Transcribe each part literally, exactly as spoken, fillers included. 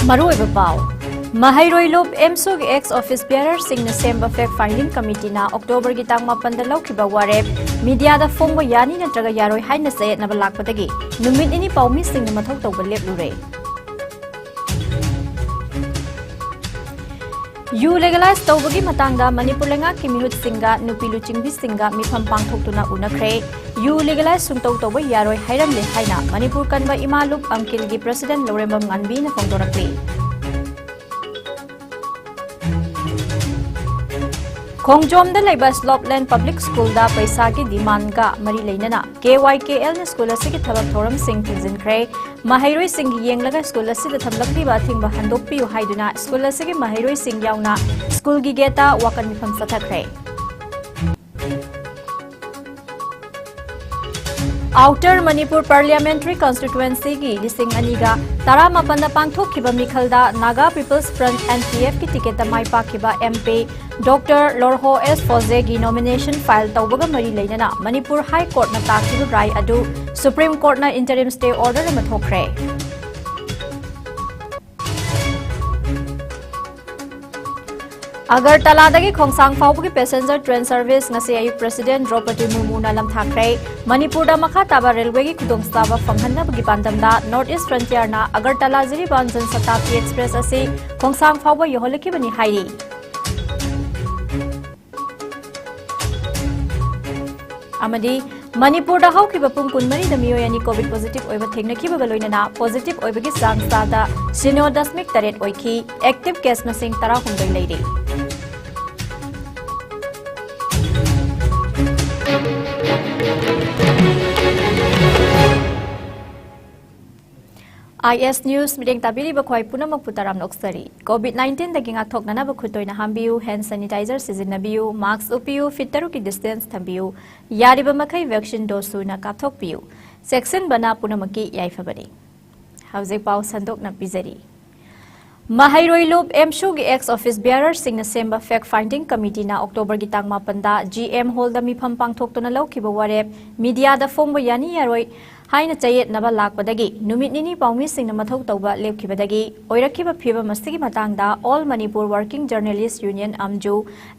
ꯃꯔꯨꯑꯣꯏꯕ ꯄꯥꯎ꯫ ꯃꯍꯩꯔꯣꯏ ꯂꯨꯞ ꯑꯦꯝꯁꯨꯒꯤ ꯑꯦꯛꯁ ꯑꯣꯐꯤꯁ ꯕꯤꯌꯔꯔꯁꯤꯡꯅ ꯁꯦꯝꯕ ꯐꯦꯛ ꯐꯥꯏꯟꯗꯤꯡ ꯀꯃꯤꯇꯤꯅ ꯑꯣꯛꯇꯣꯕꯔꯒꯤ ꯇꯥꯡ ꯃꯥꯄꯟꯗ ꯂꯧꯈꯤꯕ ꯋꯥꯔꯦꯞ ꯃꯤꯗꯤꯌꯥꯗ ꯐꯣꯡꯕ ꯌꯥꯅꯤ ꯅꯠꯇ꯭ꯔꯒ ꯌꯥꯔꯣꯏ ꯍꯥꯏꯅ ꯆꯌꯦꯠꯅꯕ ꯂꯥꯛꯄꯗꯒꯤ ꯅꯨꯃꯤꯠ ꯅꯤꯅꯤ ꯄꯥꯎꯃꯤꯁꯤꯡꯅ ꯃꯊꯧ ꯇꯧꯕ ꯂꯦꯞꯂꯨꯔꯦ꯫ ꯌꯨ ꯂꯤꯒꯦꯂꯥꯏꯖ ꯇꯧꯕꯒꯤ ꯃꯇꯥꯡꯗ ꯃꯅꯤꯄꯨꯔ ꯂꯩꯉꯥꯛꯀꯤ ꯃꯤꯍꯨꯠꯁꯤꯡꯒ ꯅꯨꯄꯤ ꯂꯨꯆꯤꯡꯕꯤꯁꯤꯡꯒ ꯃꯤꯐꯝ ꯄꯥꯡꯊꯣꯛꯇꯨꯅ ꯎꯅꯈ꯭ꯔꯦ꯫ ꯌꯨ ꯂꯤꯒꯦꯂꯥꯏꯖ ꯁꯨꯡꯇꯧ ꯇꯧꯕ ꯌꯥꯔꯣꯏ ꯍꯥꯏꯔꯝꯂꯦ ꯍꯥꯏꯅ ꯃꯅꯤꯄꯨꯔ ꯀꯟꯕ ꯏꯃꯥ ꯂꯨꯞ ꯑꯪꯀꯤꯜꯒꯤ ꯄ꯭ꯔꯁꯤꯗꯦꯟ ꯂꯧꯔꯦꯝꯕꯝ ꯉꯥꯟꯕꯤꯅ ꯐꯣꯡꯗꯣꯔꯛꯂꯤ꯫ ꯈꯣꯡꯖꯣꯝꯗ ꯂꯩꯕ ꯁ꯭ꯂꯣꯞꯂꯦꯟ ꯄꯕ꯭ꯂꯤꯛ ꯁ꯭ꯀꯨꯜꯗ ꯄꯩꯁꯥꯒꯤ ꯗꯤꯃꯥꯟꯒ ꯃꯔꯤ ꯂꯩꯅꯅ ꯀꯦ ꯋꯥꯏ ꯀꯦ ꯑꯦꯜꯅ ꯁ꯭ꯀꯨꯜ ꯑꯁꯤꯒꯤ ꯊꯕꯛ ꯊꯧꯔꯝꯁꯤꯡ ꯊꯤꯡꯖꯤꯟꯈ꯭ꯔꯦ꯫ ꯃꯍꯩꯔꯣꯏꯁꯤꯡꯒꯤ ꯌꯦꯡꯂꯒ ꯁ꯭ꯀꯨꯜ ꯑꯁꯤꯗ ꯊꯝꯂꯛꯂꯤꯕ ꯑꯊꯤꯡꯕ ꯍꯟꯗꯣꯛꯄꯤꯌꯨ ꯍꯥꯏꯗꯨꯅ ꯁ꯭ꯀꯨꯜ ꯑꯁꯤꯒꯤ ꯃꯍꯩꯔꯣꯏꯁꯤꯡ ꯌꯥꯎꯅ ꯁ꯭ꯀꯨꯜꯒꯤ ꯒꯦꯠꯇ ꯋꯥꯀꯠ ꯃꯤꯐꯝ ꯆꯠꯊꯈ꯭ꯔꯦ꯫ ꯑꯥꯎꯇꯔ ꯃꯅꯤꯄꯨꯔ ꯄꯥꯔꯂꯤꯌꯥꯃꯦꯟꯇꯔꯤ ꯀꯟꯁꯇꯤꯇ꯭ꯋꯦꯟꯁꯤꯒꯤ ꯂꯤꯁꯤꯡ ꯑꯅꯤꯒ ꯇꯔꯥꯃꯥꯄꯟꯗ ꯄꯥꯡꯊꯣꯛꯈꯤꯕ ꯃꯤꯈꯜꯗ Naga peoples front, N P ꯑꯦꯐꯀꯤ ꯇꯤꯀꯦꯠꯇ ꯃꯥꯏ ꯄꯥꯛꯈꯤꯕ M P doctor Lorho S ꯐꯣꯖꯦꯒꯤ ꯅꯣꯃꯤꯅꯦꯁꯟ ꯐꯥꯏꯜ ꯇꯧꯕꯒ ꯃꯔꯤ ꯂꯩꯅꯅ ꯃꯅꯤꯄꯨꯔ ꯍꯥꯏ ꯀꯣꯔꯠꯅ ꯇꯥꯈꯤꯕ ꯔꯥꯏ ꯑꯗꯨ ꯁꯨꯄ꯭ꯔꯤꯝ ꯀꯣꯔꯠꯅ ꯏꯟꯇꯔꯤꯝ ꯁ꯭ꯇꯦ ꯑꯣꯔꯗꯔ ꯑꯃ ꯊꯣꯛꯈ꯭ꯔꯦ꯫ ꯑꯒꯔꯇꯂꯥꯗꯒꯤ ꯈꯣꯡꯁꯥꯡ ꯐꯥꯎꯕꯒꯤ ꯄꯦꯁꯦꯟꯖꯔ ꯇ꯭ꯔꯦꯟ ꯁꯔꯚꯤꯁ ꯉꯁꯤ ꯑꯌꯨꯛ ꯄ꯭ꯔꯁꯤꯗꯦꯟ ꯗ꯭ꯔꯧꯄꯗꯤ ꯃꯨꯔꯃꯨꯅ ꯂꯝꯊꯥꯈ꯭ꯔꯦ꯫ ꯃꯅꯤꯄꯨꯔꯗ ꯃꯈꯥ ꯇꯥꯕ ꯔꯦꯜꯋꯦꯒꯤ ꯈꯨꯗꯣꯡꯆꯥꯕ ꯐꯪꯍꯟꯅꯕꯒꯤ ꯄꯥꯟꯗꯝꯗ north east ꯐ꯭ꯔꯟꯇꯤꯌꯔꯅ Agartala Jiribam Jan Shatabdi express ꯑꯁꯤ ꯈꯣꯡꯁꯥꯡ ꯐꯥꯎꯕ ꯌꯧꯍꯜꯂꯛꯈꯤꯕꯅꯤ ꯍꯥꯏꯔꯤ꯫ ꯑꯃꯗꯤ ꯃꯅꯤꯄꯨꯔꯗ ꯍꯧꯈꯤꯕ ꯄꯨꯡ ꯀꯨꯟꯃꯔꯤꯗ ꯃꯤꯑꯣꯏ ꯑꯅꯤ ꯀꯣꯚꯤꯗ ꯄꯣꯖꯤꯇꯤꯚ ꯑꯣꯏꯕ ꯊꯦꯡꯅꯈꯤꯕꯒ ꯂꯣꯏꯅꯅ ꯄꯣꯖꯤꯇꯤꯚ ꯑꯣꯏꯕꯒꯤ ꯆꯥꯡ ꯆꯥꯗ ꯁꯤꯅꯣ ꯗꯁꯃꯤꯛ ꯇꯔꯦꯠ ꯑꯣꯏꯈꯤ꯫ ꯑꯦꯛꯇꯤꯚ ꯀꯦꯁ ꯃꯁꯤꯡ ꯇꯔꯥꯍꯨꯝꯗꯣꯏ ꯂꯩꯔꯤ꯫ ꯑꯥꯏ ꯑꯦꯁ ꯅ꯭ꯌꯨꯁ ꯃꯤꯠꯌꯦꯡ ꯇꯥꯕꯤꯔꯤꯕ ꯈ꯭ꯋꯥꯏ ꯄꯨꯝꯅꯃꯛꯄꯨ ꯇꯔꯥꯝꯅ ꯑꯣꯛꯆꯔꯤ꯫ ꯀꯣꯚꯤꯗ ꯅꯥꯏꯟꯇꯤꯟꯗꯒꯤ ꯉꯥꯛꯊꯣꯛꯅꯅꯕ ꯈꯨꯠ ꯇꯣꯏꯅ ꯍꯥꯝꯕꯤꯌꯨ, ꯍꯦꯟ ꯁꯦꯅꯤꯇꯥꯏꯖꯔ ꯁꯤꯖꯤꯟꯅꯕꯤꯌꯨ, ꯃꯥꯁꯛ ꯎꯞꯄꯤꯌꯨ, ꯐꯤꯠ ꯇꯔꯨꯛꯀꯤ ꯗꯤꯁꯇꯦꯟꯁ ꯊꯝꯕꯤꯌꯨ, ꯌꯥꯔꯤꯕ ꯃꯈꯩ ꯚꯦꯛꯁꯤꯟ ꯗꯣꯁ ꯁꯨꯅ ꯀꯥꯞꯊꯣꯛꯄꯤꯌꯨ꯫ ꯆꯦꯛꯁꯤꯟꯕꯅ ꯄꯨꯝꯅꯃꯛꯀꯤ ꯌꯥꯏꯐꯕꯅꯤ꯫ ꯍꯧꯖꯤꯛ ꯄꯥꯎ ꯁꯟꯗꯣꯛꯅ ꯄꯤꯖꯔꯤ꯫ ꯃꯍꯩꯔꯣꯏ ꯂꯨꯞ ꯑꯦꯝꯁꯨꯒꯤ ꯑꯦꯛꯁ ꯑꯣꯐꯤꯁ ꯕꯤꯌꯔꯔꯁꯤꯡꯅ ꯁꯦꯝꯕ ꯐꯦꯛ ꯐꯥꯏꯟꯗꯤꯡ ꯀꯃꯤꯇꯤꯅ ꯑꯣꯛꯇꯣꯕꯔꯒꯤ ꯇꯥꯡ ꯃꯥꯄꯟꯗ ꯖꯤ ꯑꯦꯝ ꯍꯣꯜꯗ ꯃꯤꯐꯝ ꯄꯥꯡꯊꯣꯛꯇꯨꯅ ꯂꯧꯈꯤꯕ ꯋꯥꯔꯦꯞ ꯃꯤꯗꯤꯌꯥꯗ ꯐꯣꯡꯕ ꯌꯥꯅꯤ ꯌꯥꯔꯣꯏ ꯍꯥꯏꯅ ꯆꯌꯦꯠꯅꯕ ꯂꯥꯛꯄꯗꯒꯤ ꯅꯨꯃꯤꯠ ꯅꯤꯅꯤ ꯄꯥꯎꯃꯤꯁꯤꯡꯅ ꯃꯊꯧ ꯇꯧꯕ ꯂꯦꯞꯈꯤꯕꯗꯒꯤ ꯑꯣꯏꯔꯛꯈꯤꯕ ꯐꯤꯕꯝ ꯑꯁꯤꯒꯤ ꯃꯇꯥꯡꯗ All Manipur Working Journalist Union, ꯑꯝꯖꯨ,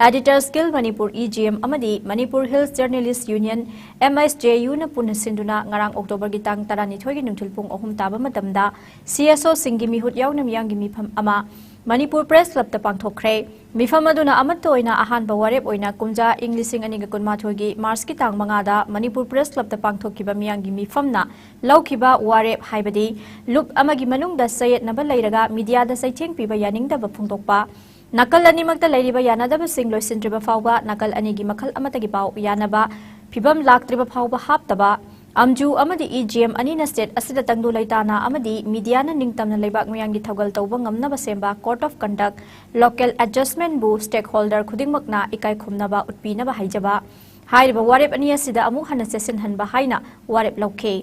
Editors Guild Manipur, E G M, ꯑꯃꯗꯤ Manipur Hills Journalist Union, M H J U ꯅ ꯄꯨꯟꯅ ꯁꯤꯟꯗꯨꯅ ꯉꯔꯥꯡ ꯑꯣꯛꯇꯣꯕꯔꯒꯤ ꯇꯥꯡ ꯇꯔꯥꯅꯤꯊꯣꯏꯒꯤ ꯅꯨꯡꯊꯤꯜ ꯄꯨꯡ ꯑꯍꯨꯝ ꯇꯥꯕ ꯃꯇꯝꯗ C S O ꯁꯤꯡꯒꯤ ꯃꯤꯍꯨꯠ ꯌꯥꯎꯅ ꯃꯤꯌꯥꯝꯒꯤ ꯃꯤꯐꯝ ꯑꯃ ꯃꯅꯤꯄꯨꯔ ꯄ꯭ꯔꯦꯁ ꯀ꯭ꯂꯕꯇ ꯄꯥꯡꯊꯣꯛꯈ꯭ꯔꯦ꯫ ꯃꯤꯐꯝ ꯑꯗꯨꯅ ꯑꯃꯠꯇ ꯑꯣꯏꯅ ꯑꯍꯥꯟꯕ ꯋꯥꯔꯦꯞ ꯑꯣꯏꯅ ꯀꯨꯝꯖꯥ ꯏꯪ ꯂꯤꯁꯤꯡ ꯑꯅꯤꯒ ꯀꯨꯟꯃꯥꯊꯣꯏꯒꯤ ꯃꯥꯔꯆꯀꯤ ꯇꯥꯡ ꯃꯉꯥꯗ ꯃꯅꯤꯄꯨꯔ ꯄ꯭ꯔꯦꯁ ꯀ꯭ꯂꯕꯇ ꯄꯥꯡꯊꯣꯛꯈꯤꯕ ꯃꯤꯌꯥꯝꯒꯤ ꯃꯤꯐꯝꯅ ꯂꯧꯈꯤꯕ ꯋꯥꯔꯦꯞ ꯍꯥꯏꯕꯗꯤ ꯂꯨꯞ ꯑꯃꯒꯤ ꯃꯅꯨꯡꯗ ꯆꯌꯦꯠꯅꯕ ꯂꯩꯔꯒ ꯃꯤꯗꯤꯌꯥꯗ ꯆꯩꯊꯦꯡ ꯄꯤꯕ ꯌꯥꯅꯤꯡꯗꯕ ꯐꯣꯡꯗꯣꯛꯄ, ꯅꯥꯀꯜ ꯑꯅꯤꯃꯛꯇ ꯂꯩꯔꯤꯕ ꯌꯥꯅꯗꯕꯁꯤꯡ ꯂꯣꯏꯁꯤꯟꯗ꯭ꯔꯤꯕ ꯐꯥꯎꯕ ꯅꯥꯀꯜ ꯑꯅꯤꯒꯤ ꯃꯈꯜ ꯑꯃꯠꯇꯒꯤ ꯄꯥꯎ ꯌꯥꯅꯕ ꯐꯤꯕꯝ ꯂꯥꯛꯇ꯭ꯔꯤꯕ ꯐꯥꯎꯕ ꯍꯥꯞꯇꯕ, ꯑꯝꯖꯨ ꯑꯃꯗꯤ E G M ꯑꯅꯤꯅ ꯁ꯭ꯇꯦꯠ ꯑꯁꯤꯗ ꯇꯪꯗꯨ ꯂꯩꯇꯥꯅ ꯑꯃꯗꯤ ꯃꯤꯗꯤꯌꯥꯅ ꯅꯤꯡꯇꯝꯅ ꯂꯩꯕꯥꯛ ꯃꯤꯌꯥꯝꯒꯤ ꯊꯧꯒꯜ ꯇꯧꯕ ꯉꯝꯅꯕ ꯁꯦꯝꯕ Code of Conduct, Local Adjustment ꯕꯨ stakeholder ꯈꯨꯗꯤꯡꯃꯛꯅ ꯏꯀꯥꯏ ꯈꯨꯝꯅꯕ ꯎꯠꯄꯤꯅꯕ ꯍꯥꯏꯖꯕ꯫ ꯍꯥꯏꯔꯤꯕ ꯋꯥꯔꯦꯞ ꯑꯅꯤ ꯑꯁꯤꯗ ꯑꯃꯨꯛ ꯍꯟꯅ ꯆꯦꯠꯁꯤꯟꯍꯟꯕ ꯍꯥꯏꯅ ꯋꯥꯔꯦꯞ ꯂꯧꯈꯤ꯫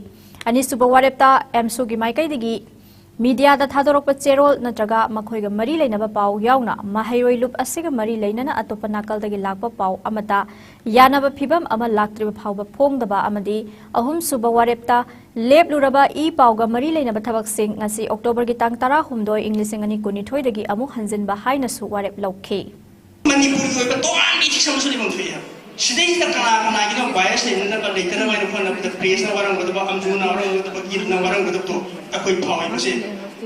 ꯑꯅꯤꯁꯨꯕ ꯋꯥꯔꯦꯞꯇ ꯑꯦꯝꯁꯨꯒꯤ ꯃꯥꯏꯀꯩꯗꯒꯤ ꯃꯤꯗꯤꯌꯥꯗ ꯊꯥꯗꯣꯔꯛꯄ ꯆꯦꯔꯣꯜ ꯅꯠꯇ꯭ꯔꯒ ꯃꯈꯣꯏꯒ ꯃꯔꯤ ꯂꯩꯅꯕ ꯄꯥꯎ ꯌꯥꯎꯅ ꯃꯍꯩꯔꯣꯏ ꯂꯨꯞ ꯑꯁꯤꯒ ꯃꯔꯤ ꯂꯩꯅꯅ ꯑꯇꯣꯞꯄ ꯅꯥꯀꯜꯗꯒꯤ ꯂꯥꯛꯄ ꯄꯥꯎ ꯑꯃꯠꯇ ꯌꯥꯅꯕ ꯐꯤꯕꯝ ꯑꯃ ꯂꯥꯛꯇ꯭ꯔꯤꯕ ꯐꯥꯎꯕ ꯐꯣꯡꯗꯕ ꯑꯃꯗꯤ ꯑꯍꯨꯝꯁꯨꯕ ꯋꯥꯔꯦꯞꯇ ꯂꯦꯞꯂꯨꯔꯕ ꯏ ꯄꯥꯎꯒ ꯃꯔꯤ ꯂꯩꯅꯕ ꯊꯕꯛꯁꯤꯡ ꯉꯁꯤ ꯑꯣꯛꯇꯣꯕꯔꯒꯤ ꯇꯥꯡ ꯇꯔꯥꯍꯨꯝꯗꯣꯏ ꯏꯪ ꯂꯤꯁꯤꯡ ꯑꯅꯤ ꯀꯨꯟꯅꯤꯊꯣꯏꯗꯒꯤ ꯑꯃꯨꯛ ꯍꯟꯖꯤꯟꯕ ꯍꯥꯏꯅꯁꯨ ꯋꯥꯔꯦꯞ ꯂꯧꯈꯤ꯫ ꯃꯅꯤꯄꯨꯔꯒꯤ ꯑꯣꯏꯕ ꯇꯣꯉꯥꯟꯕ ethics ꯑꯃꯁꯨ ꯂꯩꯐꯝ ꯊꯣꯛꯏ ꯍꯥꯏꯕ꯫ ꯁꯤꯗꯩꯁꯤꯗ ꯀꯅꯥ ꯀꯅꯥꯒꯤꯅꯣ bias ꯂꯩꯅꯅꯕ, ꯂꯩꯇꯅꯕ ꯍꯥꯏꯅ ꯍꯣꯠꯅꯕꯗ press ꯅ ꯋꯥꯔꯝꯒꯗꯕ, ꯑꯝꯖꯨꯅ ꯋꯥꯔꯝꯒꯗꯕ, ꯒꯤꯜꯅ ꯋꯥꯔꯝꯒꯗꯕꯗꯣ ꯑꯩꯈꯣꯏ ꯐꯥꯎꯏ꯫ ꯃꯁꯤ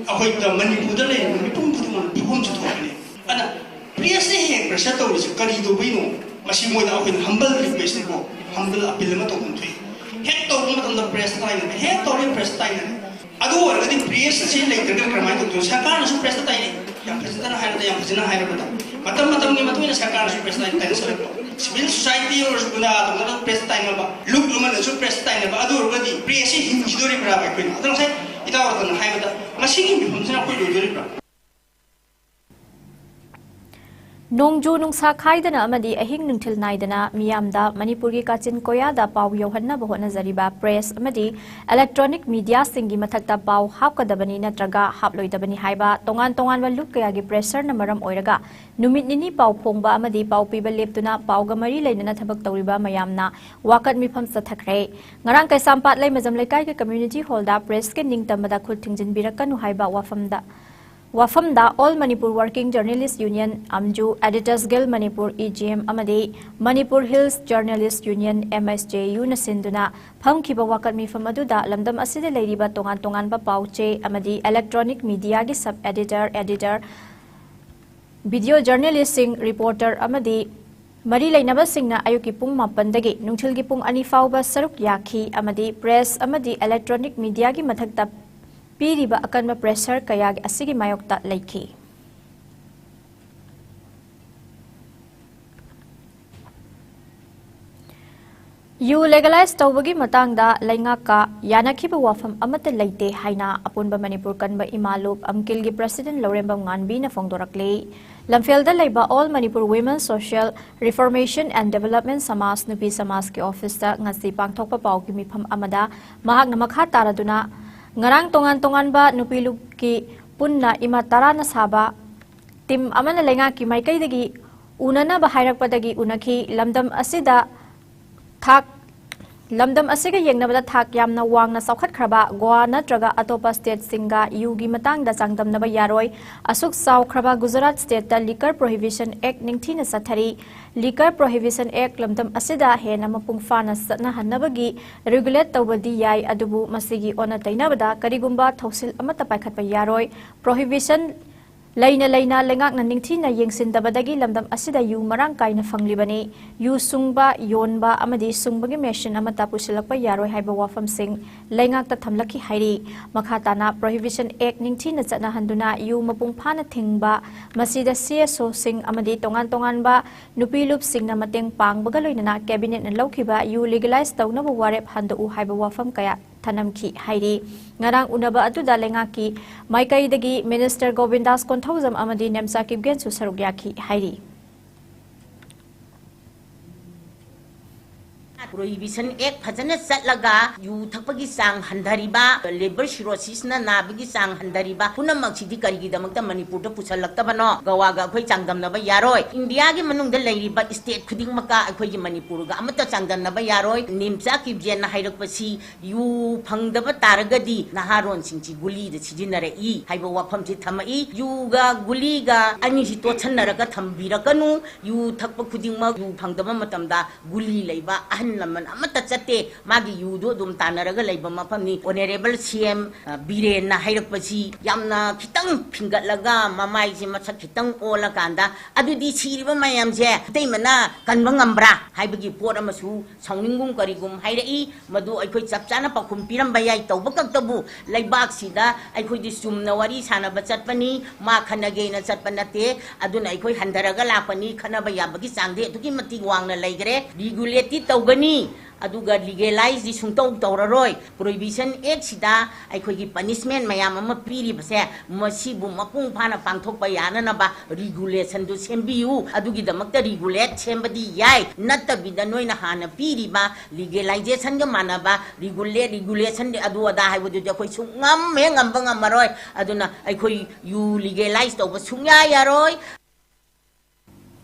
ꯑꯩꯈꯣꯏꯗ ꯃꯅꯤꯄꯨꯔꯗ ꯂꯩꯔꯤꯕ ꯃꯤꯄꯨꯝ ꯈꯨꯗꯤꯡꯃꯛ ꯐꯤꯕꯝꯁꯨ ꯊꯣꯛꯄꯅꯤ꯫ ꯑꯗꯨꯅ press ꯅ ꯍꯦꯛ pressure ꯇꯧꯔꯤꯁꯤ ꯀꯔꯤ ꯇꯧꯕꯩꯅꯣ? ꯃꯁꯤ ꯃꯣꯏꯗ ꯑꯩꯈꯣꯏꯅ humble request ꯅꯤꯀꯣ, humble appeal ꯑꯃ ꯇꯧꯐꯝ ꯊꯣꯛꯏ꯫ ꯍꯦꯛ ꯇꯧꯕ ꯃꯇꯝꯗ press ꯇ ꯇꯥꯏꯅꯔꯦ, ꯍꯦꯛ ꯇꯧꯔꯦ press ꯇ ꯇꯥꯏꯅꯔꯦ꯫ ꯑꯗꯨ ꯑꯣꯏꯔꯒꯗꯤ press ꯑꯁꯤ ꯂꯩꯇ꯭ꯔꯒ ꯀꯔꯝꯍꯥꯏꯅ ꯇꯧꯗꯣꯏꯅꯣ? ꯁꯔꯀꯥꯔꯅꯁꯨ press ꯇ ꯇꯥꯏꯅꯩ, ꯌꯥꯝ ꯐꯖꯅ ꯍꯥꯏꯔꯕꯗ, ꯌꯥꯝ ꯐꯖꯅ ꯍꯥꯏꯔꯕꯗ꯫ ꯃꯇꯝ ꯃꯇꯝꯒꯤ ꯃꯇꯨꯡ ꯏꯟꯅ ꯁꯔꯀꯥꯔꯅꯁꯨ press ꯇ ꯇꯥꯏꯅꯁꯜꯂꯛꯄ꯫ Civil society ꯑꯣꯏꯔꯁꯨ ꯒꯨꯟꯗꯥ ꯇꯧꯅꯗꯅ press ꯇ ꯇꯥꯏꯅꯕ, ꯂꯨꯞ ꯑꯃꯅꯁꯨ press ꯇ ꯇꯥꯏꯅꯕ꯫ ꯑꯗꯨ ꯑꯣꯏꯔꯒꯗꯤ press ꯁꯤ ꯍꯤꯡꯈꯤꯗꯣꯔꯤꯕ꯭ꯔꯥ ꯑꯩꯈꯣꯏꯅ? ꯑꯗꯣ ꯉꯁꯥꯏ ꯏꯇꯥꯎ ꯔꯇꯟꯅ ꯍꯥꯏꯕꯗ ꯃꯁꯤꯒꯤ ꯃꯤꯐꯝꯁꯤꯅ ꯑꯩꯈꯣꯏ ꯂꯣꯏꯗꯣꯔꯤꯕ꯭ꯔꯥ? ꯅꯣꯡꯖꯨ ꯅꯨꯡꯁꯥ ꯈꯥꯏꯗꯅ ꯑꯃꯗꯤ ꯑꯍꯤꯡ ꯅꯨꯡꯊꯤꯜ ꯅꯥꯏꯗꯅ ꯃꯤꯌꯥꯝꯗ ꯃꯅꯤꯄꯨꯔꯒꯤ ꯀꯥꯆꯤꯟ ꯀꯣꯌꯥꯗ ꯄꯥꯎ ꯌꯧꯍꯟꯅꯕ ꯍꯣꯠꯅꯖꯔꯤꯕ press ꯑꯃꯗꯤ electronic mediaꯁꯤꯡꯒꯤ ꯃꯊꯛꯇ ꯄꯥꯎ ꯍꯥꯞꯀꯗꯕꯅꯤ ꯅꯠꯇ꯭ꯔꯒ ꯍꯥꯞꯂꯣꯏꯗꯕꯅꯤ ꯍꯥꯏꯕ ꯇꯣꯉꯥꯟ ꯇꯣꯉꯥꯟꯕ ꯂꯨꯞ ꯀꯌꯥꯒꯤ pressureꯅ ꯃꯔꯝ ꯑꯣꯏꯔꯒ ꯅꯨꯃꯤꯠ ꯅꯤꯅꯤ ꯄꯥꯎ ꯐꯣꯡꯕ ꯑꯃꯗꯤ ꯄꯥꯎ ꯄꯤꯕ ꯂꯦꯞꯇꯨꯅ ꯄꯥꯎꯒ ꯃꯔꯤ ꯂꯩꯅꯅ ꯊꯕꯛ ꯇꯧꯔꯤꯕ ꯃꯌꯥꯝꯅ ꯋꯥꯀꯠ ꯃꯤꯐꯝ ꯆꯠꯊꯈ꯭ꯔꯦ꯫ ꯉꯔꯥꯡ ꯀꯩꯁꯥꯝꯄꯥꯠ ꯂꯩꯃꯖꯝ ꯂꯩꯀꯥꯏꯒꯤ community hallꯗ pressꯀꯤ ꯅꯤꯡꯇꯝꯕꯗ ꯈꯨꯠ ꯊꯤꯡꯖꯤꯟꯕꯤꯔꯛꯀꯅꯨ ꯍꯥꯏꯕ ꯋꯥꯐꯝꯗ ꯋꯥꯐꯝꯗ All Manipur Working Journalist Union, AMJU, Editors Guild Manipur, EGM, ꯑꯃꯗꯤ Manipur Hills Journalist Union, MSJUꯅ ꯁꯤꯟꯗꯨꯅ ꯐꯝꯈꯤꯕ ꯋꯥꯀꯠ ꯃꯤꯐꯝ ꯑꯗꯨꯗ ꯂꯝꯗꯝ ꯑꯁꯤꯗ ꯂꯩꯔꯤꯕ ꯇꯣꯉꯥꯟ ꯇꯣꯉꯥꯟꯕ ꯄꯥꯎ ꯆꯦ ꯑꯃꯗꯤ electronic mediaꯒꯤ sub editor, editor, video journalistꯁꯤꯡ, reporter ꯑꯃꯗꯤ ꯃꯔꯤ ꯂꯩꯅꯕꯁꯤꯡꯅ ꯑꯌꯨꯛꯀꯤ ꯄꯨꯡ ꯃꯥꯄꯟꯗꯒꯤ ꯅꯨꯡꯊꯤꯜꯒꯤ ꯄꯨꯡ ꯑꯅꯤ ꯐꯥꯎꯕ ꯁꯔꯨꯛ ꯌꯥꯈꯤ ꯑꯃꯗꯤ press ꯑꯃꯗꯤ electronic mediaꯒꯤ ꯃꯊꯛꯇ ꯄꯤꯔꯤꯕ ꯑꯀꯟꯕ pressure ꯀꯌꯥ ꯑꯁꯤꯒꯤ ꯃꯥꯌꯣꯛꯇ ꯂꯩꯈꯤ꯫ ꯌꯨ legalize ꯇꯧꯕꯒꯤ ꯃꯇꯥꯡꯗ ꯂꯩꯉꯥꯛꯀ ꯌꯥꯅꯈꯤꯕ ꯋꯥꯐꯝ ꯑꯃꯠꯇ ꯂꯩꯇꯦ ꯍꯥꯏꯅ ꯑꯄꯨꯟꯕ ꯃꯅꯤꯄꯨꯔ ꯀꯟꯕ ꯏꯃꯥ ꯂꯨꯞ ꯑꯝꯀꯤꯜꯒꯤ president ꯂꯧꯔꯦꯝꯕꯝ ꯉꯥꯟꯕꯤꯅ ꯐꯣꯡꯗꯣꯔꯛꯂꯤ꯫ ꯂꯝꯐꯦꯜꯗ ꯂꯩꯕ All Manipur Women Social Reformation and Development ꯁꯃꯥꯖ ꯅꯨꯄꯤ ꯁꯃꯥꯖꯀꯤ officeꯇ ꯉꯁꯤ ꯄꯥꯡꯊꯣꯛꯄ ꯄꯥꯎꯒꯤ ꯃꯤꯐꯝ ꯑꯃꯗ ꯃꯍꯥꯛꯅ ꯃꯈꯥ ꯇꯥꯔꯗꯨꯅ ꯉꯔꯥꯡ ꯇꯣꯉꯥꯟ ꯇꯣꯉꯥꯟꯕ ꯅꯨꯄꯤ ꯂꯨꯞꯀꯤ ꯄꯨꯟꯅ ꯏꯃꯥ ꯇꯔꯥꯅ ꯁꯥꯕ team ꯑꯃꯅ ꯂꯩꯉꯥꯛꯀꯤ ꯃꯥꯏꯀꯩꯗꯒꯤ ꯎꯅꯅꯕ ꯍꯥꯏꯔꯛꯄꯗꯒꯤ ꯎꯅꯈꯤ꯫ ꯂꯝꯗꯝ ꯑꯁꯤꯗ ꯊꯥꯛ, ꯂꯝꯗꯝ ꯑꯁꯤꯒ ꯌꯦꯡꯅꯕꯗ ꯊꯥꯛ ꯌꯥꯝꯅ ꯋꯥꯡꯅ ꯆꯥꯎꯈꯠꯈ꯭ꯔꯕ ꯒꯣꯋꯥ ꯅꯠꯇ꯭ꯔꯒ ꯑꯇꯣꯞꯄ stateꯁꯤꯡꯒ ꯌꯨꯒꯤ ꯃꯇꯥꯡꯗ ꯆꯥꯡꯗꯝꯅꯕ ꯌꯥꯔꯣꯏ꯫ ꯑꯁꯨꯛ ꯆꯥꯎꯈ꯭ꯔꯕ ꯒꯨꯖꯔꯥꯠ stateꯇ Liquor Prohibition Act ꯅꯤꯡꯊꯤꯅ ꯆꯠꯊꯔꯤ꯫ Liquor Prohibition Act ꯂꯝꯗꯝ ꯑꯁꯤꯗ ꯍꯦꯟꯅ ꯃꯄꯨꯡ ꯐꯥꯅ ꯆꯠꯅꯍꯟꯅꯕꯒꯤ regulate ꯇꯧꯕꯗꯤ ꯌꯥꯏ, ꯑꯗꯨꯕꯨ ꯃꯁꯤꯒꯤ ꯑꯣꯟꯅ ꯇꯩꯅꯕꯗ ꯀꯔꯤꯒꯨꯝꯕ ꯊꯧꯁꯤꯜ ꯑꯃꯠꯇ ꯄꯥꯏꯈꯠꯄ ꯌꯥꯔꯣꯏ꯫ Prohibition ꯂꯩꯅ ꯂꯩꯅ ꯂꯩꯉꯥꯛꯅ ꯅꯤꯡꯊꯤꯅ ꯌꯦꯡꯁꯤꯟꯗꯕꯗꯒꯤ ꯂꯝꯗꯝ ꯑꯁꯤꯗ ꯌꯨ ꯃꯔꯥꯡ ꯀꯥꯏꯅ ꯐꯪꯂꯤꯕꯅꯤ꯫ ꯌꯨ ꯁꯨꯡꯕ, ꯌꯣꯟꯕ ꯑꯃꯗꯤ ꯁꯨꯡꯕꯒꯤ machine ꯑꯃꯠꯇ ꯄꯨꯁꯤꯜꯂꯛꯄ ꯌꯥꯔꯣꯏ ꯍꯥꯏꯕ ꯋꯥꯐꯝꯁꯤꯡ ꯂꯩꯉꯥꯛꯇ ꯊꯝꯂꯛꯈꯤ ꯍꯥꯏꯔꯤ꯫ ꯃꯈꯥ ꯇꯥꯅ Prohibition Act ꯅꯤꯡꯊꯤꯅ ꯆꯠꯅꯍꯟꯗꯨꯅ ꯌꯨ ꯃꯄꯨꯡ ꯐꯥꯅ ꯊꯤꯡꯕ, ꯃꯁꯤꯗ CSOꯁꯤꯡ ꯑꯃꯗꯤ ꯇꯣꯉꯥꯟ ꯇꯣꯉꯥꯟꯕ ꯅꯨꯄꯤ ꯂꯨꯞꯁꯤꯡꯅ ꯃꯇꯦꯡ ꯄꯥꯡꯕꯒ ꯂꯣꯏꯅꯅ cabinetꯅ ꯂꯧꯈꯤꯕ ꯌꯨ legalize ꯇꯧꯅꯕ ꯋꯥꯔꯦꯞ ꯍꯟꯗꯣꯛꯎ ꯍꯥꯏꯕ ꯋꯥꯐꯝ ꯀꯌꯥ ꯊꯅꯝꯈꯤ ꯍꯥꯏꯔꯤ꯫ ꯉꯔꯥꯡ ꯎꯅꯕ ꯑꯗꯨꯗ ꯂꯩꯉꯥꯛꯀꯤ ꯃꯥꯏꯀꯩꯗꯒꯤ ꯃꯤꯅꯤꯁꯇꯔ ꯒꯣꯕꯤꯟꯗꯥꯁ ꯀꯣꯟꯊꯧꯖꯝ ꯑꯃꯗꯤ ꯅꯦꯝꯆꯥ ꯀꯤꯞꯒꯦꯟꯁꯨ ꯁꯔꯨꯛ ꯌꯥꯈꯤ ꯍꯥꯏꯔꯤ꯫ Prohibition Act ꯐꯖꯅ ꯆꯠꯂꯒ ꯌꯨ ꯊꯛꯄꯒꯤ ꯆꯥꯡ ꯍꯟꯊꯔꯤꯕ, liver cirrhosisꯅ ꯅꯥꯕꯒꯤ ꯆꯥꯡ ꯍꯟꯊꯔꯤꯕ ꯄꯨꯝꯅꯃꯛꯁꯤꯗꯤ ꯀꯔꯤꯒꯤꯗꯃꯛꯇ ꯃꯅꯤꯄꯨꯔꯗ ꯄꯨꯁꯜꯂꯛꯇꯕꯅꯣ? ꯒꯋꯥꯒ ꯑꯩꯈꯣꯏ ꯆꯥꯡꯗꯝꯅꯕ ꯌꯥꯔꯣꯏ꯫ ꯏꯟꯗꯤꯌꯥꯒꯤ ꯃꯅꯨꯡꯗ ꯂꯩꯔꯤꯕ state ꯈꯨꯗꯤꯡꯃꯛꯀ ꯑꯩꯈꯣꯏꯒꯤ ꯃꯅꯤꯄꯨꯔꯒ ꯑꯃꯠꯇ ꯆꯥꯡꯗꯝꯅꯕ ꯌꯥꯔꯣꯏ꯫ ꯅꯦꯝꯆꯥ ꯀꯤꯞꯒꯦꯟꯅ ꯍꯥꯏꯔꯛꯄꯁꯤ ꯌꯨ ꯐꯪꯗꯕ ꯇꯥꯔꯒꯗꯤ ꯅꯍꯥꯔꯣꯟꯁꯤꯡꯁꯤ ꯒꯨꯂꯤꯗ ꯁꯤꯖꯤꯟꯅꯔꯛꯏ ꯍꯥꯏꯕ ꯋꯥꯐꯝꯁꯤ ꯊꯝꯃꯛꯏ꯫ ꯌꯨꯒ ꯒꯨꯂꯤꯒ ꯑꯅꯤꯁꯤ ꯇꯣꯠꯁꯟꯅꯔꯒ ꯊꯝꯕꯤꯔꯛꯀꯅꯨ꯫ ꯌꯨ ꯊꯛꯄ ꯈꯨꯗꯤꯡꯃꯛ ꯌꯨ ꯐꯪꯗꯕ ꯃꯇꯝꯗ ꯒꯨꯂꯤ ꯂꯩꯕ ꯑꯍꯜ ꯂꯃꯟ ꯑꯃꯠꯇ ꯆꯠꯇꯦ꯫ ꯃꯥꯒꯤ ꯌꯨꯗꯨ ꯑꯗꯨꯝ ꯇꯥꯟꯅꯔꯒ ꯂꯩꯕ ꯃꯐꯝꯅꯤ꯫ Honourable C M, ꯑ, ꯕꯤꯔꯦꯟꯅ ꯍꯥꯏꯔꯛꯄꯁꯤ ꯌꯥꯝꯅ ꯈꯤꯇꯪ ꯐꯤꯡꯒꯠꯂꯒ ꯃꯃꯥꯏꯁꯦ ꯃꯁꯛ ꯈꯤꯇꯪ ꯑꯣꯜꯂꯀꯥꯟꯗ, "ꯑꯗꯨꯗꯤ ꯁꯤꯔꯤꯕ ꯃꯌꯥꯝꯁꯦ ꯏꯇꯩꯃꯅ ꯀꯟꯕ ꯉꯝꯕ꯭ꯔꯥ?" ꯍꯥꯏꯕꯒꯤ ꯄꯣꯠ ꯑꯃꯁꯨ ꯁꯥꯎꯅꯤꯡꯒꯨꯝ ꯀꯔꯤꯒꯨꯝ ꯍꯥꯏꯔꯛꯏ꯫ ꯃꯗꯨ ꯑꯩꯈꯣꯏ ꯆꯞ ꯆꯥꯅ ꯄꯥꯎꯈꯨꯝ ꯄꯤꯔꯝꯕ ꯌꯥꯏ꯫ ꯇꯧꯕ ꯈꯛꯇꯕꯨ ꯂꯩꯕꯥꯛꯁꯤꯗ ꯑꯩꯈꯣꯏꯗꯤ ꯆꯨꯝꯅ ꯋꯥꯔꯤ ꯁꯥꯟꯅꯕ ꯆꯠꯄꯅꯤ, ꯃꯥ ꯈꯠꯅꯒꯦꯅ ꯆꯠꯄ ꯅꯠꯇꯦ꯫ ꯑꯗꯨꯅ ꯑꯩꯈꯣꯏ ꯍꯟꯊꯔꯒ ꯂꯥꯛꯄꯅꯤ꯫ ꯈꯠꯅꯕ ꯌꯥꯕꯒꯤ ꯆꯥꯡꯗꯤ ꯑꯗꯨꯛꯀꯤ ꯃꯇꯤꯛ ꯋꯥꯡꯅ ꯂꯩꯈ꯭ꯔꯦ꯫ Regulateꯇꯤ ꯇꯧꯒꯅꯤ, ꯑꯗꯨꯒ legalizeꯗꯤ ꯁꯨꯡꯇꯧ ꯇꯧꯔꯔꯣꯏ꯫ Prohibition Actꯁꯤꯗ ꯑꯩꯈꯣꯏꯒꯤ punishment ꯃꯌꯥꯝ ꯑꯃ ꯄꯤꯔꯤꯕꯁꯦ, ꯃꯁꯤꯕꯨ ꯃꯄꯨꯡ ꯐꯥꯅ ꯄꯥꯡꯊꯣꯛꯄ ꯌꯥꯅꯅꯕ regulationꯗꯨ ꯁꯦꯝꯕꯤꯌꯨ꯫ ꯑꯗꯨꯒꯤꯗꯃꯛꯇ regulate ꯁꯦꯝꯕꯗꯤ ꯌꯥꯏ, ꯅꯠꯇꯕꯤꯗ ꯅꯣꯏꯅ ꯍꯥꯟꯅ ꯄꯤꯔꯤꯕ legalizationꯒ ꯃꯥꯟꯅꯕ regulate, regulation ꯑꯗꯨ ꯑꯗꯥ ꯍꯥꯏꯕꯗꯨꯗꯤ ꯑꯩꯈꯣꯏ ꯁꯨꯡꯉꯝ ꯍꯦꯛ ꯉꯝꯕ ꯉꯝꯃꯔꯣꯏ꯫ ꯑꯗꯨꯅ ꯑꯩꯈꯣꯏ ꯌꯨ legalize ꯇꯧꯕ ꯁꯨꯡꯌꯥ ꯌꯥꯔꯣꯏ꯫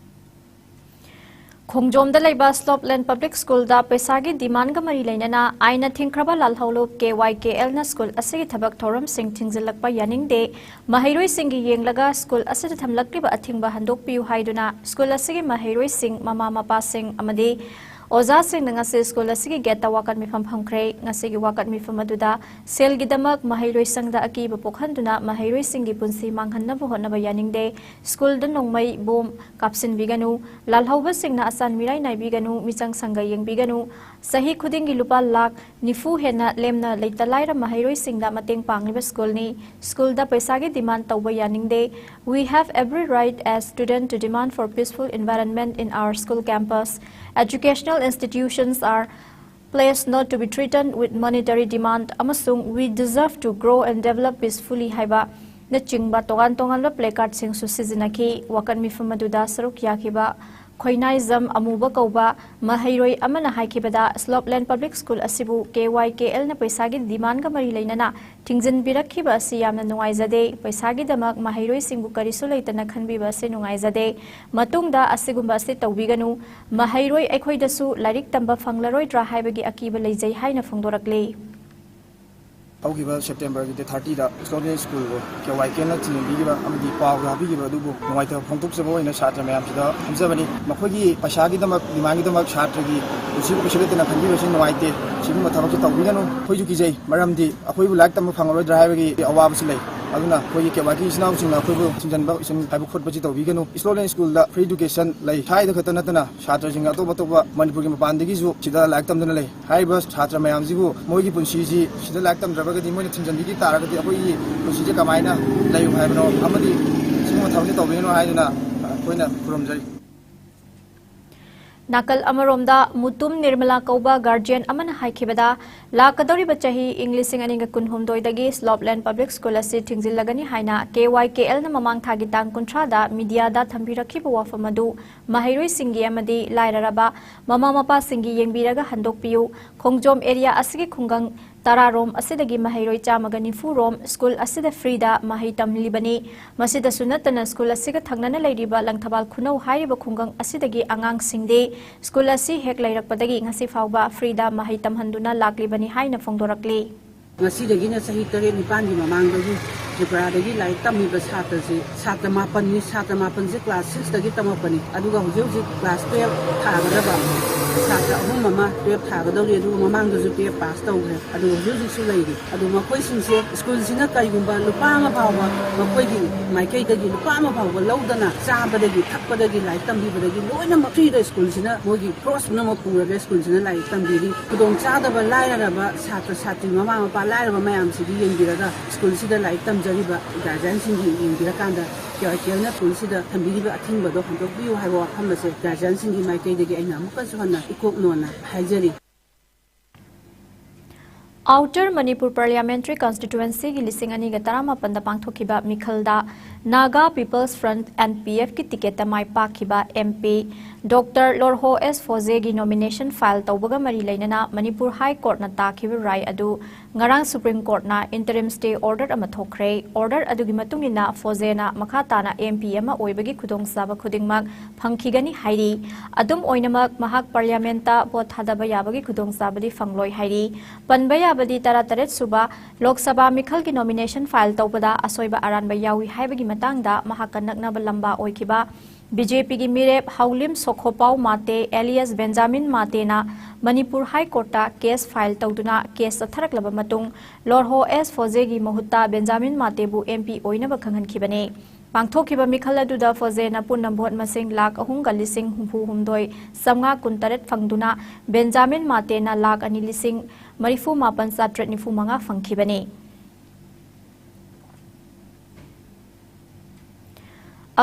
ꯈꯣꯡꯖꯣꯝꯗ ꯂꯩꯕ Slopeland Public Schoolꯗ ꯄꯩꯁꯥꯒꯤ demandꯒ ꯃꯔꯤ ꯂꯩꯅꯅ ꯑꯥꯏꯟꯅ ꯊꯤꯡꯈ꯭ꯔꯕ ꯂꯥꯜꯍꯧꯂꯨꯞ K Y K Lꯅ school ꯑꯁꯤꯒꯤ ꯊꯕꯛ ꯊꯧꯔꯝꯁꯤꯡ ꯊꯤꯡꯖꯤꯜꯂꯛꯄ ꯌꯥꯅꯤꯡꯗꯦ꯫ ꯃꯍꯩꯔꯣꯏꯁꯤꯡꯒꯤ ꯌꯦꯡꯂꯒ school ꯑꯁꯤꯗ ꯊꯝꯂꯛꯂꯤꯕ ꯑꯊꯤꯡꯕ ꯍꯟꯗꯣꯛꯄꯤꯌꯨ ꯍꯥꯏꯗꯨꯅ school ꯑꯁꯤꯒꯤ ꯃꯍꯩꯔꯣꯏꯁꯤꯡ, ꯃꯃꯥ ꯃꯄꯥꯁꯤꯡ ꯑꯃꯗꯤ ꯑꯣꯖꯥꯁꯤꯡꯅ ꯉꯁꯤ school ꯑꯁꯤꯒꯤ gateꯇ ꯋꯥꯀꯠ ꯃꯤꯐꯝ ꯐꯝꯈ꯭ꯔꯦ꯫ ꯉꯁꯤꯒꯤ ꯋꯥꯀꯠ ꯃꯤꯐꯝ ꯑꯗꯨꯗ ꯁꯦꯜꯒꯤꯗꯃꯛ ꯃꯍꯩꯔꯣꯏ ꯁꯪꯗ ꯑꯀꯤꯕ ꯄꯣꯛꯍꯟꯗꯨꯅ ꯃꯍꯩꯔꯣꯏꯁꯤꯡꯒꯤ ꯄꯨꯟꯁꯤ ꯃꯥꯡꯍꯟꯅꯕ ꯍꯣꯠꯅꯕ ꯌꯥꯅꯤꯡꯗꯦ꯫ Schoolꯗ ꯅꯣꯡꯃꯩ ꯕꯣꯝ ꯀꯥꯞꯁꯤꯟꯕꯤꯒꯅꯨ꯫ ꯂꯥꯜꯍꯧꯕꯁꯤꯡꯅ ꯑꯆꯥꯟ ꯃꯤꯔꯥꯏ ꯅꯥꯏꯕꯤꯒꯅꯨ, ꯃꯤꯆꯪ ꯁꯪꯒ ꯌꯦꯡꯕꯤꯒꯅꯨ꯫ ꯆꯍꯤ ꯈꯨꯗꯤꯡꯒꯤ ꯂꯨꯄꯥ ꯂꯥꯈ ꯅꯤꯐꯨ ꯍꯦꯟꯅ ꯂꯦꯝꯅ ꯂꯩꯇ ꯂꯥꯏꯔ ꯃꯍꯩꯔꯣꯏꯁꯤꯡꯗ ꯃꯇꯦꯡ ꯄꯥꯡꯂꯤꯕ schoolꯅꯤ꯫ Schoolꯗ ꯄꯩꯁꯥꯒꯤ demand ꯇꯧꯕ ꯌꯥꯅꯤꯡꯗꯦ꯫ We have every right as student to demand for peaceful environment in our school campus. Educational institutions are Place not to be threatened with monetary demand ꯑꯃꯁꯨꯡ We deserve to grow and develop peacefully ꯍꯥꯏꯕꯅꯆꯤꯡꯕ ꯇꯣꯉꯥꯟ ꯇꯣꯉꯥꯟꯕ placardꯁꯤꯡꯁꯨ ꯁꯤꯖꯤꯟꯅꯈꯤ꯫ ꯋꯥꯀꯠ ꯃꯤꯐꯝ ꯑꯗꯨꯗ ꯁꯔꯨꯛ ꯌꯥꯈꯤꯕ ꯈꯣꯏꯅꯥꯏꯖꯝ ꯑꯃꯨꯕ ꯀꯧꯕ ꯃꯍꯩꯔꯣꯏ ꯑꯃꯅ ꯍꯥꯏꯈꯤꯕꯗ, Slopeland Public School ꯑꯁꯤꯕꯨ K Y K Lꯅ ꯄꯩꯁꯥꯒꯤ demandꯒ ꯃꯔꯤ ꯂꯩꯅꯅ ꯊꯤꯡꯖꯤꯟꯕꯤꯔꯛꯈꯤꯕ ꯑꯁꯤ ꯌꯥꯝꯅ ꯅꯨꯡꯉꯥꯏꯖꯗꯦ꯫ ꯄꯩꯁꯥꯒꯤꯗꯃꯛ ꯃꯍꯩꯔꯣꯏꯁꯤꯡꯕꯨ ꯀꯔꯤꯁꯨ ꯂꯩꯇꯅ ꯈꯟꯕꯤꯕ ꯑꯁꯤ ꯅꯨꯡꯉꯥꯏꯖꯗꯦ꯫ ꯃꯇꯨꯡꯗ ꯑꯁꯤꯒꯨꯝꯕ ꯑꯁꯤ ꯇꯧꯕꯤꯒꯅꯨ꯫ ꯃꯍꯩꯔꯣꯏ ꯑꯩꯈꯣꯏꯗꯁꯨ ꯂꯥꯏꯔꯤꯛ ꯇꯝꯕ ꯐꯪꯂꯔꯣꯏꯗ꯭ꯔꯥ ꯍꯥꯏꯕꯒꯤ ꯑꯀꯤꯕ ꯂꯩꯖꯩ ꯍꯥꯏꯅ ꯐꯣꯡꯗꯣꯔꯛꯂꯤ꯫ ꯍꯧꯈꯤꯕ Septemberꯒꯤ date thirtyꯗ Slopeland Schoolꯕꯨ K Y Kꯅ ꯊꯤꯡꯖꯤꯟꯕꯤꯈꯤꯕ ꯑꯃꯗꯤ ꯄꯥꯎ ꯇꯥꯕꯤꯈꯤꯕ ꯑꯗꯨꯕꯨ ꯅꯨꯡꯉꯥꯏꯇꯕ ꯐꯣꯡꯗꯣꯛꯆꯕ ꯑꯣꯏꯅ ꯁꯥꯇ꯭ꯔ ꯃꯌꯥꯝꯁꯤꯗ ꯍꯥꯏꯖꯕꯅꯤ꯫ ꯃꯈꯣꯏꯒꯤ ꯄꯩꯁꯥꯒꯤꯗꯃꯛ, demandꯒꯤꯗꯃꯛ ꯁꯥꯇ꯭ꯔꯒꯤ ꯄꯨꯟꯁꯤꯕꯨ ꯀꯩꯁꯨ ꯂꯩꯇꯅ ꯈꯟꯕꯤꯕꯁꯤ ꯅꯨꯡꯉꯥꯏꯇꯦ꯫ ꯁꯤꯒꯨꯝꯕ ꯊꯕꯛꯁꯤ ꯇꯧꯕꯤꯒꯅꯨ꯫ ꯑꯩꯈꯣꯏꯁꯨ ꯀꯤꯖꯩ, ꯃꯔꯝꯗꯤ ꯑꯩꯈꯣꯏꯕꯨ ꯂꯥꯏꯔꯤꯛ ꯇꯝꯕ ꯐꯪꯂꯔꯣꯏꯗ꯭ꯔꯥ ꯍꯥꯏꯕꯒꯤ ꯑꯋꯥꯕꯁꯨ ꯂꯩ꯫ ꯑꯗꯨꯅ ꯑꯩꯈꯣꯏꯒꯤ K Y K ꯏꯆꯤꯟ ꯏꯅꯥꯎꯁꯤꯡꯅ ꯑꯩꯈꯣꯏꯕꯨ ꯊꯤꯡꯖꯤꯟꯕ ꯍꯥꯏꯕ ꯈꯣꯠꯄꯁꯤ ꯇꯧꯕꯤꯒꯅꯨ꯫ Slopeland Schoolꯗ free education ꯂꯩ꯫ ꯁ꯭ꯋꯥꯏꯗ ꯈꯛꯇ ꯅꯠꯇꯅ ꯁꯥꯇ꯭ꯔꯁꯤꯡ ꯑꯇꯣꯞ ꯑꯇꯣꯞꯄ ꯃꯅꯤꯄꯨꯔꯒꯤ ꯃꯄꯥꯟꯗꯒꯤꯁꯨ ꯁꯤꯗ ꯂꯥꯏꯔꯤꯛ ꯇꯝꯗꯨꯅ ꯂꯩ꯫ ꯍꯥꯏꯔꯤꯕ ꯁꯥꯇ꯭ꯔ ꯃꯌꯥꯝꯁꯤꯕꯨ ꯃꯣꯏꯒꯤ ꯄꯨꯟꯁꯤꯁꯤ ꯁꯤꯗ ꯂꯥꯏꯔꯤꯛ ꯇꯝꯗ꯭ꯔꯕꯒꯗꯤ, ꯃꯣꯏꯅ ꯊꯤꯡꯖꯤꯟꯕꯤꯈꯤ ꯇꯥꯔꯒꯗꯤ ꯑꯩꯈꯣꯏꯒꯤ ꯄꯨꯟꯁꯤꯁꯦ ꯀꯃꯥꯏꯅ ꯂꯩꯌꯨ ꯍꯥꯏꯕꯅꯣ? ꯑꯃꯗꯤ ꯁꯤꯒꯨꯝꯕ ꯊꯕꯛꯁꯦ ꯇꯧꯕꯤꯒꯅꯨ ꯍꯥꯏꯗꯨꯅ ꯑꯩꯈꯣꯏꯅ ꯈꯨꯔꯨꯝꯖꯔꯤ꯫ ꯅꯥꯀꯜ ꯑꯃꯔꯣꯝꯗ, ꯃꯨꯇꯨꯝ ꯅꯤꯔꯃꯂꯥ ꯀꯧꯕ guardian ꯑꯃꯅ ꯍꯥꯏꯈꯤꯕꯗ, ꯂꯥꯛꯀꯗꯧꯔꯤꯕ ꯆꯍꯤ ꯏꯪ ꯂꯤꯁꯤꯡ ꯑꯅꯤꯒ ꯀꯨꯟꯍꯨꯝꯗꯣꯏꯗꯒꯤ Slopeland Public School ꯑꯁꯤ ꯊꯤꯡꯖꯤꯜꯂꯒꯅꯤ ꯍꯥꯏꯅ K Y K Lꯅ ꯃꯃꯥꯡ ꯊꯥꯒꯤ ꯇꯥꯡ ꯀꯨꯟꯊ꯭ꯔꯥꯗ mediaꯗ ꯊꯝꯕꯤꯔꯛꯈꯤꯕ ꯋꯥꯐꯝ ꯑꯗꯨ ꯃꯍꯩꯔꯣꯏꯁꯤꯡꯒꯤ ꯑꯃꯗꯤ ꯂꯥꯏꯔꯔꯕ ꯃꯃꯥ ꯃꯄꯥꯁꯤꯡꯒꯤ ꯌꯦꯡꯕꯤꯔꯒ ꯍꯟꯗꯣꯛꯄꯤꯌꯨ꯫ ꯈꯣꯡꯖꯣꯝ area ꯑꯁꯤꯒꯤ ꯈꯨꯡꯒꯪ ꯇꯔꯥꯔꯣꯝ ꯑꯁꯤꯗꯒꯤ ꯃꯍꯩꯔꯣꯏ ꯆꯥꯝꯃꯒ ꯅꯤꯐꯨ ꯔꯣꯝ school ꯑꯁꯤꯗ freeꯗ ꯃꯍꯩ ꯇꯝꯂꯤꯕꯅꯤ꯫ ꯃꯁꯤꯗꯁꯨ ꯅꯠꯇꯅ school ꯑꯁꯤꯒ ꯊꯪꯅꯅ ꯂꯩꯔꯤꯕ ꯂꯪꯊꯕꯥꯜ ꯈꯨꯅꯧ ꯍꯥꯏꯔꯤꯕ ꯈꯨꯡꯒꯪ ꯑꯁꯤꯗꯒꯤ ꯑꯉꯥꯡꯁꯤꯡꯗꯤ school ꯑꯁꯤ ꯍꯦꯛ ꯂꯩꯔꯛꯄꯗꯒꯤ ꯉꯁꯤ ꯐꯥꯎꯕ freeꯗ ꯃꯍꯩ ꯇꯝꯍꯟꯗꯨꯅ ꯂꯥꯛꯂꯤꯕꯅꯤ ꯍꯥꯏꯅ ꯐꯣꯡꯗꯣꯔꯛꯂꯤ꯫ ꯉꯁꯤꯗꯒꯤꯅ ꯆꯍꯤ ꯇꯔꯦꯠ ꯅꯤꯄꯥꯟꯒꯤ ꯃꯃꯥꯡꯗꯒꯤ ꯇ꯭ꯔꯤꯄꯨꯔꯥꯗꯒꯤ ꯂꯥꯏꯔꯤꯛ ꯇꯝꯃꯤꯕ ꯁꯥꯇ꯭ꯔꯁꯤ ꯁꯥꯇ꯭ꯔ ꯃꯥꯄꯟꯅꯤ꯫ ꯁꯥꯇ꯭ꯔ ꯃꯥꯄꯟꯁꯦ class sixꯇꯒꯤ ꯇꯝꯃꯛꯄꯅꯤ꯫ ꯑꯗꯨꯒ ꯍꯧꯖꯤꯛ ꯍꯧꯖꯤꯛ class twelve ꯊꯥꯒꯗꯕ ꯁꯥꯇ꯭ꯔ ꯑꯍꯨꯝ ꯑꯃ twelve ꯊꯥꯒꯗꯧꯔꯤ꯫ ꯑꯗꯨꯒ ꯃꯃꯥꯡꯗꯁꯨ twelve pass ꯇꯧꯈ꯭ꯔꯦ꯫ ꯑꯗꯨꯒ ꯍꯧꯖꯤꯛ ꯍꯧꯖꯤꯛꯁꯨ ꯂꯩꯔꯤ꯫ ꯑꯗꯨ ꯃꯈꯣꯏꯁꯤꯡꯁꯦ schoolꯁꯤꯅ ꯀꯔꯤꯒꯨꯝꯕ ꯂꯨꯄꯥ ꯑꯃ ꯐꯥꯎꯕ ꯃꯈꯣꯏꯒꯤ ꯃꯥꯏꯀꯩꯗꯒꯤ ꯂꯨꯄꯥ ꯑꯃ ꯐꯥꯎꯕ ꯂꯧꯗꯅ ꯆꯥꯕꯗꯒꯤ ꯊꯛꯄꯗꯒꯤ ꯂꯥꯏꯔꯤꯛ ꯇꯝꯕꯤꯕꯗꯒꯤ ꯂꯣꯏꯅꯃꯛ freeꯗ schoolꯁꯤꯅ ꯃꯣꯏꯒꯤ cost ꯄꯨꯝꯅꯃꯛ ꯄꯨꯔꯒ schoolꯁꯤꯅ ꯂꯥꯏꯔꯤꯛ ꯇꯝꯕꯤꯔꯤ꯫ ꯈꯨꯗꯣꯡꯆꯥꯗꯕ ꯂꯥꯏꯔꯔꯕ ꯁꯥꯇ꯭ꯔ ꯁꯥꯇ꯭ꯔꯤ ꯃꯃꯥ ꯃꯄꯥ ꯂꯥꯏꯔꯕ ꯃꯌꯥꯝꯁꯤꯒꯤ ꯌꯦꯡꯕꯤꯔꯒ schoolꯁꯤꯗ ꯂꯥꯏꯔꯤꯛ ꯇꯝꯖꯔꯤꯕ guardianꯁꯤꯡꯒꯤ ꯌꯦꯡꯕꯤꯔꯀꯥꯟꯗ K Y Kꯅ schoolꯁꯤꯗ ꯊꯝꯕꯤꯔꯤꯕ ꯑꯊꯤꯡꯕꯗꯣ ꯍꯟꯗꯣꯛꯄꯤꯌꯨ ꯍꯥꯏꯕ ꯋꯥꯐꯝ ꯑꯁꯦ guardianꯁꯤꯡꯒꯤ ꯃꯥꯏꯀꯩꯗꯒꯤ ꯑꯩꯅ ꯑꯃꯨꯛꯀꯁꯨ ꯍꯟꯅ ꯏꯀꯣꯛ ꯅꯣꯟꯅ ꯍꯥꯏꯖꯔꯤ꯫ Outer Manipur Parliamentary Constituency ꯒꯤ ꯂꯤꯁꯤꯡ ꯑꯅꯤꯒ ꯇꯔꯥꯃꯥꯄꯟꯗ ꯄꯥꯡꯊꯣꯛꯈꯤꯕ ꯃꯤꯈꯜꯗ Naga People's Front, N P F ꯀꯤ ticket ꯇ ꯃꯥꯏ ꯄꯥꯛꯈꯤꯕ M P Doctor ꯂꯣꯔꯍꯣ S ꯐꯣꯖꯦꯒꯤ nomination file ꯇꯧꯕꯒ ꯃꯔꯤ ꯂꯩꯅꯅ ꯃꯅꯤꯄꯨꯔ High Court ꯅ ꯇꯥꯈꯤꯕ ꯔꯥꯏ ꯑꯗꯨ ꯉꯔꯥꯡ Supreme Court ꯅ interim stay order ꯑꯃ ꯊꯣꯛꯈ꯭ꯔꯦ꯫ Order ꯑꯗꯨꯒꯤ ꯃꯇꯨꯡ ꯏꯟꯅ ꯐꯣꯖꯦꯅ ꯃꯈꯥ ꯇꯥꯅ M P ꯑꯃ ꯑꯣꯏꯕꯒꯤ ꯈꯨꯗꯣꯡꯆꯥꯕ ꯈꯨꯗꯤꯡꯃꯛ ꯐꯪꯈꯤꯒꯅꯤ ꯍꯥꯏꯔꯤ꯫ ꯑꯗꯨꯝ ꯑꯣꯏꯅꯃꯛ, ꯃꯍꯥꯛ Parliament ꯇ vote ꯊꯥꯗꯕ ꯌꯥꯕꯒꯤ ꯈꯨꯗꯣꯡꯆꯥꯕꯗꯤ ꯐꯪꯂꯣꯏ ꯍꯥꯏꯔꯤ꯫ ꯄꯟꯕ ꯌꯥꯕꯗꯤ, ꯇꯔꯥꯇꯔꯦꯠ ꯁꯨꯕ ꯂꯣꯛ ꯁꯚꯥ ꯃꯤꯈꯜꯒꯤ nomination file ꯇꯧꯕꯗ ꯑꯁꯣꯏꯕ ꯑꯔꯥꯟꯕ ꯌꯥꯎꯏ ꯍꯥꯏꯕꯒꯤ ꯃꯇꯥꯡꯗ ꯃꯍꯥꯛꯀ ꯅꯛꯅꯕ ꯂꯝꯕꯥ ꯑꯣꯏꯈꯤꯕ B J P ꯒꯤ ꯃꯤꯔꯦꯞ ꯍꯥꯎꯂꯤꯝ ꯁꯣꯈꯣꯄꯥꯎ Mate alias Benjamin ꯃꯥꯇꯦꯅ Manipur High Court ꯇ case file ꯇꯧꯗꯨꯅ case ꯆꯠꯊꯔꯛꯂꯕ ꯃꯇꯨꯡ, ꯂꯣꯔꯍꯣ ꯑꯦꯁ ꯐꯣꯖꯦꯒꯤ ꯃꯍꯨꯠꯇ ꯕꯦꯟꯖꯥꯃꯤꯟ ꯃꯥꯇꯦꯕꯨ M P ꯑꯣꯏꯅꯕ ꯈꯪꯍꯟꯈꯤꯕꯅꯤ꯫ ꯄꯥꯡꯊꯣꯛꯈꯤꯕ ꯃꯤꯈꯜ ꯑꯗꯨꯗ ꯐꯣꯖꯦꯅ ꯄꯨꯟꯅ vote ꯃꯁꯤꯡ ꯂꯥꯈ ꯑꯍꯨꯝꯒ ꯂꯤꯁꯤꯡ ꯍꯨꯝꯐꯨ ꯍꯨꯝꯗꯣꯏ ꯆꯥꯝꯃꯉꯥ ꯀꯨꯟꯇꯔꯦꯠ ꯐꯪꯗꯨꯅ, ꯕꯦꯟꯖꯥꯃꯤꯟ ꯃꯥꯇꯦꯅ ꯂꯥꯈ ꯑꯅꯤ ꯂꯤꯁꯤꯡ ꯃꯔꯤꯐꯨ ꯃꯥꯄꯟ ꯆꯥꯇ꯭ꯔꯦꯠ ꯅꯤꯐꯨ ꯃꯉꯥ ꯐꯪꯈꯤꯕꯅꯤ꯫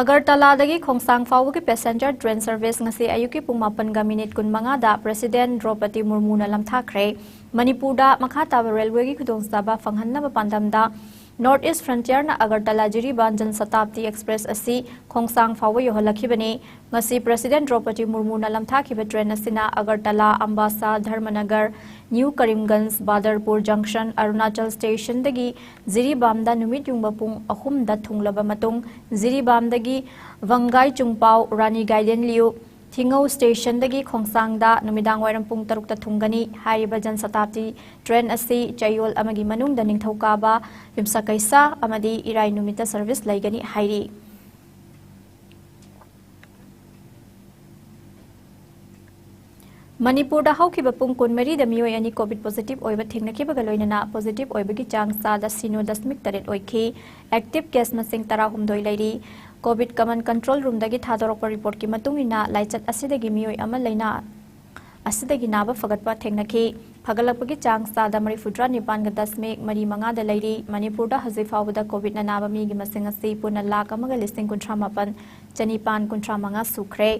ꯑꯒꯔꯇꯂꯥꯗꯒꯤ ꯈꯣꯡꯁꯥꯡ ꯐꯥꯎꯕꯒꯤ passenger train service ꯉꯁꯤ ꯑꯌꯨꯛꯀꯤ ꯄꯨꯡ ꯃꯥꯄꯟꯒ minute ꯀꯨꯟꯃꯉꯥꯗ President ꯗ꯭ꯔꯧꯄꯗꯤ ꯃꯨꯔꯃꯨꯅ ꯂꯝꯊꯥꯈ꯭ꯔꯦ꯫ ꯃꯅꯤꯄꯨꯔꯗ ꯃꯈꯥ ꯇꯥꯕ railway ꯒꯤ ꯈꯨꯗꯣꯡꯆꯥꯕ ꯐꯪꯍꯟꯅꯕ ꯄꯥꯟꯗꯝꯗ North East Frontier ꯅ ꯑꯒꯔꯇꯂꯥ ꯖꯤꯔꯤꯕꯥꯝ ꯖꯟ ꯁꯇꯥꯕꯗꯤ Express ꯑꯁꯤ ꯈꯣꯡꯁꯥꯡ ꯐꯥꯎꯕ ꯌꯧꯍꯜꯂꯛꯈꯤꯕꯅꯤ꯫ ꯉꯁꯤ President ꯗ꯭ꯔꯧꯄꯗꯤ ꯃꯨꯔꯃꯨꯅ ꯂꯝꯊꯥꯈꯤꯕ train ꯑꯁꯤꯅ Agartala, ꯑꯝꯕꯥꯁꯥ, ꯙꯔꯃꯅꯒꯔ, new Karimganj, ꯕꯥꯗꯔꯄꯨꯔ junction, Arunachal station ꯗꯒꯤ ꯖꯤꯔꯤꯕꯥꯝꯗ ꯅꯨꯃꯤꯠ ꯌꯨꯡꯕ ꯄꯨꯡ ꯑꯍꯨꯝꯗ ꯊꯨꯡꯂꯕ ꯃꯇꯨꯡ, ꯖꯤꯔꯤꯕꯥꯝꯗꯒꯤ ꯚꯪꯒꯥꯏ ꯆꯨꯡꯄꯥꯎ, ꯔꯥꯅꯤ ꯒꯥꯏꯗꯦꯟꯂꯤꯌꯨ, ꯊꯤꯉꯧ station ꯗꯒꯤ ꯈꯣꯡꯁꯥꯡꯗ ꯅꯨꯃꯤꯗꯥꯡ ꯋꯥꯏꯔꯝ ꯄꯨꯡ ꯇꯔꯨꯛꯇ ꯊꯨꯡꯒꯅꯤ꯫ ꯍꯥꯏꯔꯤꯕ ꯖꯟ ꯁꯇꯥꯕꯗꯤ train ꯑꯁꯤ ꯆꯌꯣꯜ ꯑꯃꯒꯤ ꯃꯅꯨꯡꯗ ꯅꯤꯡꯊꯧꯀꯥꯕ, ꯌꯨꯝꯁꯀꯩꯁ ꯑꯃꯗꯤ ꯏꯔꯥꯏ ꯅꯨꯃꯤꯠꯇ service ꯂꯩꯒꯅꯤ ꯍꯥꯏꯔꯤ꯫ ꯃꯅꯤꯄꯨꯔꯗ ꯍꯧꯈꯤꯕ ꯄꯨꯡ ꯀꯨꯟꯃꯔꯤꯗ ꯃꯤꯑꯣꯏ ꯑꯅꯤ COVID positive ꯑꯣꯏꯕ ꯊꯦꯡꯅꯈꯤꯕꯒ ꯂꯣꯏꯅꯅ positive ꯑꯣꯏꯕꯒꯤ ꯆꯥꯡ ꯆꯥꯗ ꯁꯤꯅꯣ ꯗꯁꯃꯤꯛ ꯇꯔꯦꯠ ꯑꯣꯏꯈꯤ꯫ Active case ꯃꯁꯤꯡ ꯇꯔꯥꯍꯨꯝꯗꯣꯏ ꯂꯩꯔꯤ꯫ COVID Command Control Room ꯗꯒꯤ ꯊꯥꯗꯣꯔꯛꯄ report ꯀꯤ ꯃꯇꯨꯡ ꯏꯟꯅ, ꯂꯥꯏꯆꯠ ꯑꯁꯤꯗꯒꯤ ꯃꯤꯑꯣꯏ ꯑꯃ ꯂꯩꯅꯥ ꯑꯁꯤꯗꯒꯤ ꯅꯥꯕ ꯐꯒꯠꯄ ꯊꯦꯡꯅꯈꯤ꯫ ꯐꯒꯠꯂꯛꯄꯒꯤ ꯆꯥꯡ ꯆꯥꯗ ꯃꯔꯤꯐꯨꯇꯔꯥ ꯅꯤꯄꯥꯟꯒ ꯗꯁꯃꯤꯛ ꯃꯔꯤ ꯃꯉꯥꯗ ꯂꯩꯔꯤ꯫ ꯃꯅꯤꯄꯨꯔꯗ ꯍꯧꯖꯤꯛ ꯐꯥꯎꯕꯗ COVID-ꯅ ꯅꯥꯕ ꯃꯤꯒꯤ ꯃꯁꯤꯡ ꯑꯁꯤ ꯄꯨꯟꯅ ꯂꯥꯈ ꯑꯃꯒ ꯂꯤꯁꯤꯡ ꯀꯨꯟꯊ꯭ꯔꯥ ꯃꯥꯄꯟ ꯆꯅꯤꯄꯥꯟ ꯀꯨꯟꯊ꯭ꯔꯥ ꯃꯉꯥ ꯁꯨꯈ꯭ꯔꯦ꯫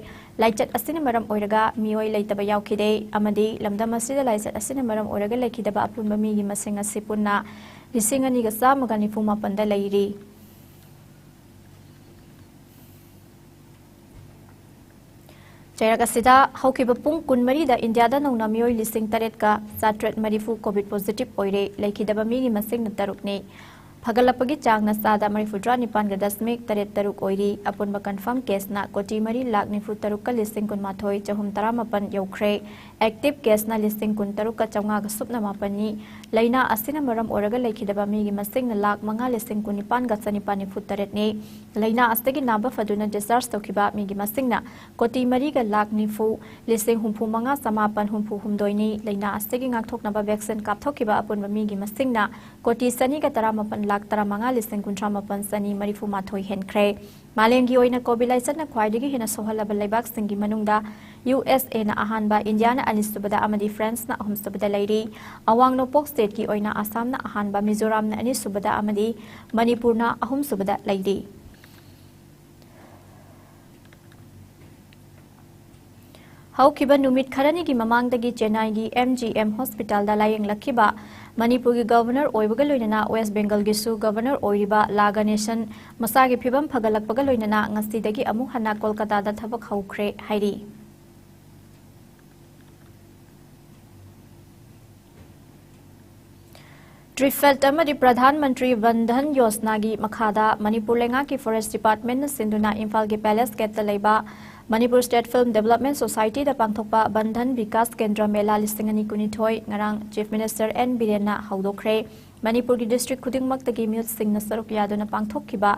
ꯂꯥꯏꯆꯠ ꯑꯁꯤꯅ ꯃꯔꯝ ꯑꯣꯏꯔꯒ ꯃꯤꯑꯣꯏ ꯂꯩꯇꯕ ꯌꯥꯎꯈꯤꯗꯦ ꯑꯃꯗꯤ ꯂꯝꯗꯝ ꯑꯁꯤꯗ ꯂꯥꯏꯆꯠ ꯑꯁꯤꯅ ꯃꯔꯝ ꯑꯣꯏꯔꯒ ꯂꯩꯈꯤꯗꯕ ꯑꯄꯨꯟꯕ ꯃꯤꯒꯤ ꯃꯁꯤꯡ ꯑꯁꯤ ꯄꯨꯟꯅ ꯂꯤꯁꯤꯡ ꯑꯅꯤꯒ ꯆꯥꯝꯃꯒ ꯅꯤꯐꯨ ꯃꯥꯄꯟꯗ ꯂꯩꯔꯤ꯫ ꯆꯩꯔꯛ ꯑꯁꯤꯗ ꯍꯧꯈꯤꯕ ꯄꯨꯡ ꯀꯨꯟꯃꯔꯤꯗ ꯏꯟꯗꯤꯌꯥꯗ ꯅꯧꯅ ꯃꯤꯑꯣꯏ ꯂꯤꯁꯤꯡ ꯇꯔꯦꯠꯀ ꯆꯥꯇ꯭ꯔꯦꯠ ꯃꯔꯤꯐꯨ COVID positive ꯑꯣꯏꯔꯦ꯫ ꯂꯩꯈꯤꯗꯕ ꯃꯤꯒꯤ ꯃꯁꯤꯡꯅ ꯇꯔꯨꯛꯅꯤ꯫ ꯐꯒꯠꯂꯛꯄꯒꯤ ꯆꯥꯡꯅ ꯆꯥꯗ ꯃꯔꯤꯐꯨꯇꯔꯥ ꯅꯤꯄꯥꯟꯒ ꯗꯁꯃꯤꯛ ꯇꯔꯦꯠ ꯇꯔꯨꯛ ꯑꯣꯏꯔꯤ꯫ ꯑꯄꯨꯟꯕ confirm caseꯅ ꯀꯣꯇꯤ ꯃꯔꯤ ꯂꯥꯈ ꯅꯤꯐꯨ ꯇꯔꯨꯛꯀ ꯂꯤꯁꯤꯡ ꯀꯨꯟꯃꯥꯊꯣꯏ ꯆꯍꯨꯝ ꯇꯔꯥꯃꯥꯄꯟ ꯌꯧꯈ꯭ꯔꯦ꯫ Active caseꯅ ꯂꯤꯁꯤꯡ ꯀꯨꯟ ꯇꯔꯨꯛꯀ ꯆꯥꯝꯃꯉꯥꯒ ꯁꯨꯞꯅ ꯃꯥꯄꯟꯅꯤ꯫ ꯂꯥꯏꯅꯥ ꯑꯁꯤꯅ ꯃꯔꯝ ꯑꯣꯏꯔꯒ ꯂꯩꯈꯤꯗꯕ ꯃꯤꯒꯤ ꯃꯁꯤꯡꯅ ꯂꯥꯈ ꯃꯉꯥ ꯂꯤꯁꯤꯡ ꯀꯨꯟꯅꯤꯄꯥꯟꯒ ꯆꯅꯤꯄꯥꯟ ꯅꯤꯐꯨ ꯇꯔꯦꯠꯅꯤ꯫ ꯂꯥꯏꯅꯥ ꯑꯁꯤꯗꯒꯤ ꯅꯥꯕ ꯐꯗꯨꯅ discharge ꯇꯧꯈꯤꯕ ꯃꯤꯒꯤ ꯃꯁꯤꯡꯅ ꯀꯣꯇꯤ ꯃꯔꯤꯒ ꯂꯥꯈ ꯅꯤꯐꯨ ꯂꯤꯁꯤꯡ ꯍꯨꯝꯐꯨ ꯃꯉꯥ ꯆꯃꯥꯄꯟ ꯍꯨꯝꯐꯨ ꯍꯨꯝꯗꯣꯏꯅꯤ꯫ ꯂꯥꯏꯅꯥ ꯑꯁꯤꯗꯒꯤ ꯉꯥꯛꯊꯣꯛꯅꯕ vaccine ꯀꯥꯞꯊꯣꯛꯈꯤꯕ ꯑꯄꯨꯟꯕ ꯃꯤꯒꯤ ꯃꯁꯤꯡꯅ ꯀꯣꯇꯤ ꯆꯅꯤꯒ ꯇꯔꯥꯃꯥꯄꯟ ꯂꯥꯈ ꯇꯔꯥꯃꯉꯥ ꯂꯤꯁꯤꯡ ꯀꯨꯟꯊ꯭ꯔꯥ ꯃꯥꯄꯟ ꯆꯅꯤ ꯃꯔꯤꯐꯨ ꯃꯥꯊꯣꯏ ꯍꯦꯟꯈ꯭ꯔꯦ꯫ ꯃꯥꯂꯦꯝꯒꯤ ꯑꯣꯏꯅ COVID ꯂꯥꯏꯆꯠꯅ ꯈ꯭ꯋꯥꯏꯗꯒꯤ ꯍꯦꯟꯅ ꯁꯣꯛꯍꯜꯂꯕ ꯂꯩꯕꯥꯛꯁꯤꯡꯒꯤ ꯃꯅꯨꯡꯗ USAꯅ ꯑꯍꯥꯟꯕ, ꯏꯟꯗꯤꯌꯥꯅ ꯑꯅꯤꯁꯨꯕꯗ ꯑꯃꯗꯤ Franceꯅ ꯑꯍꯨꯝꯁꯨꯕꯗ ꯂꯩꯔꯤ꯫ ꯑꯋꯥꯡ ꯅꯣꯡꯄꯣꯛ stateꯀꯤ ꯑꯣꯏꯅ ꯑꯁꯥꯝꯅ ꯑꯍꯥꯟꯕ, ꯃꯤꯖꯣꯔꯥꯝꯅ ꯑꯅꯤꯁꯨꯕꯗ ꯑꯃꯗꯤ ꯃꯅꯤꯄꯨꯔꯅ ꯑꯍꯨꯝꯁꯨꯕꯗ ꯂꯩꯔꯤ꯫ ꯍꯧꯈꯤꯕ ꯅꯨꯃꯤꯠ ꯈꯔꯅꯤꯒꯤ ꯃꯃꯥꯡꯗꯒꯤ ꯆꯦꯟꯅꯥꯏꯒꯤ MGM hospitalꯗ ꯂꯥꯌꯦꯡꯂꯛꯈꯤꯕ ꯃꯅꯤꯄꯨꯔꯒꯤ governor ꯑꯣꯏꯕꯒ ꯂꯣꯏꯅꯅ West Bengalꯒꯤꯁꯨ governor ꯑꯣꯏꯔꯤꯕ ꯂꯥ ꯒꯅꯦꯁꯟ ꯃꯁꯥꯒꯤ ꯐꯤꯕꯝ ꯐꯒꯠꯂꯛꯄꯒ ꯂꯣꯏꯅꯅ ꯉꯁꯤꯗꯒꯤ ꯑꯃꯨꯛ ꯍꯟꯅ ꯀꯣꯜꯀꯇꯥꯗ ꯊꯕꯛ ꯍꯧꯈ꯭ꯔꯦ ꯍꯥꯏꯔꯤ꯫ TRIFED ꯑꯃꯗꯤ ꯄ꯭ꯔꯙꯥꯟ ꯃꯟꯇ꯭ꯔꯤ ꯚꯟ ꯙꯟ ꯌꯣꯖꯅꯥꯒꯤ ꯃꯈꯥꯗ ꯃꯅꯤꯄꯨꯔ ꯂꯩꯉꯥꯛꯀꯤ forest departmentꯅ ꯁꯤꯟꯗꯨꯅ ꯏꯝꯐꯥꯜꯒꯤ palace gateꯇ ꯂꯩꯕ ꯃꯅꯤꯄꯨꯔ State Film Development Societyꯗ ꯄꯥꯡꯊꯣꯛꯄ ꯚꯟ ꯙꯟ ꯕꯤꯀꯥꯁ ꯀꯦꯟꯗ꯭ꯔ ꯃꯦꯂꯥ ꯂꯤꯁꯤꯡ ꯑꯅꯤ ꯀꯨꯟꯅꯤꯊꯣꯏ ꯉꯔꯥꯡ Chief Minister N ꯕꯤꯔꯦꯟꯅ ꯍꯧꯗꯣꯛꯈ꯭ꯔꯦ꯫ ꯃꯅꯤꯄꯨꯔꯒꯤ district ꯈꯨꯗꯤꯡꯃꯛꯇꯒꯤ ꯃꯤꯍꯨꯠꯁꯤꯡꯅ ꯁꯔꯨꯛ ꯌꯥꯗꯨꯅ ꯄꯥꯡꯊꯣꯛꯈꯤꯕ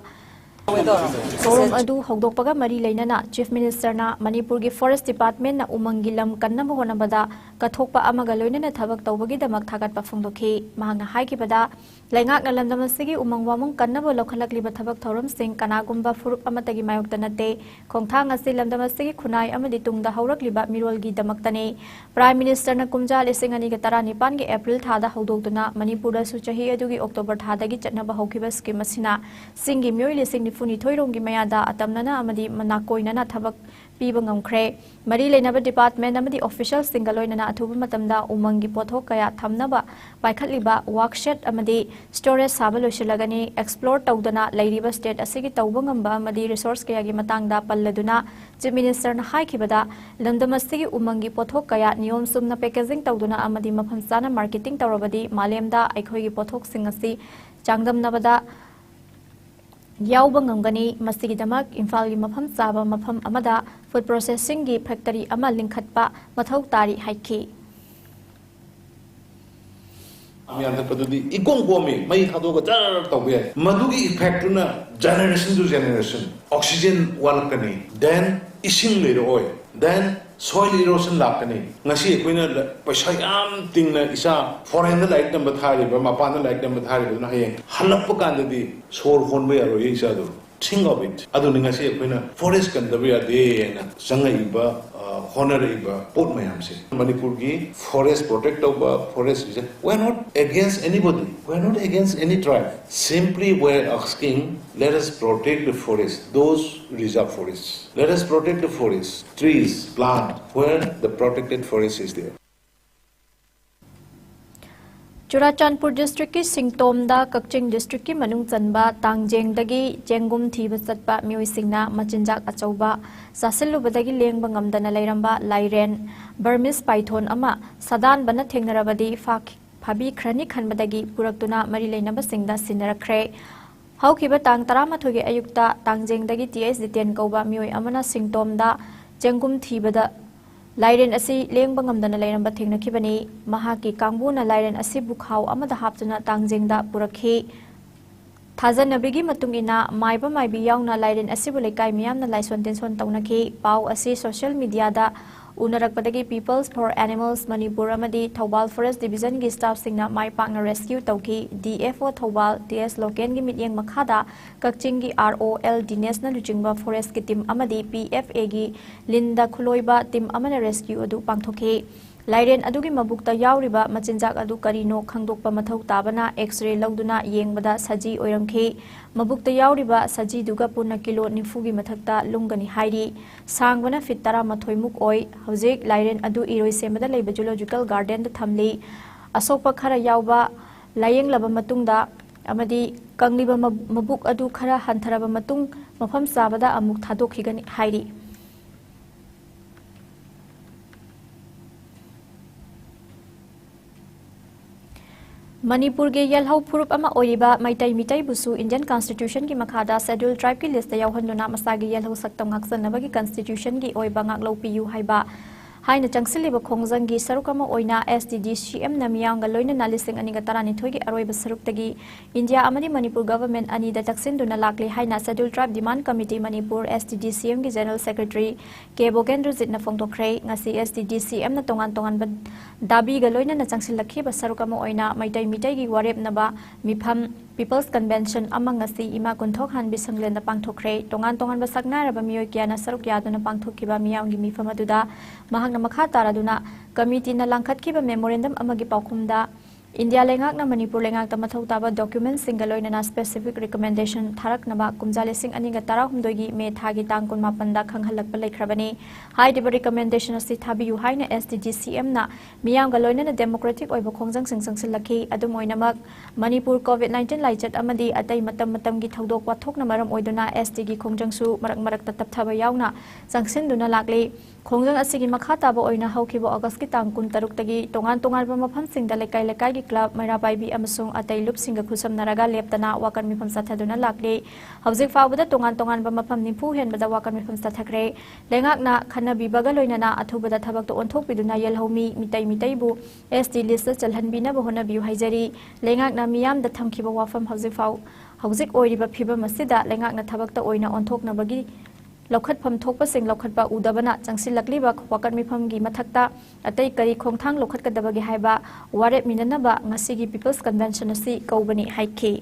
ꯊꯧꯔꯝ ꯑꯗꯨ ꯍꯧꯗꯣꯛꯄꯒ ꯃꯔꯤ ꯂꯩꯅꯅ Chief Ministerꯅ ꯃꯅꯤꯄꯨꯔꯒꯤ forest departmentꯅ ꯎꯃꯪꯒꯤ ꯂꯝ ꯀꯟꯅꯕ ꯍꯣꯠꯅꯕꯗ ꯀꯠꯊꯣꯛꯄ ꯑꯃꯒ ꯂꯣꯏꯅꯅ ꯊꯕꯛ ꯇꯧꯕꯒꯤꯗꯃꯛ ꯊꯥꯒꯠꯄ ꯐꯣꯡꯗꯣꯛꯈꯤ꯫ ꯃꯍꯥꯛꯅ ꯍꯥꯏꯈꯤꯕꯗ, ꯂꯩꯉꯥꯛꯅ ꯂꯝꯗꯝ ꯑꯁꯤꯒꯤ ꯎꯃꯪ ꯋꯥꯃꯪ ꯀꯟꯅꯕ ꯂꯧꯈꯠꯂꯛꯂꯤꯕ ꯊꯕꯛ ꯊꯧꯔꯝꯁꯤꯡ ꯀꯅꯥꯒꯨꯝꯕ ꯐꯨꯔꯨꯞ ꯑꯃꯠꯇꯒꯤ ꯃꯥꯌꯣꯛꯇ ꯅꯠꯇꯦ, ꯈꯣꯡꯊꯥꯡ ꯑꯁꯤ ꯂꯝꯗꯝ ꯑꯁꯤꯒꯤ ꯈꯨꯟꯅꯥꯏ ꯑꯃꯗꯤ ꯇꯨꯡꯗ ꯍꯧꯔꯛꯂꯤꯕ ꯃꯤꯔꯣꯜꯒꯤꯗꯃꯛꯇꯅꯤ꯫ Prime Minister ꯅ ꯀꯨꯝꯖꯥ ꯂꯤꯁꯤꯡ ꯑꯅꯤꯒ ꯇꯔꯥꯅꯤꯄꯥꯟꯒꯤ April ꯊꯥꯗ ꯍꯧꯗꯣꯛꯇꯨꯅ ꯃꯅꯤꯄꯨꯔꯗꯁꯨ ꯆꯍꯤ ꯑꯗꯨꯒꯤ October ꯊꯥꯗꯒꯤ ꯆꯠꯅꯕ ꯍꯧꯈꯤꯕ scheme ꯑꯁꯤꯅ ꯆꯤꯡꯒꯤ ꯃꯤꯑꯣꯏ ꯂꯤꯁꯤꯡ ꯅꯤꯐꯨ ꯅꯤꯊꯣꯏ ꯔꯣꯝꯒꯤ ꯃꯌꯥꯗ ꯑꯇꯝꯅꯅ ꯑꯃꯗꯤ ꯅꯥꯀꯣꯏꯅꯅ ꯊꯕꯛ ꯄꯤꯕ ꯉꯝꯈ꯭ꯔꯦ꯫ ꯃꯔꯤ ꯂꯩꯅꯕ department ꯑꯃꯗꯤ officialꯁꯤꯡꯒ ꯂꯣꯏꯅꯅ ꯑꯊꯨꯕ ꯃꯇꯝꯗ ꯎꯃꯪꯒꯤ ꯄꯣꯠꯊꯣꯛ ꯀꯌꯥ ꯊꯝꯅꯕ ꯄꯥꯏꯈꯠꯂꯤꯕ workshed ꯑꯃꯗꯤ storage ꯁꯥꯕ ꯂꯣꯏꯁꯤꯜꯂꯒꯅꯤ꯫ Explore ꯇꯧꯗꯅ ꯂꯩꯔꯤꯕ state ꯑꯁꯤꯒꯤ ꯇꯧꯕ ꯉꯝꯕ ꯑꯃꯗꯤ resource ꯀꯌꯥꯒꯤ ꯃꯇꯥꯡꯗ ꯄꯜꯂꯗꯨꯅ Chief Minister ꯅ ꯍꯥꯏꯈꯤꯕꯗ, ꯂꯝꯗꯝ ꯑꯁꯤꯒꯤ ꯎꯃꯪꯒꯤ ꯄꯣꯠꯊꯣꯛ ꯀꯌꯥ ꯅꯤꯌꯣꯝ ꯆꯨꯝꯅ packaging ꯇꯧꯗꯨꯅ ꯑꯃꯗꯤ ꯃꯐꯝ ꯆꯥꯅ marketing ꯇꯧꯔꯕꯗꯤ ꯃꯥꯂꯦꯝꯗ ꯑꯩꯈꯣꯏꯒꯤ ꯄꯣꯠꯊꯣꯛꯁꯤꯡ ꯑꯁꯤ ꯆꯥꯡꯗꯝꯅꯕꯗ ꯌꯥꯎꯕ ꯉꯝꯒꯅꯤ꯫ ꯃꯁꯤꯒꯤꯗꯃꯛ ꯏꯝꯐꯥꯜꯒꯤ ꯃꯐꯝ ꯆꯥꯕ ꯃꯐꯝ ꯑꯃꯗ food processingꯒꯤ factory ꯑꯃ ꯂꯤꯡꯈꯠꯄ ꯃꯊꯧ ꯇꯥꯔꯤ ꯍꯥꯏꯈꯤ꯫ ꯌꯥꯟꯊꯠꯄꯗꯨꯗꯤ ꯏꯀꯣꯝ ꯀꯣꯝꯃꯤ, ꯃꯩ ꯊꯥꯗꯣꯛꯑꯒ ꯖꯔ ꯇꯧꯕ ꯌꯥꯏ꯫ ꯃꯗꯨꯒꯤ effectꯇꯨꯅ generation to generation oxygen ꯋꯥꯠꯂꯛꯀꯅꯤ, then ꯏꯁꯤꯡ ꯂꯩꯔꯛꯑꯣꯏ, then soil erosion ꯂꯥꯛꯀꯅꯤ꯫ ꯉꯁꯤ ꯑꯩꯈꯣꯏꯅ ꯂ- ꯄꯩꯁꯥ ꯌꯥꯝ ꯇꯤꯡꯅ ꯏꯆꯥ foreignꯗ ꯂꯥꯏꯔꯤꯛ ꯇꯝꯕ ꯊꯥꯔꯤꯕ, ꯃꯄꯥꯟꯗ ꯂꯥꯏꯔꯤꯛ ꯇꯝꯕ ꯊꯥꯔꯤꯕꯗꯨꯅ ꯍꯌꯦꯡ ꯍꯜꯂꯛꯄ ꯀꯥꯟꯗꯗꯤ ꯁꯣꯔ ꯍꯣꯟꯕ ꯌꯥꯔꯣꯏꯌꯦ ꯏꯆꯥꯗꯣ꯫ Think of it. ꯑꯗꯨꯅ ꯉꯁꯤ ꯑꯩꯈꯣꯏꯅ forest ꯀꯟꯗꯕ ꯌꯥꯗꯦ ꯍꯥꯏꯅ ꯆꯪꯉꯛꯏꯕ, ꯑ, ꯍꯣꯠꯅꯔꯛꯏꯕ ꯄꯣꯠ ꯃꯌꯥꯝꯁꯦ꯫ ꯃꯅꯤꯄꯨꯔꯒꯤ forest protect ꯇꯧꯕ, forest reserve, we are not against anybody. We are not against any tribe. Simply we are asking, let us protect the forest, those reserve forests. Let us protect the forest, trees, plant, where the protected forest is there. Churachandpur districtꯀꯤ ꯁꯤꯡꯇꯣꯝꯗ ꯀꯛꯆꯤꯡ districtꯀꯤ ꯃꯅꯨꯡ ꯆꯟꯕ ꯇꯥꯡꯖꯦꯡꯗꯒꯤ ꯆꯦꯡꯒꯨꯝ ꯊꯤꯕ ꯆꯠꯄ ꯃꯤꯑꯣꯏꯁꯤꯡꯅ ꯃꯆꯤꯟꯖꯥꯛ ꯑꯆꯧꯕ ꯆꯥꯁꯤꯜꯂꯨꯕꯗꯒꯤ ꯂꯦꯡꯕ ꯉꯝꯗꯅ ꯂꯩꯔꯝꯕ ꯂꯥꯏꯔꯦꯟ, Burmese python ꯑꯃ ꯁꯥꯗꯥꯟꯕꯅ ꯊꯦꯡꯅꯔꯕꯗꯤ ꯐꯥꯈꯤ-, ꯐꯥꯕꯤꯈ꯭ꯔꯅꯤ ꯈꯟꯕꯗꯒꯤ ꯄꯨꯔꯛꯇꯨꯅ ꯃꯔꯤ ꯂꯩꯅꯕꯁꯤꯡꯗ ꯁꯤꯟꯅꯔꯛꯈ꯭ꯔꯦ꯫ ꯍꯧꯈꯤꯕ ꯇꯥꯡ ꯇꯔꯥꯃꯥꯊꯣꯏꯒꯤ ꯑꯌꯨꯛꯇ ꯇꯥꯡꯖꯦꯡꯗꯒꯤ ꯇꯤ ꯑꯩꯆ ꯖꯤꯇꯦꯟ ꯀꯧꯕ ꯃꯤꯑꯣꯏ ꯑꯃꯅ ꯁꯤꯡꯇꯣꯝꯗ ꯆꯦꯡꯒꯨꯝ ꯊꯤꯕꯗ ꯂꯥꯏꯔꯦꯟ ꯑꯁꯤ ꯂꯦꯡꯕ ꯉꯝꯗꯅ ꯂꯩꯔꯝꯕ ꯊꯦꯡꯅꯈꯤꯕꯅꯤ꯫ ꯃꯍꯥꯛꯀꯤ ꯀꯥꯡꯕꯨꯅ ꯂꯥꯏꯔꯦꯟ ꯑꯁꯤꯕꯨ ꯈꯥꯎ ꯑꯃꯗ ꯍꯥꯞꯇꯨꯅ ꯇꯥꯡꯖꯦꯡꯗ ꯄꯨꯔꯛꯈꯤ꯫ ꯊꯥꯖꯅꯕꯤꯒꯤ ꯃꯇꯨꯡ ꯏꯟꯅ ꯃꯥꯏꯕ ꯃꯥꯏꯕꯤ ꯌꯥꯎꯅ ꯂꯥꯏꯔꯦꯟ ꯑꯁꯤꯕꯨ ꯂꯩꯀꯥꯏ ꯃꯤꯌꯥꯝꯅ ꯂꯥꯏꯁꯣꯟ ꯇꯤꯟꯁꯣꯟ ꯇꯧꯅꯈꯤ꯫ ꯄꯥꯎ ꯑꯁꯤ social mediaꯗ ꯎꯅꯔꯛꯄꯗꯒꯤ Peoples for Animals Manipur ꯑꯃꯗꯤ ꯊꯧꯕꯥꯜ Forest Division ꯒꯤ staff ꯁꯤꯡꯅ ꯃꯥꯏ ꯄꯥꯛꯅ rescue ꯇꯧꯈꯤ꯫ D F O Thoubal T S ꯂꯣꯀꯦꯟꯒꯤ ꯃꯤꯠꯌꯦꯡ ꯃꯈꯥꯗ ꯀꯛꯆꯤꯡꯒꯤ R O L ꯗꯤꯅꯦꯁꯅ ꯂꯨꯆꯤꯡꯕ forest ꯀꯤ team ꯑꯃꯗꯤ P F A ꯒꯤ ꯂꯤꯟꯗ ꯈꯨꯂꯣꯏꯕ team ꯑꯃꯅ rescue ꯑꯗꯨ ꯄꯥꯡꯊꯣꯛꯈꯤ꯫ ꯂꯥꯏꯔꯦꯟ ꯑꯗꯨꯒꯤ ꯃꯕꯨꯛꯇ ꯌꯥꯎꯔꯤꯕ ꯃꯆꯤꯟꯖꯥꯛ ꯑꯗꯨ ꯀꯔꯤꯅꯣ ꯈꯪꯗꯣꯛꯄ ꯃꯊꯧ ꯇꯥꯕꯅ X-ray ꯂꯧꯗꯨꯅ ꯌꯦꯡꯕꯗ ꯁꯖꯤ ꯑꯣꯏꯔꯝꯈꯤ꯫ ꯃꯕꯨꯛꯇ ꯌꯥꯎꯔꯤꯕ ꯁꯖꯤꯗꯨꯒ ꯄꯨꯟꯅ ꯀꯤꯂꯣ ꯅꯤꯐꯨꯒꯤ ꯃꯊꯛꯇ ꯂꯨꯝꯒꯅꯤ ꯍꯥꯏꯔꯤ꯫ ꯁꯥꯡꯕꯅ ꯐꯤꯠ ꯇꯔꯥꯃꯥꯊꯣꯏ ꯃꯨꯛ ꯑꯣꯏ꯫ ꯍꯧꯖꯤꯛ ꯂꯥꯏꯔꯦꯟ ꯑꯗꯨ ꯏꯔꯣꯏꯁꯦꯝꯕꯗ ꯂꯩꯕ Zoological Garden ꯗ ꯊꯝꯂꯤ꯫ ꯑꯁꯣꯛꯄ ꯈꯔ ꯌꯥꯎꯕ ꯂꯥꯌꯦꯡꯂꯕ ꯃꯇꯨꯡꯗ ꯑꯃꯗꯤ ꯀꯪꯂꯤꯕ ꯃ-, ꯃꯕꯨꯛ ꯑꯗꯨ ꯈꯔ ꯍꯟꯊꯔꯕ ꯃꯇꯨꯡ ꯃꯐꯝ ꯆꯥꯕꯗ ꯑꯃꯨꯛ ꯊꯥꯗꯣꯛꯈꯤꯒꯅꯤ ꯍꯥꯏꯔꯤ꯫ ꯃꯅꯤꯄꯨꯔꯒꯤ ꯌꯦꯜꯍꯧ ꯐꯨꯔꯨꯞ ꯑꯃ ꯑꯣꯏꯔꯤꯕ ꯃꯩꯇꯩ ꯃꯤꯇꯩꯕꯨꯁꯨ Indian Constitution ꯒꯤ ꯃꯈꯥꯗ Scheduled Tribe ꯀꯤ list ꯇ ꯌꯥꯎꯍꯟꯗꯨꯅ ꯃꯁꯥꯒꯤ ꯌꯦꯜꯍꯧ ꯁꯛꯇꯝ ꯉꯥꯛꯆꯅꯕꯒꯤ Constitution ꯒꯤ ꯑꯣꯏꯕ ꯉꯥꯛꯂꯧ ꯄꯤꯌꯨ ꯍꯥꯏꯕ ꯍꯥꯏꯅ ꯆꯪꯁꯤꯜꯂꯤꯕ ꯈꯣꯡꯖꯪꯒꯤ ꯁꯔꯨꯛ ꯑꯃ ꯑꯣꯏꯅ S T D C M ꯅ ꯃꯤꯌꯥꯝꯒ ꯂꯣꯏꯅꯅ ꯂꯤꯁꯤꯡ ꯑꯅꯤꯒ ꯇꯔꯥꯅꯤꯊꯣꯏꯒꯤ ꯑꯔꯣꯏꯕ ꯁꯔꯨꯛꯇꯒꯤ ꯏꯟꯗꯤꯌꯥ ꯑꯃꯗꯤ ꯃꯅꯤꯄꯨꯔ government ꯑꯅꯤꯗ ꯆꯪꯁꯤꯟꯗꯨꯅ ꯂꯥꯛꯂꯤ ꯍꯥꯏꯅ Scheduled Tribe Demand Committee Manipur, S T D C M ꯒꯤ General Secretary ꯀꯦ ꯕꯣꯒꯦꯟꯗ꯭ꯔꯖꯤꯠꯅ ꯐꯣꯡꯗꯣꯛꯈ꯭ꯔꯦ꯫ ꯉꯁꯤ S T D C M ꯅ ꯇꯣꯉꯥꯟ ꯇꯣꯉꯥꯟꯕ ꯗꯥꯕꯤꯒ ꯂꯣꯏꯅꯅ ꯆꯪꯁꯤꯜꯂꯛꯈꯤꯕ ꯁꯔꯨꯛ ꯑꯃ ꯑꯣꯏꯅ ꯃꯩꯇꯩ ꯃꯤꯇꯩꯒꯤ ꯋꯥꯔꯦꯞꯅꯕ ꯃꯤꯐꯝ People's Convention ꯑꯃ ꯉꯁꯤ ꯏꯃꯥ ꯀꯨꯟꯊꯣꯛꯍꯥꯟꯕꯤ ꯁꯪꯂꯦꯟꯗ ꯄꯥꯡꯊꯣꯛꯈ꯭ꯔꯦ꯫ ꯇꯣꯉꯥꯟ ꯇꯣꯉꯥꯟꯕ ꯁꯛꯅꯥꯏꯔꯕ ꯃꯤꯑꯣꯏ ꯀꯌꯥꯅ ꯁꯔꯨꯛ ꯌꯥꯗꯨꯅ ꯄꯥꯡꯊꯣꯛꯈꯤꯕ ꯃꯤꯌꯥꯝꯒꯤ ꯃꯤꯐꯝ ꯑꯗꯨꯗ ꯃꯍꯥꯛꯅ ꯃꯈꯥ ꯇꯥꯔꯗꯨꯅ committee ꯅ ꯂꯥꯡꯈꯠꯈꯤꯕ memorandum ꯑꯃꯒꯤ ꯄꯥꯎꯈꯨꯝꯗ ꯏꯟꯗꯤꯌꯥ ꯂꯩꯉꯥꯛꯅ ꯃꯅꯤꯄꯨꯔ ꯂꯩꯉꯥꯛꯇ ꯃꯊꯧ ꯇꯥꯕ document ꯁꯤꯡꯒ ꯂꯣꯏꯅꯅ specific recommendation ꯊꯥꯔꯛꯅꯕ ꯀꯨꯝꯖꯥ ꯂꯤꯁꯤꯡ ꯑꯅꯤꯒ ꯇꯔꯥꯍꯨꯝꯗꯣꯏꯒꯤ ꯃꯦ ꯊꯥꯒꯤ ꯇꯥꯡ ꯀꯨꯟꯃꯥꯄꯟꯗ ꯈꯪꯍꯜꯂꯛꯄ ꯂꯩꯈ꯭ꯔꯕꯅꯤ꯫ ꯍꯥꯏꯔꯤꯕ recommendation ꯑꯁꯤ ꯊꯥꯕꯤꯌꯨ ꯍꯥꯏꯅ S T D C M ꯅ ꯃꯤꯌꯥꯝꯒ ꯂꯣꯏꯅꯅ democratic ꯑꯣꯏꯕ ꯈꯣꯡꯖꯪꯁꯤꯡ ꯆꯪꯁꯤꯜꯂꯛꯈꯤ꯫ ꯑꯗꯨꯝ ꯑꯣꯏꯅꯃꯛ, ꯃꯅꯤꯄꯨꯔ COVID nineteen ꯂꯥꯏꯆꯠ ꯑꯃꯗꯤ ꯑꯇꯩ ꯃꯇꯝ ꯃꯇꯝꯒꯤ ꯊꯧꯗꯣꯛ ꯋꯥꯊꯣꯛꯅ ꯃꯔꯝ ꯑꯣꯏꯗꯨꯅ S T ꯒꯤ ꯈꯣꯡꯖꯪꯁꯨ ꯃꯔꯛ ꯃꯔꯛꯇ ꯇꯞꯊꯕ ꯌꯥꯎꯅ ꯆꯪꯁꯤꯟꯗꯨꯅ ꯂꯥꯛꯂꯤ꯫ ꯈꯣꯡꯖꯪ ꯑꯁꯤꯒꯤ ꯃꯈꯥ ꯇꯥꯕ ꯑꯣꯏꯅ ꯍꯧꯈꯤꯕ August ꯀꯤ ꯇꯥꯡ ꯀꯨꯟꯇꯔꯨꯛꯇꯒꯤ ꯇꯣꯉꯥꯟ ꯇꯣꯉꯥꯟꯕ ꯃꯐꯝꯁꯤꯡꯗ ꯂꯩꯀꯥꯏ ꯂꯩꯀꯥꯏꯒꯤ club, ꯃꯩꯔꯥ ꯄꯥꯏꯕꯤ ꯑꯃꯁꯨꯡ ꯑꯇꯩ ꯂꯨꯞꯁꯤꯡꯒ ꯈꯨꯠꯁꯝꯅꯔꯒ ꯂꯦꯞꯇꯅ ꯋꯥꯀꯠ ꯃꯤꯐꯝ ꯆꯠꯊꯗꯨꯅ ꯂꯥꯛꯂꯤ꯫ ꯍꯧꯖꯤꯛ ꯐꯥꯎꯕꯗ ꯇꯣꯉꯥꯟ ꯇꯣꯉꯥꯟꯕ ꯃꯐꯝ ꯅꯤꯐꯨ ꯍꯦꯟꯕꯗ ꯋꯥꯀꯠ ꯃꯤꯐꯝ ꯆꯠꯊꯈ꯭ꯔꯦ꯫ ꯂꯩꯉꯥꯛꯅ ꯈꯟꯅꯕꯤꯕꯒ ꯂꯣꯏꯅꯅ ꯑꯊꯨꯕꯗ ꯊꯕꯛꯇ ꯑꯣꯟꯊꯣꯛꯄꯤꯗꯨꯅ ꯌꯦꯜꯍꯧꯃꯤ ꯃꯤꯇꯩ ꯃꯤꯇꯩꯕꯨ S T list ꯆꯜꯍꯟꯕꯤꯅꯕ ꯍꯣꯠꯅꯕꯤꯌꯨ ꯍꯥꯏꯖꯔꯤ꯫ ꯂꯩꯉꯥꯛꯅ ꯃꯤꯌꯥꯝꯗ ꯊꯝꯈꯤꯕ ꯋꯥꯐꯝ ꯍꯧꯖꯤꯛ ꯐꯥꯎ, ꯍꯧꯖꯤꯛ ꯑꯣꯏꯔꯤꯕ ꯐꯤꯕꯝ ꯑꯁꯤꯗ ꯂꯩꯉꯥꯛꯅ ꯊꯕꯛꯇ ꯑꯣꯏꯅ ꯑꯣꯟꯊꯣꯛꯅꯕꯒꯤ ꯂꯧꯈꯠꯐꯝ ꯊꯣꯛꯄꯁꯤꯡ ꯂꯧꯈꯠꯄ ꯎꯗꯕꯅ ꯆꯪꯁꯤꯜꯂꯛꯂꯤꯕ ꯋꯥꯀꯠ ꯃꯤꯐꯝꯒꯤ ꯃꯊꯛꯇ ꯑꯇꯩ ꯀꯔꯤ ꯈꯣꯡꯊꯥꯡ ꯂꯧꯈꯠꯀꯗꯕꯒꯦ ꯍꯥꯏꯕ ꯋꯥꯔꯦꯞ ꯃꯤꯅꯅꯕ ꯉꯁꯤꯒꯤ People's Convention ꯑꯁꯤ ꯀꯧꯕꯅꯤ ꯍꯥꯏꯈꯤ꯫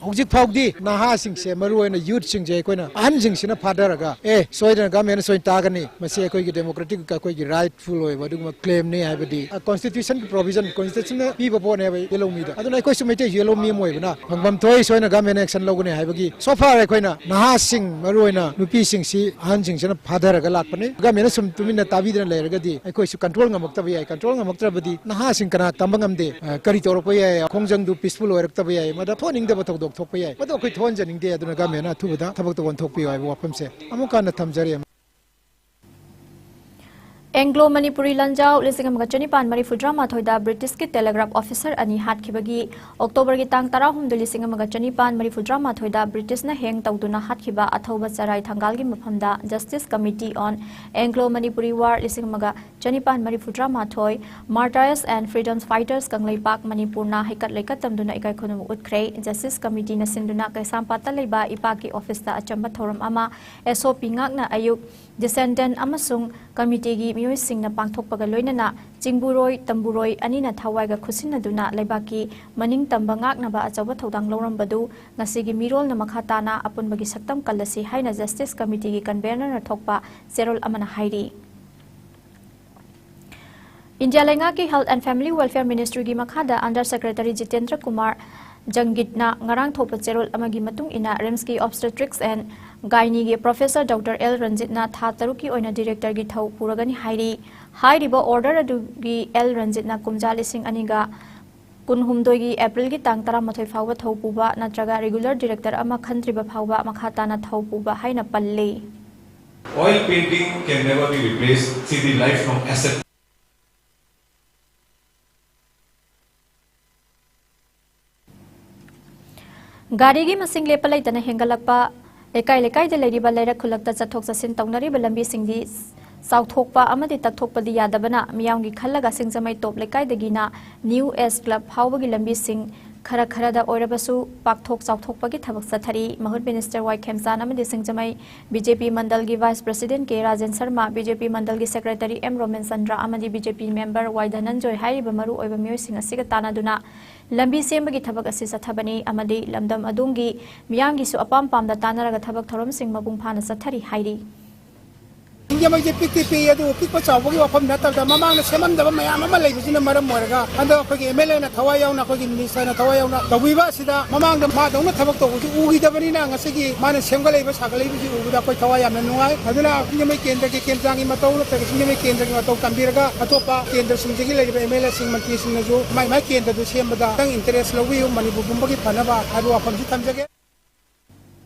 ꯍꯧꯖꯤꯛ ꯐꯥꯎꯗꯤ ꯅꯍꯥꯁꯤꯡꯁꯦ, ꯃꯔꯨ ꯑꯣꯏꯅ youthꯁꯤꯡꯁꯦ, ꯑꯩꯈꯣꯏꯅ ꯑꯍꯟꯁꯤꯡꯁꯤꯅ ꯐꯥꯊꯔꯒ, "ꯑꯦ, ꯁꯣꯏꯗꯅ governmentꯅ ꯁꯣꯏꯅ ꯇꯥꯒꯅꯤ, ꯃꯁꯤ ꯑꯩꯈꯣꯏꯒꯤ democratic, ꯑꯩꯈꯣꯏꯒꯤ rightful ꯑꯣꯏꯕ ꯑꯗꯨꯒꯨꯝꯕ claimꯅꯤ" ꯍꯥꯏꯕꯗꯤ, constitutionꯒꯤ provision, constitutionꯅ ꯄꯤꯕ ꯄꯣꯠꯅꯦꯕ ꯌꯦꯜꯍꯧꯃꯤꯗꯣ꯫ ꯑꯗꯨꯅ ꯑꯩꯈꯣꯏꯁꯨ ꯃꯩꯇꯩꯁꯨ ꯌꯦꯜꯍꯧꯃꯤ ꯑꯃ ꯑꯣꯏꯕꯅ ꯐꯪꯐꯝ ꯊꯣꯛꯏ, ꯁꯣꯏꯅ governmentꯅ action ꯂꯧꯒꯅꯤ ꯍꯥꯏꯕꯒꯤ, so far ꯑꯩꯈꯣꯏꯅ ꯅꯍꯥꯁꯤꯡ, ꯃꯔꯨ ꯑꯣꯏꯅ ꯅꯨꯄꯤꯁꯤꯡꯁꯤ, ꯑꯍꯟꯁꯤꯡꯁꯤꯅ ꯐꯥꯊꯔꯒ ꯂꯥꯛꯄꯅꯤ꯫ Governmentꯅ ꯁꯨꯝ ꯇꯨꯃꯤꯟꯅ ꯇꯥꯕꯤꯗꯅ ꯂꯩꯔꯒꯗꯤ ꯑꯩꯈꯣꯏꯁꯨ control ꯉꯝꯃꯛꯇꯕ ꯌꯥꯏ꯫ Control ꯉꯝꯃꯛꯇ꯭ꯔꯕꯗꯤ ꯅꯍꯥꯁꯤꯡ ꯀꯅꯥ ꯇꯝꯕ ꯉꯝꯗꯦ꯫ ꯑ, ꯀꯔꯤ ꯇꯧꯔꯛꯄ ꯌꯥꯏ? ꯈꯣꯡꯖꯪꯗꯨ peaceful ꯑꯣꯏꯔꯛꯇꯕ ꯌꯥꯏ꯫ ꯃꯗ ꯊꯣꯛꯍꯟꯅꯤꯡꯗꯕ ꯊꯧꯗꯣꯛ ꯊꯣꯛꯄ ꯌꯥꯏ꯫ ꯃꯗꯨ ꯑꯩꯈꯣꯏ ꯊꯣꯛꯍꯟꯖꯅꯤꯡꯗꯦ꯫ ꯑꯗꯨꯅ governmentꯅ ꯑꯊꯨꯕꯗ ꯊꯕꯛꯇꯣ ꯑꯣꯟꯊꯣꯛꯄꯤꯌꯨ ꯍꯥꯏꯕ ꯋꯥꯐꯝꯁꯦ ꯑꯃꯨꯛ ꯍꯟꯅ ꯊꯝꯖꯔꯤ꯫ Anglo Manipuri ꯂꯥꯟꯖꯥꯎ ꯂꯤꯁꯤꯡ ꯑꯃꯒ ꯆꯅꯤꯄꯥꯟ ꯃꯔꯤꯐꯨꯇꯔꯥꯃꯥꯊꯣꯏꯗ Britishꯀꯤ telegraph officer ꯑꯅꯤ ꯍꯥꯠꯈꯤꯕꯒꯤ Octoberꯒꯤ ꯇꯥꯡ ꯇꯔꯥꯍꯨꯝꯗꯣꯏ, ꯂꯤꯁꯤꯡ ꯑꯃꯒ ꯆꯅꯤꯄꯥꯟ ꯃꯔꯤꯐꯨꯇꯔꯥꯃꯥꯊꯣꯏꯗ Britishꯅ hang ꯇꯧꯗꯨꯅ ꯍꯥꯠꯈꯤꯕ ꯑꯊꯧꯕ ꯆꯔꯥꯏ ꯊꯪꯒꯥꯜꯒꯤ ꯃꯐꯝꯗ Justice Committee on Anglo Manipuri War ꯂꯤꯁꯤꯡ ꯑꯃꯒ ꯆꯅꯤꯄꯥꯟ ꯃꯔꯤꯐꯨꯇꯔꯥꯃꯥꯊꯣꯏ, Martyrs and Freedom Fighters Kangleipak ꯃꯅꯤꯄꯨꯔꯅ ꯍꯩꯀꯠ ꯂꯩꯀꯠ ꯇꯝꯗꯨꯅ ꯏꯀꯥꯏ ꯈꯨꯝꯅꯕ ꯎꯠꯈ꯭ꯔꯦ꯫ Justice Committeeꯅ ꯁꯤꯟꯗꯨꯅ ꯀꯩꯁꯥꯝꯄꯥꯠꯇ ꯂꯩꯕ ꯏꯄꯥꯛꯀꯤ officeꯇ ꯑꯆꯝꯕ ꯊꯧꯔꯝ ꯑꯃ SOP ꯉꯥꯛꯅ ꯑꯌꯨꯛ descendant ꯑꯃꯁꯨꯡ committeeꯒꯤ ꯃꯤꯑꯣꯏꯁꯤꯡꯅ ꯄꯥꯡꯊꯣꯛꯄꯒ ꯂꯣꯏꯅꯅ ꯆꯤꯡꯕꯨꯔꯣꯏ, ꯇꯝꯕꯨꯔꯣꯏ ꯑꯅꯤꯅ ꯊꯋꯥꯏꯒ ꯈꯨꯠꯁꯤꯟꯅꯗꯨꯅ ꯂꯩꯕꯥꯛꯀꯤ ꯃꯅꯤꯡ ꯇꯝꯕ ꯉꯥꯛꯅꯕ ꯑꯆꯧꯕ ꯊꯧꯗꯥꯡ ꯂꯧꯔꯝꯕꯗꯨ ꯉꯁꯤꯒꯤ ꯃꯤꯔꯣꯜꯅ ꯃꯈꯥ ꯇꯥꯅ ꯑꯄꯨꯟꯕꯒꯤ ꯁꯛꯇꯝ ꯀꯜꯂꯁꯤ ꯍꯥꯏꯅ Justice Committeeꯒꯤ convenerꯅ ꯊꯣꯛꯄ ꯆꯦꯔꯣꯜ ꯑꯃꯅ ꯍꯥꯏꯔꯤ꯫ ꯏꯟꯗꯤꯌꯥ ꯂꯩꯉꯥꯛꯀꯤ Health and Family Welfare Ministryꯒꯤ ꯃꯈꯥꯗ Under Secretary ꯖꯤꯇꯦꯟꯗ꯭ꯔ ꯀꯨꯃꯥꯔ ꯖꯪꯒꯤꯠꯅ ꯉꯔꯥꯡ ꯊꯣꯛꯄ ꯆꯦꯔꯣꯜ ꯑꯃꯒꯤ ꯃꯇꯨꯡ ꯏꯟꯅ RIMSꯀꯤ Obstetrics and Gynaeꯒꯤ Professor Doctor ꯑꯦꯜ ꯔꯟꯖꯤꯠꯅ ꯊꯥ ꯇꯔꯨꯛꯀꯤ ꯑꯣꯏꯅ directorꯒꯤ ꯊꯧ ꯄꯨꯔꯒꯅꯤ ꯍꯥꯏꯔꯤ꯫ ꯍꯥꯏꯔꯤꯕ order ꯑꯗꯨꯒꯤ ꯑꯦꯜ ꯔꯟꯖꯤꯠꯅ ꯀꯨꯝꯖꯥ ꯂꯤꯁꯤꯡ ꯑꯅꯤꯒ ꯀꯨꯟꯍꯨꯝꯗꯣꯏꯒꯤ Aprilꯒꯤ ꯇꯥꯡ ꯇꯔꯥꯃꯥꯊꯣꯏ ꯐꯥꯎꯕ ꯊꯧ ꯄꯨꯕ ꯅꯠꯇ꯭ꯔꯒ regular director ꯑꯃ ꯈꯟꯗ꯭ꯔꯤꯕ ꯐꯥꯎꯕ ꯃꯈꯥ ꯇꯥꯅ ꯊꯧ ꯄꯨꯕ ꯍꯥꯏꯅ ꯄꯜꯂꯤ꯫ Oil painting can never be replaced. See the life from asset. ꯒꯥꯔꯤꯒꯤ ꯃꯁꯤꯡ ꯂꯦꯞꯄ ꯂꯩꯇꯅ ꯍꯦꯟꯒꯠꯂꯛꯄ, ꯂꯩꯀꯥꯏ ꯂꯩꯀꯥꯏꯗ ꯂꯩꯔꯤꯕ ꯂꯩꯔꯛ ꯈꯨꯜꯂꯛꯇ ꯆꯠꯊꯣꯛ ꯆꯠꯁꯤꯟ ꯇꯧꯅꯔꯤꯕ ꯂꯝꯕꯤꯁꯤꯡꯗꯤ ꯆꯥꯎꯊꯣꯛꯄ ꯑꯃꯗꯤ ꯇꯛꯊꯣꯛꯄꯗꯤ ꯌꯥꯗꯕꯅ ꯃꯤꯌꯥꯝꯒꯤ ꯈꯜꯂꯒ ꯁꯤꯡꯖꯃꯩ ꯇꯣꯞ ꯂꯩꯀꯥꯏꯗꯒꯤꯅ New S Club ꯐꯥꯎꯕꯒꯤ ꯂꯝꯕꯤꯁꯤꯡ ꯈꯔ ꯈꯔꯗ ꯑꯣꯏꯔꯕꯁꯨ ꯄꯥꯛꯊꯣꯛ ꯆꯥꯎꯊꯣꯛꯄꯒꯤ ꯊꯕꯛ ꯆꯠꯊꯔꯤ꯫ ꯃꯍꯨꯠ ꯃꯤꯅꯤꯁꯇꯔ ꯋꯥꯏ ꯈꯦꯝꯆꯥꯟ ꯑꯃꯗꯤ ꯁꯤꯡꯖꯃꯩ ꯕꯤ ꯖꯦ ꯄꯤ ꯃꯟꯗꯜꯒꯤ ꯚꯥꯏꯁ ꯄ꯭ꯔꯁꯤꯗꯦꯟ ꯀꯦ ꯔꯥꯖꯦꯟ ꯁꯔꯃ, ꯕꯤ ꯖꯦ ꯄꯤ ꯃꯟꯗꯜꯒꯤ ꯁꯦꯀ꯭ꯔꯦꯇꯔꯤ ꯑꯦꯝ ꯔꯣꯃꯦꯟ ꯆꯟꯗ꯭ꯔ ꯑꯃꯗꯤ ꯕꯤ ꯖꯦ ꯄꯤ ꯃꯦꯝꯕꯔ ꯋꯥꯏ ꯙꯅꯟꯖꯣꯏ ꯍꯥꯏꯔꯤꯕ ꯃꯔꯨ ꯑꯣꯏꯕ ꯃꯤꯑꯣꯏꯁꯤꯡ ꯑꯁꯤꯒ ꯇꯥꯟꯅꯗꯨꯅ ꯂꯝꯕꯤ ꯁꯦꯝꯕꯒꯤ ꯊꯕꯛ ꯑꯁꯤ ꯆꯠꯊꯕꯅꯤ ꯑꯃꯗꯤ ꯂꯝꯗꯝ ꯑꯗꯣꯝꯒꯤ ꯃꯤꯌꯥꯝꯒꯤꯁꯨ ꯑꯄꯥꯝ ꯄꯥꯝꯗ ꯇꯥꯟꯅꯔꯒ ꯊꯕꯛ ꯊꯧꯔꯝꯁꯤꯡ ꯃꯄꯨꯡ ꯐꯥꯅ ꯆꯠꯊꯔꯤ ꯍꯥꯏꯔꯤ꯫ ꯁꯤꯡꯖꯃꯩꯁꯦ ꯄꯤꯛꯇꯤ ꯄꯤꯛꯏ, ꯑꯗꯨꯕꯨ ꯄꯤꯛꯄ ꯆꯥꯎꯕꯒꯤ ꯋꯥꯐꯝ ꯅꯠꯇꯕꯗ ꯃꯃꯥꯡꯗ ꯁꯦꯝꯃꯝꯗꯕ ꯃꯌꯥꯝ ꯑꯃ ꯂꯩꯕꯁꯤꯅ ꯃꯔꯝ ꯑꯣꯏꯔꯒ ꯍꯟꯗꯛ ꯑꯩꯈꯣꯏꯒꯤ ꯑꯦꯝ ꯑꯦꯜ ꯑꯦꯅ ꯊꯋꯥꯏ ꯌꯥꯎꯅ, ꯑꯩꯈꯣꯏꯒꯤ ꯃꯤꯅꯤꯁꯇꯔꯅ ꯊꯋꯥꯏ ꯌꯥꯎꯅ ꯇꯧꯕꯤꯕ ꯑꯁꯤꯗ ꯃꯃꯥꯡꯗ ꯃꯥꯗꯧꯅ ꯊꯕꯛ ꯇꯧꯕꯁꯤ ꯎꯈꯤꯗꯕꯅꯤꯅ ꯉꯁꯤꯒꯤ ꯃꯥꯅ ꯁꯦꯝꯒꯠꯂꯛꯏꯕ ꯁꯥꯒꯠꯂꯛꯏꯕꯁꯤ ꯎꯕꯗ ꯑꯩꯈꯣꯏ ꯊꯋꯥꯏ ꯌꯥꯝꯅ ꯅꯨꯡꯉꯥꯏ꯫ ꯑꯗꯨꯅ ꯁꯤꯡꯖꯃꯩ ꯀꯦꯟꯗ꯭ꯔꯒꯤ ꯀꯦꯝꯆꯥꯡꯒꯤ ꯃꯇꯧ ꯅꯠꯇ꯭ꯔꯒ ꯁꯤꯡꯖꯃꯩ ꯀꯦꯟꯗ꯭ꯔꯒꯤ ꯃꯇꯧ ꯇꯝꯕꯤꯔꯒ ꯑꯇꯣꯞꯄ ꯀꯦꯟꯗ꯭ꯔꯁꯤꯡꯁꯤꯒꯤ ꯂꯩꯔꯤꯕ ꯑꯦꯝ ꯑꯦꯜ ꯑꯦꯁꯤꯡ, ꯃꯟꯇ꯭ꯔꯤꯁꯤꯡꯅꯁꯨ ꯃꯥꯏ ꯃꯥꯏ ꯀꯦꯟꯗ꯭ꯔꯗꯨ ꯁꯦꯝꯕꯗ ꯈꯤꯇꯪ ꯏꯟꯇꯔꯦꯁ ꯂꯧꯕꯤꯌꯨ, ꯃꯅꯤꯄꯨꯔ ꯄꯨꯝꯕꯒꯤ ꯐꯅꯕ ꯍꯥꯏꯕ ꯋꯥꯐꯝꯁꯤ ꯊꯝꯖꯒꯦ꯫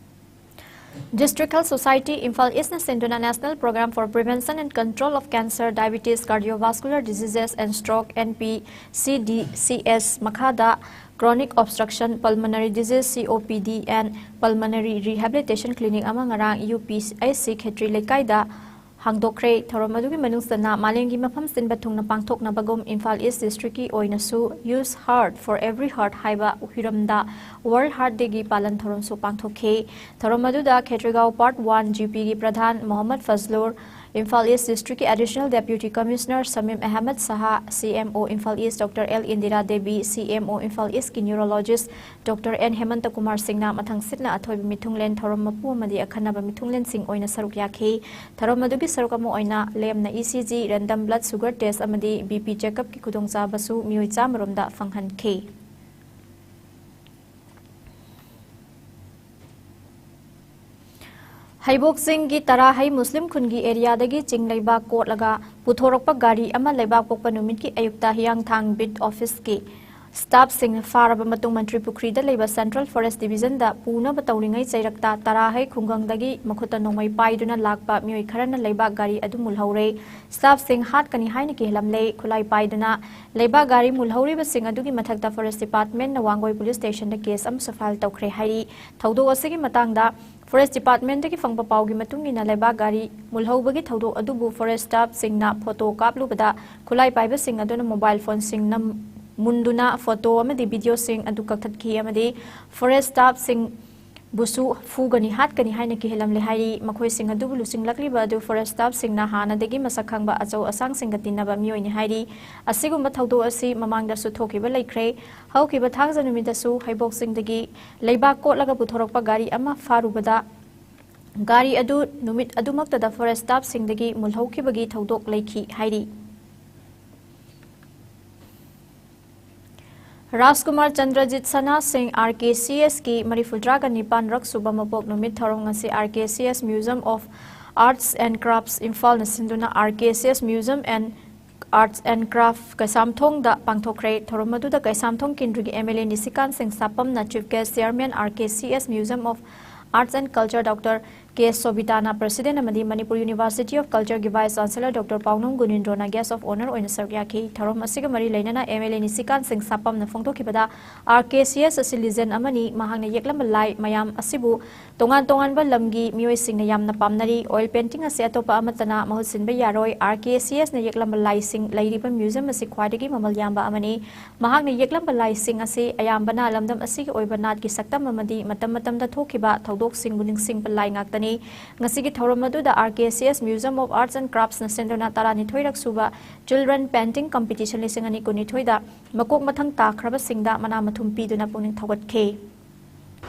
District Health Society Imphal Eastꯅ ꯁꯤꯟꯗꯨꯅ National Program for Prevention and Control of Cancer, Diabetes, Cardiovascular Diseases and Stroke, N P C D C S ꯃꯈꯥꯗ Chronic Obstruction Pulmonary Disease, C O P D, and Pulmonary Rehabilitation Clinic ꯑꯃ ꯉꯔꯥꯡ U P S C ꯈꯦꯇ꯭ꯔꯤ ꯂꯩꯀꯥꯏꯗ ꯍꯥꯡꯗꯣꯛꯈ꯭ꯔꯦ꯫ ꯊꯧꯔꯝ ꯑꯗꯨꯒꯤ ꯃꯅꯨꯡ ꯆꯟꯅ ꯃꯥꯂꯦꯝꯒꯤ ꯃꯐꯝ ꯁꯤꯟꯕ ꯊꯨꯡꯅ ꯄꯥꯡꯊꯣꯛꯅꯕꯒꯨꯝ ꯏꯝꯐꯥꯜ ꯏꯁ ꯗꯤꯁꯇ꯭ꯔꯤꯛꯀꯤ ꯑꯣꯏꯅꯁꯨ Use Heart for Every Heart ꯍꯥꯏꯕ ꯍꯤꯔꯝꯗ World Heart Dayꯒꯤ ꯄꯥꯂꯟ ꯊꯧꯔꯝꯁꯨ ꯄꯥꯡꯊꯣꯛꯈꯤ꯫ ꯊꯧꯔꯝ ꯑꯗꯨꯗ ꯈꯦꯇ꯭ꯔꯤꯒꯥꯎ Part One G Pꯒꯤ ꯄ꯭ꯔꯙꯥꯟ ꯃꯣꯍꯝꯃꯗ ꯐꯖꯂꯨꯔ, ꯏꯝꯐꯥꯜ ꯏꯁ ꯗꯤꯁꯇ꯭ꯔꯤꯛꯀꯤ Additional Deputy Commissioner Samim Ahmad Saha, C M O Imphal East doctor L Indira Devi, C M O Imphal ꯏꯁꯀꯤ Neurologist doctor N Hemanta Kumar ꯁꯤꯡꯅ ꯃꯊꯪ ꯁꯤꯠꯅ ꯑꯊꯣꯏꯕ ꯃꯤꯊꯨꯡꯂꯦꯟ ꯊꯧꯔꯝ ꯃꯄꯨ ꯑꯃꯗꯤ ꯑꯈꯟꯅꯕ ꯃꯤꯊꯨꯡꯂꯦꯟꯁꯤꯡ ꯑꯣꯏꯅ ꯁꯔꯨꯛ ꯌꯥꯈꯤ꯫ ꯊꯧꯔꯝ ꯑꯗꯨꯒꯤ ꯁꯔꯨꯛ ꯑꯃ ꯑꯣꯏꯅ ꯂꯦꯝꯅ E C G, random blood sugar test ꯑꯃꯗꯤ B P check-upꯀꯤ ꯈꯨꯗꯣꯡꯆꯥꯕꯁꯨ ꯃꯤꯑꯣꯏ ꯆꯥꯝꯃ ꯔꯣꯝꯗ ꯐꯪꯍꯟꯈꯤ꯫ ꯍꯩꯕꯣꯛ ꯆꯤꯡꯒꯤ ꯇꯔꯥꯍꯩ ꯃꯨꯁꯂꯤꯝ ꯈꯨꯟꯒꯤ ꯑꯦꯔꯤꯌꯥꯗꯒꯤ ꯆꯤꯡ ꯂꯩꯕꯥꯛ ꯀꯣꯠꯂꯒ ꯄꯨꯊꯣꯔꯛꯄ ꯒꯥꯔꯤ ꯑꯃ ꯂꯩꯕꯥꯛꯄꯣꯛꯄ ꯅꯨꯃꯤꯠꯀꯤ ꯑꯌꯨꯛꯇ ꯍꯤꯌꯥꯡꯊꯥꯡ ꯕꯤꯠ ꯑꯣꯐꯤꯁꯀꯤ ꯁ꯭ꯇꯥꯐꯁꯤꯡꯅ ꯐꯥꯔꯕ ꯃꯇꯨꯡ ꯃꯟꯇ꯭ꯔꯤ ꯄꯨꯈ꯭ꯔꯤꯗ ꯂꯩꯕ ꯁꯦꯟꯇ꯭ꯔꯦꯜ ꯐꯣꯔꯦꯁ ꯗꯤꯕꯤꯖꯟꯗ ꯄꯨꯅꯕ ꯇꯧꯔꯤꯉꯩ ꯆꯩꯔꯛꯇ ꯇꯔꯥꯍꯩ ꯈꯨꯡꯒꯪꯗꯒꯤ ꯃꯈꯨꯠꯇ ꯅꯣꯡꯃꯩ ꯄꯥꯏꯗꯨꯅ ꯂꯥꯛꯄ ꯃꯤꯑꯣꯏ ꯈꯔꯅ ꯂꯩꯕꯥꯛ ꯒꯥꯔꯤ ꯑꯗꯨ ꯃꯨꯜꯍꯧꯔꯦ꯫ ꯁ꯭ꯇꯥꯐꯁꯤꯡ ꯍꯥꯠꯀꯅꯤ ꯍꯥꯏꯅ ꯀꯤꯍꯜꯂꯝꯂꯦ꯫ ꯈꯨꯠꯂꯥꯏ ꯄꯥꯏꯗꯨꯅ ꯂꯩꯕꯥꯛ ꯒꯥꯔꯤ ꯃꯨꯜꯍꯧꯔꯤꯕꯁꯤꯡ ꯑꯗꯨꯒꯤ ꯃꯊꯛꯇ ꯐꯣꯔꯦꯁ ꯗꯤꯄꯥꯔꯠꯃꯦꯟꯅ ꯋꯥꯡꯒꯣꯏ ꯄꯨꯂꯤꯁ ꯁ꯭ꯇꯦꯁꯟꯗ ꯀꯦꯁ ꯑꯃꯁꯨ ꯐꯥꯏꯜ ꯇꯧꯈ꯭ꯔꯦ ꯍꯥꯏꯔꯤ꯫ ꯊꯧꯗꯣꯛ ꯑꯁꯤꯒꯤ ꯃꯇꯥꯡꯗ ꯐꯣꯔꯦꯁ ꯗꯤꯄꯥꯔꯠꯃꯦꯟꯗꯒꯤ ꯐꯪꯕ ꯄꯥꯎꯒꯤ ꯃꯇꯨꯡ ꯏꯟꯅ ꯂꯩꯕꯥꯛ ꯒꯥꯔꯤ ꯃꯨꯜꯍꯧꯕꯒꯤ ꯊꯧꯗꯣꯛ ꯑꯗꯨꯕꯨ ꯐꯣꯔꯦꯁ ꯁ꯭ꯇꯥꯐꯁꯤꯡꯅ ꯐꯣꯇꯣ ꯀꯥꯞꯂꯨꯕꯗ ꯈꯨꯠꯂꯥꯏ ꯄꯥꯏꯕꯁꯤꯡ ꯑꯗꯨꯅ ꯃꯣꯕꯥꯏꯜ ꯐꯣꯟꯁꯤꯡ ꯅꯝ-, ꯃꯨꯟꯗꯨꯅ ꯐꯣꯇꯣ ꯑꯃꯗꯤ ꯚꯤꯗꯤꯑꯣꯁꯤꯡ ꯑꯗꯨ ꯀꯛꯊꯠꯈꯤ ꯑꯃꯗꯤ ꯐꯣꯔꯦꯁ꯭ꯠ ꯁ꯭ꯇꯥꯐꯁꯤꯡꯕꯨꯁꯨ ꯐꯨꯒꯅꯤ, ꯍꯥꯠꯀꯅꯤ ꯍꯥꯏꯅ ꯀꯤꯍꯜꯂꯝꯂꯦ ꯍꯥꯏꯔꯤ꯫ ꯃꯈꯣꯏꯁꯤꯡ ꯑꯗꯨꯕꯨ ꯂꯨꯆꯤꯡꯂꯛꯂꯤꯕ ꯑꯗꯨ ꯐꯣꯔꯦꯁ꯭ꯠ ꯁ꯭ꯇꯥꯐꯁꯤꯡꯅ ꯍꯥꯟꯅꯗꯒꯤ ꯃꯁꯛ ꯈꯪꯕ ꯑꯆꯧ ꯑꯁꯥꯡꯁꯤꯡꯒ ꯇꯤꯟꯅꯕ ꯃꯤꯑꯣꯏꯅꯤ ꯍꯥꯏꯔꯤ꯫ ꯑꯁꯤꯒꯨꯝꯕ ꯊꯧꯗꯣꯛ ꯑꯁꯤ ꯃꯃꯥꯡꯗꯁꯨ ꯊꯣꯛꯈꯤꯕ ꯂꯩꯈ꯭ꯔꯦ꯫ ꯍꯧꯈꯤꯕ ꯊꯥꯡꯖ ꯅꯨꯃꯤꯠꯇꯁꯨ ꯍꯩꯕꯣꯛꯁꯤꯡꯗꯒꯤ ꯂꯩꯕꯥꯛ ꯀꯣꯠꯂꯒ ꯄꯨꯊꯣꯔꯛꯄ ꯒꯥꯔꯤ ꯑꯃ ꯐꯥꯔꯨꯕꯗ ꯒꯥꯔꯤ ꯑꯗꯨ ꯅꯨꯃꯤꯠ ꯑꯗꯨꯃꯛꯇꯗ ꯐꯣꯔꯦꯁ꯭ꯠ ꯁ꯭ꯇꯥꯐꯁꯤꯡꯗꯒꯤ ꯃꯨꯜꯍꯧꯈꯤꯕꯒꯤ ꯊꯧꯗꯣꯛ ꯂꯩꯈꯤ ꯍꯥꯏꯔꯤ꯫ ꯔꯥꯖꯀꯨꯃꯥꯔ ꯆꯟꯗ꯭ꯔꯖꯤꯠ ꯁꯅꯥ ꯁꯤꯡ, RKCSꯀꯤ ꯃꯔꯤꯐꯨꯇꯔꯥꯒ ꯅꯤꯄꯥꯟ ꯔꯛ ꯁꯨꯕ ꯃꯄꯣꯛ ꯅꯨꯃꯤꯠ ꯊꯧꯔꯝ ꯉꯁꯤ RKCS Museum of Arts and Crafts ꯏꯝꯐꯥꯜꯅ ꯁꯤꯟꯗꯨꯅ RKCS Museum and Arts and Craft ꯀꯩꯁꯥꯝꯊꯣꯡꯗ ꯄꯥꯡꯊꯣꯛꯈ꯭ꯔꯦ꯫ ꯊꯧꯔꯝ ꯑꯗꯨꯗ ꯀꯩꯁꯥꯝꯊꯣꯡ ꯀꯦꯟꯗ꯭ꯔꯒꯤ MLA ꯅꯤꯁꯤꯀꯥꯟ ꯁꯤꯡ ꯁꯥꯄꯝꯅ Chief Guest Chairman RKCS Museum of Arts and Culture Doctor K ꯁꯣꯕꯤꯇꯥꯅ President ꯑꯃꯗꯤ Manipur University of Cultureꯒꯤ Vice Chancellor Doctor ꯄꯥꯎꯅꯝ ꯒꯨꯅꯤꯟꯗ꯭ꯔꯣꯅ Guest of Honour ꯑꯣꯏꯅ ꯁꯔꯨꯛ ꯌꯥꯈꯤ꯫ ꯊꯧꯔꯝ ꯑꯁꯤꯒ ꯃꯔꯤ ꯂꯩꯅꯅ MLA ꯅꯤꯁꯤꯀꯥꯟ ꯁꯤꯡ ꯁꯥꯄꯝꯅ ꯐꯣꯡꯗꯣꯛꯈꯤꯕꯗ, RKCS ꯑꯁꯤ legend ꯑꯃꯅꯤ, ꯃꯍꯥꯛꯅ ꯌꯦꯛꯂꯝꯕ ꯂꯥꯏ ꯃꯌꯥꯝ ꯑꯁꯤꯕꯨ ꯇꯣꯉꯥꯟ ꯇꯣꯉꯥꯟꯕ ꯂꯝꯒꯤ ꯃꯤꯑꯣꯏꯁꯤꯡꯅ ꯌꯥꯝꯅ ꯄꯥꯝꯅꯔꯤ꯫ Oil painting ꯑꯁꯤ ꯑꯇꯣꯞꯄ ꯑꯃꯠꯇꯅ ꯃꯍꯨꯠ ꯁꯤꯟꯕ ꯌꯥꯔꯣꯏ꯫ RKCSꯅ ꯌꯦꯛꯂꯝꯕ ꯂꯥꯏꯁꯤꯡ ꯂꯩꯔꯤꯕ museum ꯑꯁꯤ ꯈ꯭ꯋꯥꯏꯗꯒꯤ ꯃꯃꯜ ꯌꯥꯝꯕ ꯑꯃꯅꯤ꯫ ꯃꯍꯥꯛꯅ ꯌꯦꯛꯂꯝꯕ ꯂꯥꯏꯁꯤꯡ ꯑꯁꯤ ꯑꯌꯥꯝꯕꯅ ꯂꯝꯗꯝ ꯑꯁꯤꯒꯤ ꯑꯣꯏꯕ ꯅꯥꯠꯀꯤ ꯁꯛꯇꯝ ꯑꯃꯗꯤ ꯃꯇꯝ ꯃꯇꯝꯗ ꯊꯣꯛꯈꯤꯕ ꯊꯧꯗꯣꯛꯁꯤꯡꯕꯨ ꯅꯤꯡꯁꯤꯡꯕ ꯂꯥꯏ ꯉꯥꯛꯇꯅꯤ꯫ ꯉꯁꯤꯒꯤ ꯊꯧꯔꯝ ꯑꯗꯨꯗ RKCS Museum of Arts and Craftsꯅ ꯁꯤꯟꯗꯨꯅ ꯇꯔꯥꯅꯤꯊꯣꯏ ꯔꯛ ꯁꯨꯕ Children Painting Competition ꯂꯤꯁꯤꯡ ꯑꯅꯤ ꯀꯨꯟꯅꯤꯊꯣꯏꯗ ꯃꯀꯣꯛ ꯃꯊꯪ ꯇꯥꯈ꯭ꯔꯕꯁꯤꯡꯗ ꯃꯅꯥ ꯃꯊꯨꯝ ꯄꯤꯗꯨꯅ ꯄꯨꯛꯅꯤꯡ ꯊꯧꯒꯠꯈꯤ꯫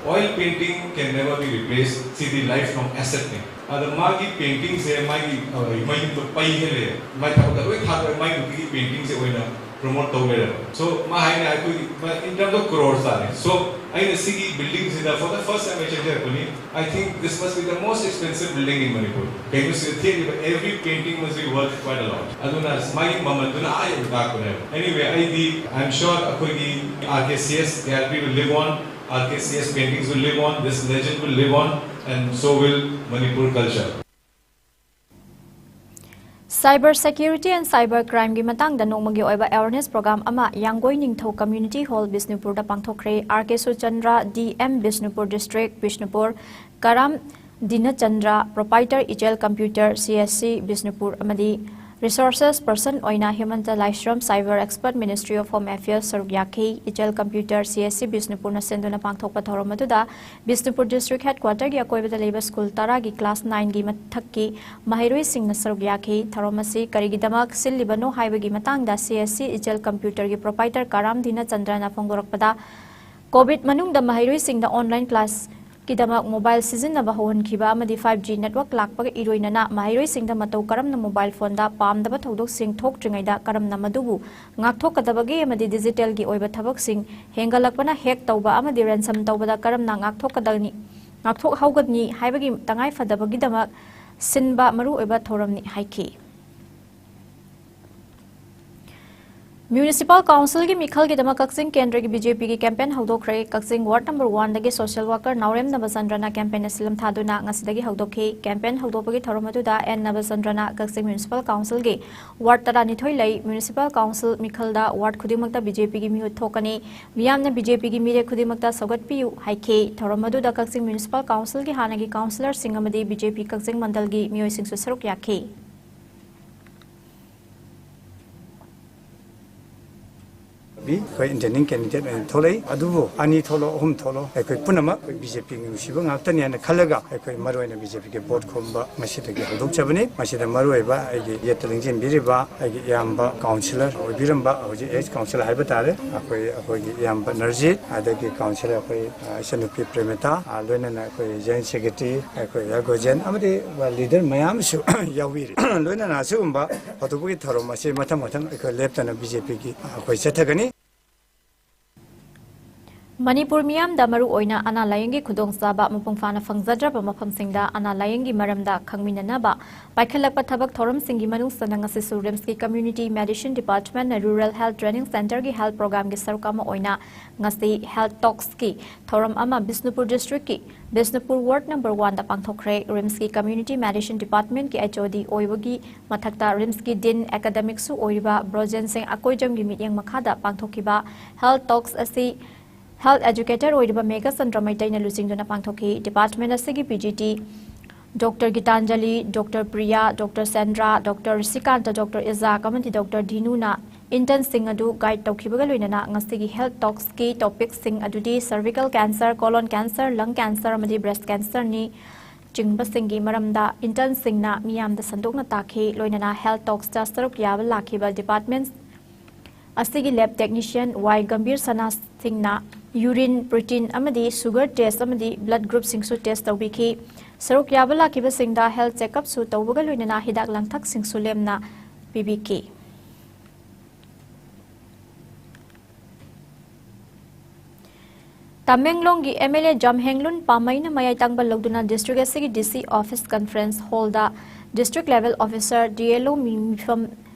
Oil painting can never be replaced. CD lifelong assetꯅꯤ꯫ ꯑꯗ ꯃꯥꯒꯤ paintingꯁꯦ ꯃꯥꯒꯤ, ꯑ, ꯃꯌꯨꯝꯗꯣ ꯄꯩ ꯍꯦꯜꯂꯦ, ꯃꯥꯏ ꯊꯕꯛꯇ ꯂꯣꯏ ꯊꯥꯗꯣꯛꯑꯦ, ꯃꯥꯏ ꯅꯨꯄꯤꯒꯤ paintingꯁꯦ ꯑꯣꯏꯅ promote ꯇꯧ ꯂꯩꯔꯦꯕ꯫ So ꯃꯥ ꯍꯥꯏꯅ ꯑꯩꯈꯣꯏꯒꯤ, in terms of crores ꯇꯥꯔꯦ꯫ So ꯑꯩꯅ ꯁꯤꯒꯤ buildingꯁꯤꯗ for the first time ꯑꯩ ꯆꯪꯖꯔꯛꯄꯅꯤ꯫ I think this must be the most expensive building in Manipur. ꯀꯩꯅꯣ ꯁꯤꯗ ꯊꯦꯠꯂꯤꯕ every painting must be worth quite a lot. ꯑꯗꯨꯅ ꯃꯥꯒꯤ ꯃꯃꯜꯗꯨꯅ ꯑꯥ ꯌꯧꯅ ꯇꯥꯛꯄꯅꯦꯕ꯫ Anyway, ꯑꯩꯗꯤ, I'm sure ꯑꯩꯈꯣꯏꯒꯤ RKCS gallery will live on, RKCS paintings will live on, this legend will live on, and so will Manipur culture. Cyber security and cyber crimeꯒꯤ ꯃꯇꯥꯡꯗ ꯅꯣꯡꯃꯒꯤ ꯑꯣꯏꯕ awareness program ꯑꯃ ꯌꯥꯡꯒꯣꯏ ꯅꯤꯡꯊꯧ Community Hall ꯕꯤꯁꯅꯨꯄꯨꯔꯗ ꯄꯥꯡꯊꯣꯛꯈ꯭ꯔꯦ꯫ R K Surchandra, DM Bishnupur District, Bishnupur, ꯀꯔꯥꯝ ꯗꯤꯅꯆꯟꯗ꯭ꯔ, Proprietor ꯏꯆꯦꯜ Computer, CSC Bishnupur, ꯑꯃꯗꯤ Resources person ꯑꯣꯏꯅ ꯍꯦꯃꯟꯇ ꯂꯥꯏꯁ꯭ꯔꯝ, Cyber Expert, Ministry of Home Affairs, ꯁꯔꯨꯛ ꯌꯥꯈꯤ꯫ ꯏꯆꯦꯜ Computer C S C ꯕꯤꯁꯅꯨꯄꯨꯔꯅ ꯁꯤꯟꯗꯨꯅ ꯄꯥꯡꯊꯣꯛꯄ ꯊꯧꯔꯝ ꯑꯗꯨꯗ ꯕꯤꯁꯅꯨꯄꯨꯔ District Headquarter ꯒꯤ ꯑꯀꯣꯏꯕꯗ ꯂꯩꯕ school ꯇꯔꯥꯒꯤ class nine ꯒꯤ ꯃꯊꯛꯀꯤ ꯃꯍꯩꯔꯣꯏꯁꯤꯡꯅ ꯁꯔꯨꯛ ꯌꯥꯈꯤ꯫ ꯊꯧꯔꯝ ꯑꯁꯤ ꯀꯔꯤꯒꯤꯗꯃꯛ ꯁꯤꯜꯂꯤꯕꯅꯣ ꯍꯥꯏꯕꯒꯤ ꯃꯇꯥꯡꯗ C S C ꯏꯆꯦꯜ Computer ꯒꯤ Proprietor ꯀꯥꯔꯥꯝ ꯙꯤꯅꯆꯟꯗ꯭ꯔꯅ ꯐꯣꯡꯗꯣꯔꯛꯄꯗ, COVID ꯃꯅꯨꯡꯗ ꯃꯍꯩꯔꯣꯏꯁꯤꯡꯗ online class ꯀꯤꯗꯃꯛ mobile ꯁꯤꯖꯤꯟꯅꯕ ꯍꯧꯍꯟꯈꯤꯕ ꯑꯃꯗꯤ five G network ꯂꯥꯛꯄꯒ ꯏꯔꯣꯏꯅꯅ ꯃꯍꯩꯔꯣꯏꯁꯤꯡꯗ ꯃꯇꯧ ꯀꯔꯝꯅ mobile phone ꯗ ꯄꯥꯝꯗꯕ ꯊꯧꯗꯣꯛꯁꯤꯡ ꯊꯣꯛꯇ꯭ꯔꯤꯉꯩꯗ ꯀꯔꯝꯅ ꯃꯗꯨꯕꯨ ꯉꯥꯛꯊꯣꯛꯀꯗꯕꯒꯦ ꯑꯃꯗꯤ digital ꯒꯤ ꯑꯣꯏꯕ ꯊꯕꯛꯁꯤꯡ ꯍꯦꯟꯒꯠꯂꯛꯄꯅ hack ꯇꯧꯕ ꯑꯃꯗꯤ ransom ꯇꯧꯕꯗ ꯀꯔꯝꯅ ꯉꯥꯛꯊꯣꯛꯀꯗꯒꯅꯤ, ꯉꯥꯛꯊꯣꯛꯍꯧꯒꯅꯤ ꯍꯥꯏꯕꯒꯤ ꯇꯉꯥꯏ ꯐꯗꯕꯒꯤꯗꯃꯛ ꯁꯤꯟꯕ ꯃꯔꯨꯑꯣꯏꯕ ꯊꯧꯔꯝꯅꯤ ꯍꯥꯏꯈꯤ꯫ Municipal Council ꯒꯤ ꯃꯤꯈꯜꯒꯤꯗꯃꯛ ꯀꯛꯆꯤꯡ ꯀꯦꯟꯗ꯭ꯔꯒꯤ B J P ꯒꯤ campaign ꯍꯧꯗꯣꯛꯈ꯭ꯔꯦ꯫ ꯀꯛꯆꯤꯡ ward number one ꯗꯒꯤ social worker ꯅꯥꯎꯔꯦꯝ ꯅꯕꯆꯟꯗ꯭ꯔꯅ campaign ꯑꯁꯤ ꯂꯝꯊꯥꯗꯨꯅ ꯉꯁꯤꯗꯒꯤ ꯍꯧꯗꯣꯛꯈꯤ꯫ Campaign ꯍꯧꯗꯣꯛꯄꯒꯤ ꯊꯧꯔꯝ ꯑꯗꯨꯗ N ꯅꯕꯆꯟꯗ꯭ꯔꯅ ꯀꯛꯆꯤꯡ Municipal Council ꯒꯤ ward ꯇꯔꯥꯅꯤꯊꯣꯏ ꯂꯩ꯫ Municipal Council ꯃꯤꯈꯜꯗ ward ꯈꯨꯗꯤꯡꯃꯛꯇ B J P ꯒꯤ ꯃꯤꯍꯨꯠ ꯊꯣꯛꯀꯅꯤ꯫ ꯃꯤꯌꯥꯝꯅ B J P ꯒꯤ ꯃꯤꯔꯦꯞ ꯈꯨꯗꯤꯡꯃꯛꯇ ꯁꯧꯒꯠꯄꯤꯌꯨ ꯍꯥꯏꯈꯤ꯫ ꯊꯧꯔꯝ ꯑꯗꯨꯗ ꯀꯛꯆꯤꯡ Municipal Council ꯒꯤ ꯍꯥꯟꯅꯒꯤ councillor ꯁꯤꯡ ꯑꯃꯗꯤ B J P ꯀꯛꯆꯤꯡ ꯃꯟꯗꯜꯒꯤ ꯃꯤꯑꯣꯏꯁꯤꯡꯁꯨ ꯁꯔꯨꯛ ꯌꯥꯈꯤ꯫ ꯕꯤ ꯑꯩꯈꯣꯏ intending candidate ꯑꯣꯏꯅ ꯊꯣꯛꯂꯛꯏ꯫ ꯑꯗꯨꯕꯨ ꯑꯅꯤ ꯊꯣꯛꯂꯣ, ꯑꯍꯨꯝ ꯊꯣꯛꯂꯣ, ꯑꯩꯈꯣꯏ ꯄꯨꯝꯅꯃꯛ ꯑꯩꯈꯣꯏ B J P ꯒꯤ ꯅꯨꯡꯁꯤꯕ ꯉꯥꯛꯇꯅꯤ ꯍꯥꯏꯅ ꯈꯜꯂꯒ ꯑꯩꯈꯣꯏ ꯃꯔꯨꯑꯣꯏꯅ B J P ꯒꯤ vote ꯈꯣꯝꯕ ꯉꯁꯤꯗꯒꯤ ꯍꯧꯗꯣꯛꯆꯕꯅꯤ꯫ ꯃꯁꯤꯗ ꯃꯔꯨꯑꯣꯏꯕ ꯑꯩꯒꯤ ꯌꯦꯠꯇ ꯂꯦꯡꯖꯦꯟꯕꯤꯔꯤꯕ ꯑꯩꯒꯤ ꯏꯌꯥꯝꯕ councillor ꯑꯣꯏꯕꯤꯔꯝꯕ, ꯍꯧꯖꯤꯛ ex councillor ꯍꯥꯏꯕ ꯇꯥꯔꯦ, ꯑꯩꯈꯣꯏ, ꯑꯩꯈꯣꯏꯒꯤ ꯏꯌꯥꯝꯕ ꯅꯔꯖꯤꯠ, ꯑꯗꯒꯤ councillor ꯑꯩꯈꯣꯏ, ꯑ, ꯏꯆꯟꯅꯨꯄꯤ ꯄ꯭ꯔꯦꯃꯤꯇꯥ, ꯑ, ꯂꯣꯏꯅꯅ ꯑꯩꯈꯣꯏ joint secretary, ꯑꯩꯈꯣꯏ ꯔꯘꯨꯖꯦꯟ ꯑꯃꯗꯤ leader ꯃꯌꯥꯝ ꯑꯃꯁꯨ ꯌꯥꯎꯕꯤꯔꯤ꯫ ꯂꯣꯏꯅꯅ ꯑꯁꯤꯒꯨꯝꯕ ꯍꯧꯗꯣꯛꯄꯒꯤ ꯊꯧꯔꯝ ꯑꯁꯤ ꯃꯊꯪ ꯃꯊꯪ ꯑꯩꯈꯣꯏ ꯂꯦꯞꯇꯅ B J P ꯒꯤ ꯑꯩꯈꯣꯏ ꯆꯠꯊꯒꯅꯤ꯫ ꯃꯅꯤꯄꯨꯔ ꯃꯤꯌꯥꯝꯗ ꯃꯔꯨꯑꯣꯏꯅ ꯑꯅꯥ ꯂꯥꯌꯦꯡꯒꯤ ꯈꯨꯗꯣꯡꯆꯥꯕ ꯃꯄꯨꯡ ꯐꯥꯅ ꯐꯪꯖꯗ꯭ꯔꯕ ꯃꯐꯝꯁꯤꯡꯗ ꯑꯅꯥ ꯂꯥꯌꯦꯡꯒꯤ ꯃꯔꯝꯗ ꯈꯪꯃꯤꯟꯅꯅꯕ ꯄꯥꯏꯈꯠꯂꯛꯄ ꯊꯕꯛ ꯊꯧꯔꯝꯁꯤꯡꯒꯤ ꯃꯅꯨꯡ ꯆꯟꯅ ꯉꯁꯤꯁꯨ RIMS ꯀꯤ Community Medicine Department ꯅ Rural Health Training Center ꯒꯤ health program ꯒꯤ ꯁꯔꯨꯛ ꯑꯃ ꯑꯣꯏꯅ ꯉꯁꯤ health talks ꯀꯤ ꯊꯧꯔꯝ ꯑꯃ ꯕꯤꯁꯅꯨꯄꯨꯔ district ꯀꯤ ꯕꯤꯁꯅꯨꯄꯨꯔ ward number one ꯗ ꯄꯥꯡꯊꯣꯛꯈ꯭ꯔꯦ꯫ RIMS ꯀꯤ Community Medicine Department ꯀꯤ H O D ꯑꯣꯏꯕꯒꯤ ꯃꯊꯛꯇ RIMS ꯀꯤ Dean Academic ꯁꯨ ꯑꯣꯏꯔꯤꯕ ꯕ꯭ꯔꯣꯖꯦꯟ ꯁꯤꯡ ꯑꯀꯣꯏꯖꯝꯒꯤ ꯃꯤꯠꯌꯦꯡ ꯃꯈꯥꯗ ꯄꯥꯡꯊꯣꯛꯈꯤꯕ health talks ꯑꯁꯤ health educator ꯑꯣꯏꯔꯤꯕ ꯃꯦꯘꯆꯟꯗ꯭ꯔ ꯃꯩꯇꯩꯅ ꯂꯨꯆꯤꯡꯗꯨꯅ ꯄꯥꯡꯊꯣꯛꯈꯤ꯫ Department ꯑꯁꯤꯒꯤ P G T Doctor Gitanjali, Doctor Priya, Doctor Sandra, Doctor Rishikanta, Doctor Isaac ꯑꯃꯗꯤ Doctor Dhinuna internꯁꯤꯡ ꯑꯗꯨ guide ꯇꯧꯈꯤꯕꯒ ꯂꯣꯏꯅꯅ ꯉꯁꯤꯒꯤ health talksꯀꯤ topicꯁꯤꯡ ꯑꯗꯨꯗꯤ cervical cancer, colon cancer, lung cancer ꯑꯃꯗꯤ breast cancerꯅꯤ ꯆꯤꯡꯕꯁꯤꯡꯒꯤ ꯃꯔꯝꯗ internꯁꯤꯡꯅ ꯃꯤꯌꯥꯝꯗ ꯁꯟꯗꯣꯛꯅ ꯇꯥꯛꯈꯤ꯫ ꯂꯣꯏꯅꯅ health talksꯇ ꯁꯔꯨꯛ ꯌꯥꯕ ꯂꯥꯛꯈꯤꯕ department ꯑꯁꯤꯒꯤ lab technician ꯋꯥꯏ ꯒꯝꯚꯤꯔ ꯁꯅꯥ ꯁꯤꯡꯅ urine, protein ꯑꯃꯗꯤ sugar test ꯑꯃꯗꯤ blood groupꯁꯤꯡꯁꯨ test ꯇꯧꯕꯤꯈꯤ꯫ ꯁꯔꯨꯛ ꯌꯥꯕ ꯂꯥꯛꯈꯤꯕꯁꯤꯡꯗ health checkupꯁꯨ ꯇꯧꯕꯒ ꯂꯣꯏꯅꯅ ꯍꯤꯗꯥꯛ ꯂꯥꯡꯊꯛꯁꯤꯡꯁꯨ ꯂꯦꯝꯅ ꯄꯤꯕꯤꯈꯤ꯫ ꯇꯃꯦꯡꯂꯣꯡꯒꯤ MLA ꯖꯝꯍꯦꯡꯂꯨꯟ ꯄꯥꯃꯩꯅ ꯃꯌꯥꯏ ꯇꯥꯡꯕ ꯂꯧꯗꯨꯅ district ꯑꯁꯤꯒꯤ DC office conference hallꯗ district level officer, DLO ꯃꯤ-, ꯃꯤꯐꯝ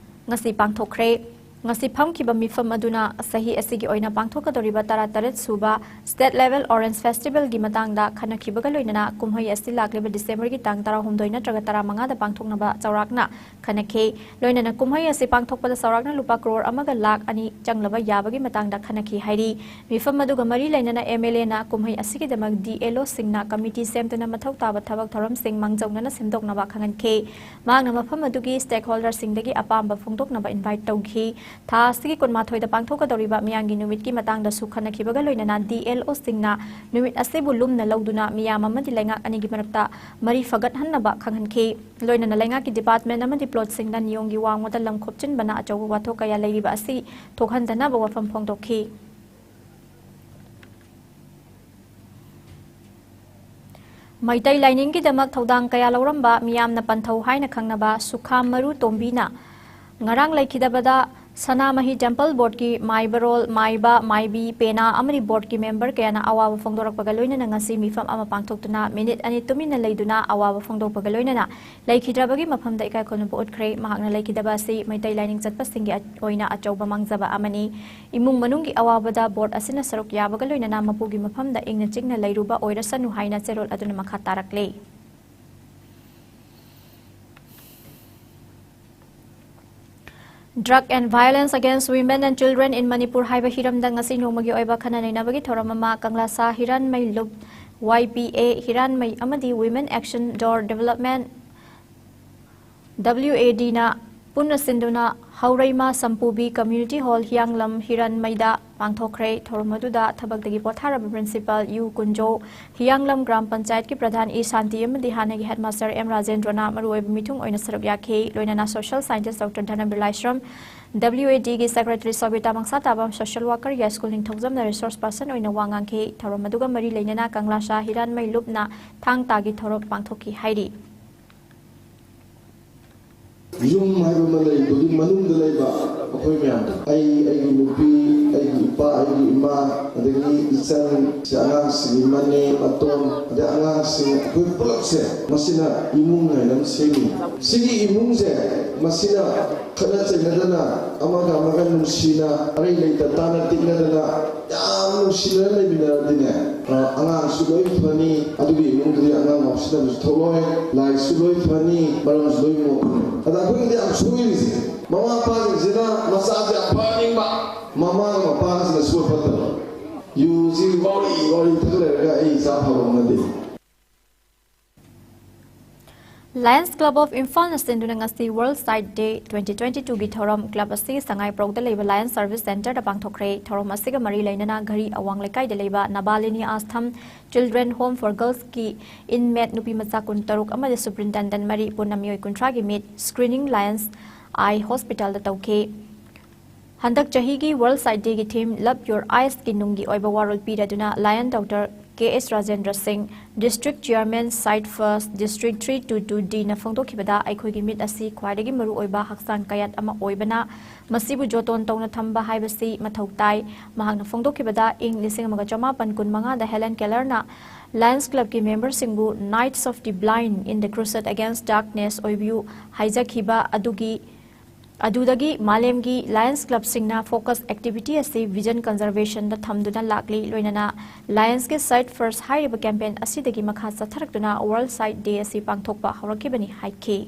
ꯉꯁꯤ ꯄꯥꯡꯊꯣꯛꯈ꯭ꯔꯦ꯫ ꯉꯁꯤ ꯐꯝꯈꯤꯕ ꯃꯤꯐꯝ ꯑꯗꯨꯅ ꯆꯍꯤ ꯑꯁꯤꯒꯤ ꯑꯣꯏꯅ ꯄꯥꯡꯊꯣꯛꯀꯗꯧꯔꯤꯕ ꯇꯔꯥꯇꯔꯦꯠ ꯁꯨꯕ State Level Orange Festivalꯒꯤ ꯃꯇꯥꯡꯗ ꯈꯟꯅꯈꯤꯕꯒ ꯂꯣꯏꯅꯅ ꯀꯨꯝꯍꯩ ꯑꯁꯤ ꯂꯥꯛꯂꯤꯕ Decemberꯒꯤ ꯇꯥꯡ ꯇꯔꯥꯍꯨꯝꯗꯣꯏ ꯅꯠꯇ꯭ꯔꯒ ꯇꯔꯥꯃꯉꯥꯗ ꯄꯥꯡꯊꯣꯛꯅꯕ ꯆꯥꯎꯔꯥꯛꯅ ꯈꯟꯅꯈꯤ꯫ ꯂꯣꯏꯅꯅ ꯀꯨꯝꯍꯩ ꯑꯁꯤ ꯄꯥꯡꯊꯣꯛꯄꯗ ꯆꯥꯎꯔꯥꯛꯅ ꯂꯨꯄꯥ ꯀ꯭ꯔꯣꯔ ꯑꯃꯒ ꯂꯥꯈ ꯑꯅꯤ ꯆꯪꯂꯕ ꯌꯥꯕꯒꯤ ꯃꯇꯥꯡꯗ ꯈꯟꯅꯈꯤ ꯍꯥꯏꯔꯤ꯫ ꯃꯤꯐꯝ ꯑꯗꯨꯒ ꯃꯔꯤ ꯂꯩꯅꯅ MLAꯅ ꯀꯨꯝꯍꯩ ꯑꯁꯤꯒꯤꯗꯃꯛ DLOꯁꯤꯡꯅ committee ꯁꯦꯝꯗꯨꯅ ꯃꯊꯧ ꯇꯥꯕ ꯊꯕꯛ ꯊꯧꯔꯝꯁꯤꯡ ꯃꯥꯡꯖꯧꯅꯅ ꯁꯦꯝꯗꯣꯛꯅꯕ ꯈꯪꯍꯟꯈꯤ꯫ ꯃꯍꯥꯛꯅ ꯃꯐꯝ ꯑꯗꯨꯒꯤ stakeholderꯁꯤꯡꯗꯒꯤ ꯑꯄꯥꯝꯕ ꯐꯣꯡꯗꯣꯛꯅꯕ invite ꯇꯧꯈꯤ꯫ ꯊꯥ ꯑꯁꯤꯒꯤ ꯀꯨꯟꯃꯥꯊꯣꯏꯗ ꯄꯥꯡꯊꯣꯛꯀꯗꯧꯔꯤꯕ ꯃꯤꯌꯥꯝꯒꯤ ꯅꯨꯃꯤꯠꯀꯤ ꯃꯇꯥꯡꯗꯁꯨ ꯈꯟꯅꯈꯤꯕꯒ ꯂꯣꯏꯅꯅ DLOꯁꯤꯡꯅ ꯅꯨꯃꯤꯠ ꯑꯁꯤꯕꯨ ꯂꯨꯝꯅ ꯂꯧꯗꯨꯅ ꯃꯤꯌꯥꯝ ꯑꯃꯗꯤ ꯂꯩꯉꯥꯛ ꯑꯅꯤꯒꯤ ꯃꯔꯛꯇ ꯃꯔꯤ ꯐꯒꯠꯍꯟꯅꯕ ꯈꯪꯍꯟꯈꯤ꯫ ꯂꯣꯏꯅꯅ ꯂꯩꯉꯥꯛꯀꯤ department ꯑꯃꯗꯤ plotꯁꯤꯡꯗ ꯅꯤꯌꯣꯝꯒꯤ ꯋꯥꯡꯃꯗ ꯂꯝ ꯈꯣꯞꯆꯤꯟꯕꯅ ꯑꯆꯧꯕ ꯋꯥꯊꯣꯛ ꯀꯌꯥ ꯂꯩꯔꯤꯕ ꯑꯁꯤ ꯊꯣꯛꯍꯟꯗꯅꯕ ꯋꯥꯐꯝ ꯐꯣꯡꯗꯣꯛꯈꯤ꯫ ꯃꯩꯇꯩ ꯂꯥꯏꯅꯤꯡꯒꯤꯗꯃꯛ ꯊꯧꯗꯥꯡ ꯀꯌꯥ ꯂꯧꯔꯝꯕ, ꯃꯤꯌꯥꯝꯅ ꯄꯟꯊꯧ ꯍꯥꯏꯅ ꯈꯪꯅꯕ ꯁꯨꯈꯥꯝ ꯃꯔꯨ ꯇꯣꯝꯕꯤꯅ ꯉꯔꯥꯡ ꯂꯩꯈꯤꯗꯕꯗ ꯁꯅꯥꯃꯍꯤ temple boardꯀꯤ ꯃꯥꯏꯕꯔꯣꯜ, ꯃꯥꯏꯕ, ꯃꯥꯏꯕꯤ, ꯄꯦꯅꯥ ꯑꯃꯗꯤ boardꯀꯤ member ꯀꯌꯥꯅ ꯑꯋꯥꯕ ꯐꯣꯡꯗꯣꯔꯛꯄꯒ ꯂꯣꯏꯅꯅ ꯉꯁꯤ ꯃꯤꯐꯝ ꯑꯃ ꯄꯥꯡꯊꯣꯛꯇꯨꯅ minute ꯑꯅꯤ ꯇꯨꯃꯤꯟꯅ ꯂꯩꯗꯨꯅ ꯑꯋꯥꯕ ꯐꯣꯡꯗꯣꯛꯄꯒ ꯂꯣꯏꯅꯅ ꯂꯩꯈꯤꯗ꯭ꯔꯕꯒꯤ ꯃꯐꯝꯗ ꯏꯀꯥꯏ ꯈꯨꯝꯅꯕ ꯎꯠꯈ꯭ꯔꯦ꯫ ꯃꯍꯥꯛꯅ ꯂꯩꯈꯤꯗꯕ ꯑꯁꯤ ꯃꯩꯇꯩ ꯂꯥꯏꯅꯤꯡ ꯆꯠꯄꯁꯤꯡꯒꯤ ꯑꯣꯏꯅ ꯑꯆꯧꯕ ꯃꯥꯡꯖꯕ ꯑꯃꯅꯤ꯫ ꯏꯃꯨꯡ ꯃꯅꯨꯡꯒꯤ ꯑꯋꯥꯕꯗ board ꯑꯁꯤꯅ ꯁꯔꯨꯛ ꯌꯥꯕꯒ ꯂꯣꯏꯅꯅ ꯃꯄꯨꯒꯤ ꯃꯐꯝꯗ ꯏꯪꯅ ꯆꯤꯛꯅ ꯂꯩꯔꯨꯕ ꯑꯣꯏꯔꯁꯅꯨ ꯍꯥꯏꯅ ꯆꯦꯔꯣꯜ ꯑꯗꯨꯅ ꯃꯈꯥ ꯇꯥꯔꯛꯂꯤ꯫ Drug and Violence Against Women and Children in Manipur ꯍꯥꯏꯕ ꯍꯤꯔꯝꯗ ꯉꯁꯤ ꯅꯣꯡꯃꯒꯤ ꯑꯣꯏꯕ ꯈꯟꯅ ꯅꯩꯅꯕꯒꯤ ꯊꯧꯔꯝ ꯑꯃ ꯀꯪꯂꯥꯁꯥ ꯍꯤꯔꯟꯃꯩ ꯂꯨꯞ Y P A ꯍꯤꯔꯥꯟꯃꯩ ꯑꯃꯗꯤ Women Action Door Development W A D ꯅ ꯄꯨꯟꯅ ꯁꯤꯟꯗꯨꯅ ꯍꯧꯔꯩꯃ ꯁꯝꯄꯨꯕꯤ Community Hall ꯍꯤꯌꯥꯡꯂꯝ ꯍꯤꯔꯥꯟꯃꯩꯗ ꯄꯥꯡꯊꯣꯛꯈ꯭ꯔꯦ꯫ ꯊꯧꯔꯝ ꯑꯗꯨꯗ ꯊꯕꯛꯇꯒꯤ ꯄꯣꯊꯥꯔꯕ Principal U ꯀꯨꯟꯖꯧ, ꯍꯤꯌꯥꯡꯂꯝ ꯒ꯭ꯔꯥꯝ ꯄꯟꯆꯥꯌꯠꯀꯤ ꯄ꯭ꯔꯙꯥꯟ ꯏ ꯁꯥꯟꯇꯤ ꯑꯃꯗꯤ ꯍꯥꯟꯅꯒꯤ Headmaster M ꯔꯥꯖꯦꯟꯗ꯭ꯔꯅ ꯃꯔꯨꯑꯣꯏꯕ ꯃꯤꯊꯨꯡ ꯑꯣꯏꯅ ꯁꯔꯨꯛ ꯌꯥꯈꯤ꯫ ꯂꯣꯏꯅꯅ Social Scientist Doctor ꯙꯅꯕꯤꯔ Laishram, W A D ꯒꯤ Secretary ꯁꯣꯕꯤꯇꯥ ꯃꯪꯁꯥꯇꯥꯕꯝ, Social Worker ꯌꯥꯏꯁ꯭ꯀꯨꯜ ꯅꯤꯡꯊꯧꯖꯝꯅ Resource Person ꯑꯣꯏꯅ ꯋꯥ ꯉꯥꯡꯈꯤ꯫ ꯊꯧꯔꯝ ꯑꯗꯨꯒ ꯃꯔꯤ ꯂꯩꯅꯅ ꯀꯪꯂꯥꯁꯥ ꯍꯤꯔꯥꯟꯃꯩ ꯂꯨꯞꯅ ꯊꯥꯡ ꯇꯥꯒꯤ ꯊꯧꯔꯝ ꯄꯥꯡꯊꯣꯛꯈꯤ ꯍꯥꯏꯔꯤ꯫ ꯌꯨꯝ ꯍꯥꯏꯕ ꯑꯃ ꯂꯩꯕꯒꯤ ꯃꯅꯨꯡꯗ ꯂꯩꯕ ꯑꯩꯈꯣꯏ ꯃꯌꯥꯝ, ꯑꯩ, ꯑꯩꯒꯤ ꯅꯨꯄꯤ, ꯑꯩꯒꯤ ꯏꯄꯥ, ꯑꯩꯒꯤ ꯏꯃꯥ, ꯑꯗꯒꯤ ꯏꯆꯟ, ꯁꯤ ꯑꯉꯥꯡꯁꯤꯒꯤ ꯃꯅꯦ, ꯃꯇꯣꯟ, ꯑꯗꯩ ꯑꯉꯥꯡꯁꯤꯡ, ꯑꯩꯈꯣꯏ ꯄꯨꯂꯞꯁꯦ, ꯃꯁꯤꯅ ꯏꯃꯨꯡ ꯍꯥꯏꯅ ꯑꯃ ꯁꯦꯝꯃꯤ꯫ ꯁꯤꯒꯤ ꯏꯃꯨꯡꯁꯦ, ꯃꯁꯤꯅ ꯈꯠꯅ ꯆꯩꯅꯗꯅ, ꯑꯃꯒ ꯑꯃꯒ ꯅꯨꯡꯁꯤꯅ, ꯑꯔꯩ ꯂꯩꯇ ꯇꯥꯅ ꯇꯤꯛꯅꯗꯅ, ꯌꯥꯝ ꯅꯨꯡꯁꯤꯅꯅ ꯂꯩꯃꯤꯟꯅꯔꯗꯤꯅꯦ, ꯑ, ꯑꯉꯥꯡꯁꯨ ꯂꯣꯏ ꯐꯅꯤ, ꯑꯗꯨꯒꯤ ꯏꯃꯨꯡꯗꯨꯗꯤ ꯑꯉꯥꯡ ꯉꯥꯎꯁꯤꯟꯅꯕꯁꯨ ꯊꯣꯛꯂꯣꯏ, ꯂꯥꯏꯁꯨ ꯂꯣꯏ ꯐꯅꯤ, ꯃꯔꯝꯁꯨ ꯂꯣꯏ ꯃꯣꯛꯀꯅꯤ꯫ ꯑꯗ ꯑꯩꯈꯣꯏꯒꯤꯗꯤ ꯌꯥꯝ ꯁꯣꯏꯔꯤꯁꯦ, ꯃꯃꯥ ꯃꯄꯥꯁꯤꯡꯁꯤꯅ ꯃꯆꯥꯁꯦ ꯌꯥꯝ ꯐꯍꯟꯅꯤꯡꯕ, ꯃꯃꯥꯒ ꯃꯄꯥꯒꯁꯤꯅ ꯁꯣꯏ ꯐꯠꯇꯕ꯫ ꯌꯨꯁꯤ ꯋꯥꯔꯤ ꯋꯥꯔꯤ ꯊꯛ ꯂꯩꯔꯒ ꯑꯩ ꯏꯆꯥ ꯐꯕ ꯉꯝꯅꯗꯦ꯫ Lions Club of ꯏꯝꯐꯥꯜꯅ ꯁꯤꯟꯗꯨꯅ ꯉꯁꯤ World Sight Day twenty twenty-two ꯒꯤ ꯊꯧꯔꯝ club ꯑꯁꯤꯒꯤ ꯁꯉꯥꯏꯄ꯭ꯔꯧꯗ ꯂꯩꯕ Lions Service Centreꯗ ꯄꯥꯡꯊꯣꯛꯈ꯭ꯔꯦ꯫ ꯊꯧꯔꯝ ꯑꯁꯤꯒ ꯃꯔꯤ ꯂꯩꯅꯅ ꯘꯔꯤ ꯑꯋꯥꯡ ꯂꯩꯀꯥꯏꯗ ꯂꯩꯕ ꯅꯕꯥꯂꯤꯅꯤ ꯑꯥꯁꯊꯝ Children Home for Girlsꯀꯤ inmate ꯅꯨꯄꯤ ꯃꯆꯥ ꯀꯨꯟꯇꯔꯨꯛ ꯑꯃꯗꯤ superintendent ꯃꯔꯤ ꯄꯨꯟꯅ ꯃꯤꯑꯣꯏ ꯀꯨꯟꯊ꯭ꯔꯥꯒꯤ ꯃꯤꯠ screening Lions Eye Hospitalꯗ ꯇꯧꯈꯤ꯫ ꯍꯟꯗꯛ ꯆꯍꯤꯒꯤ World Sight Dayꯒꯤ theme Love Your Eyesꯀꯤ ꯅꯨꯡꯒꯤ ꯑꯣꯏꯕ ꯋꯥꯔꯣꯜ ꯄꯤꯔꯗꯨꯅ Lion Doctor ꯀꯦ ꯑꯦꯁ ꯔꯥꯖꯦꯟꯗ꯭ꯔ ꯁꯤꯡ, District Chairman, Sight First, District three two two Dꯅ ꯐꯣꯡꯗꯣꯛꯈꯤꯕꯗ, ꯑꯩꯈꯣꯏꯒꯤ ꯃꯤꯠ ꯑꯁꯤ ꯈ꯭ꯋꯥꯏꯗꯒꯤ ꯃꯔꯨꯑꯣꯏꯕ ꯍꯛꯆꯥꯡ ꯀꯌꯥꯠ ꯑꯃ ꯑꯣꯏꯕꯅ, ꯃꯁꯤꯕꯨ ꯖꯣꯇꯣꯟ ꯇꯧꯅ ꯊꯝꯕ ꯍꯥꯏꯕꯁꯤ ꯃꯊꯧ ꯇꯥꯏ꯫ ꯃꯍꯥꯛꯅ ꯐꯣꯡꯗꯣꯛꯈꯤꯕꯗ, ꯏꯪ ꯂꯤꯁꯤꯡ ꯑꯃꯒ ꯆꯃꯥꯄꯟ ꯀꯨꯟꯃꯉꯥꯗ Helen Kellerꯅ Lions Clubꯀꯤ memberꯁꯤꯡꯕꯨ Knights of the Blind in the Crusade Against Darkness ꯑꯣꯏꯕꯤꯌꯨ ꯍꯥꯏꯖꯈꯤꯕ ꯑꯗꯨꯒꯤ ꯑꯗꯨꯗꯒꯤ ꯃꯥꯂꯦꯝꯒꯤ Lions Clubꯁꯤꯡꯅ focus activity ꯑꯁꯤ vision conservationꯗ ꯊꯝꯗꯨꯅ ꯂꯥꯛꯂꯤ, ꯂꯣꯏꯅꯅ Lionsꯀꯤ Sight First ꯍꯥꯏꯔꯤꯕ campaign ꯑꯁꯤꯗꯒꯤ ꯃꯈꯥ ꯆꯠꯊꯔꯛꯇꯨꯅ World Sight Day ꯑꯁꯤ ꯄꯥꯡꯊꯣꯛꯄ ꯍꯧꯔꯛꯈꯤꯕꯅꯤ ꯍꯥꯏꯈꯤ꯫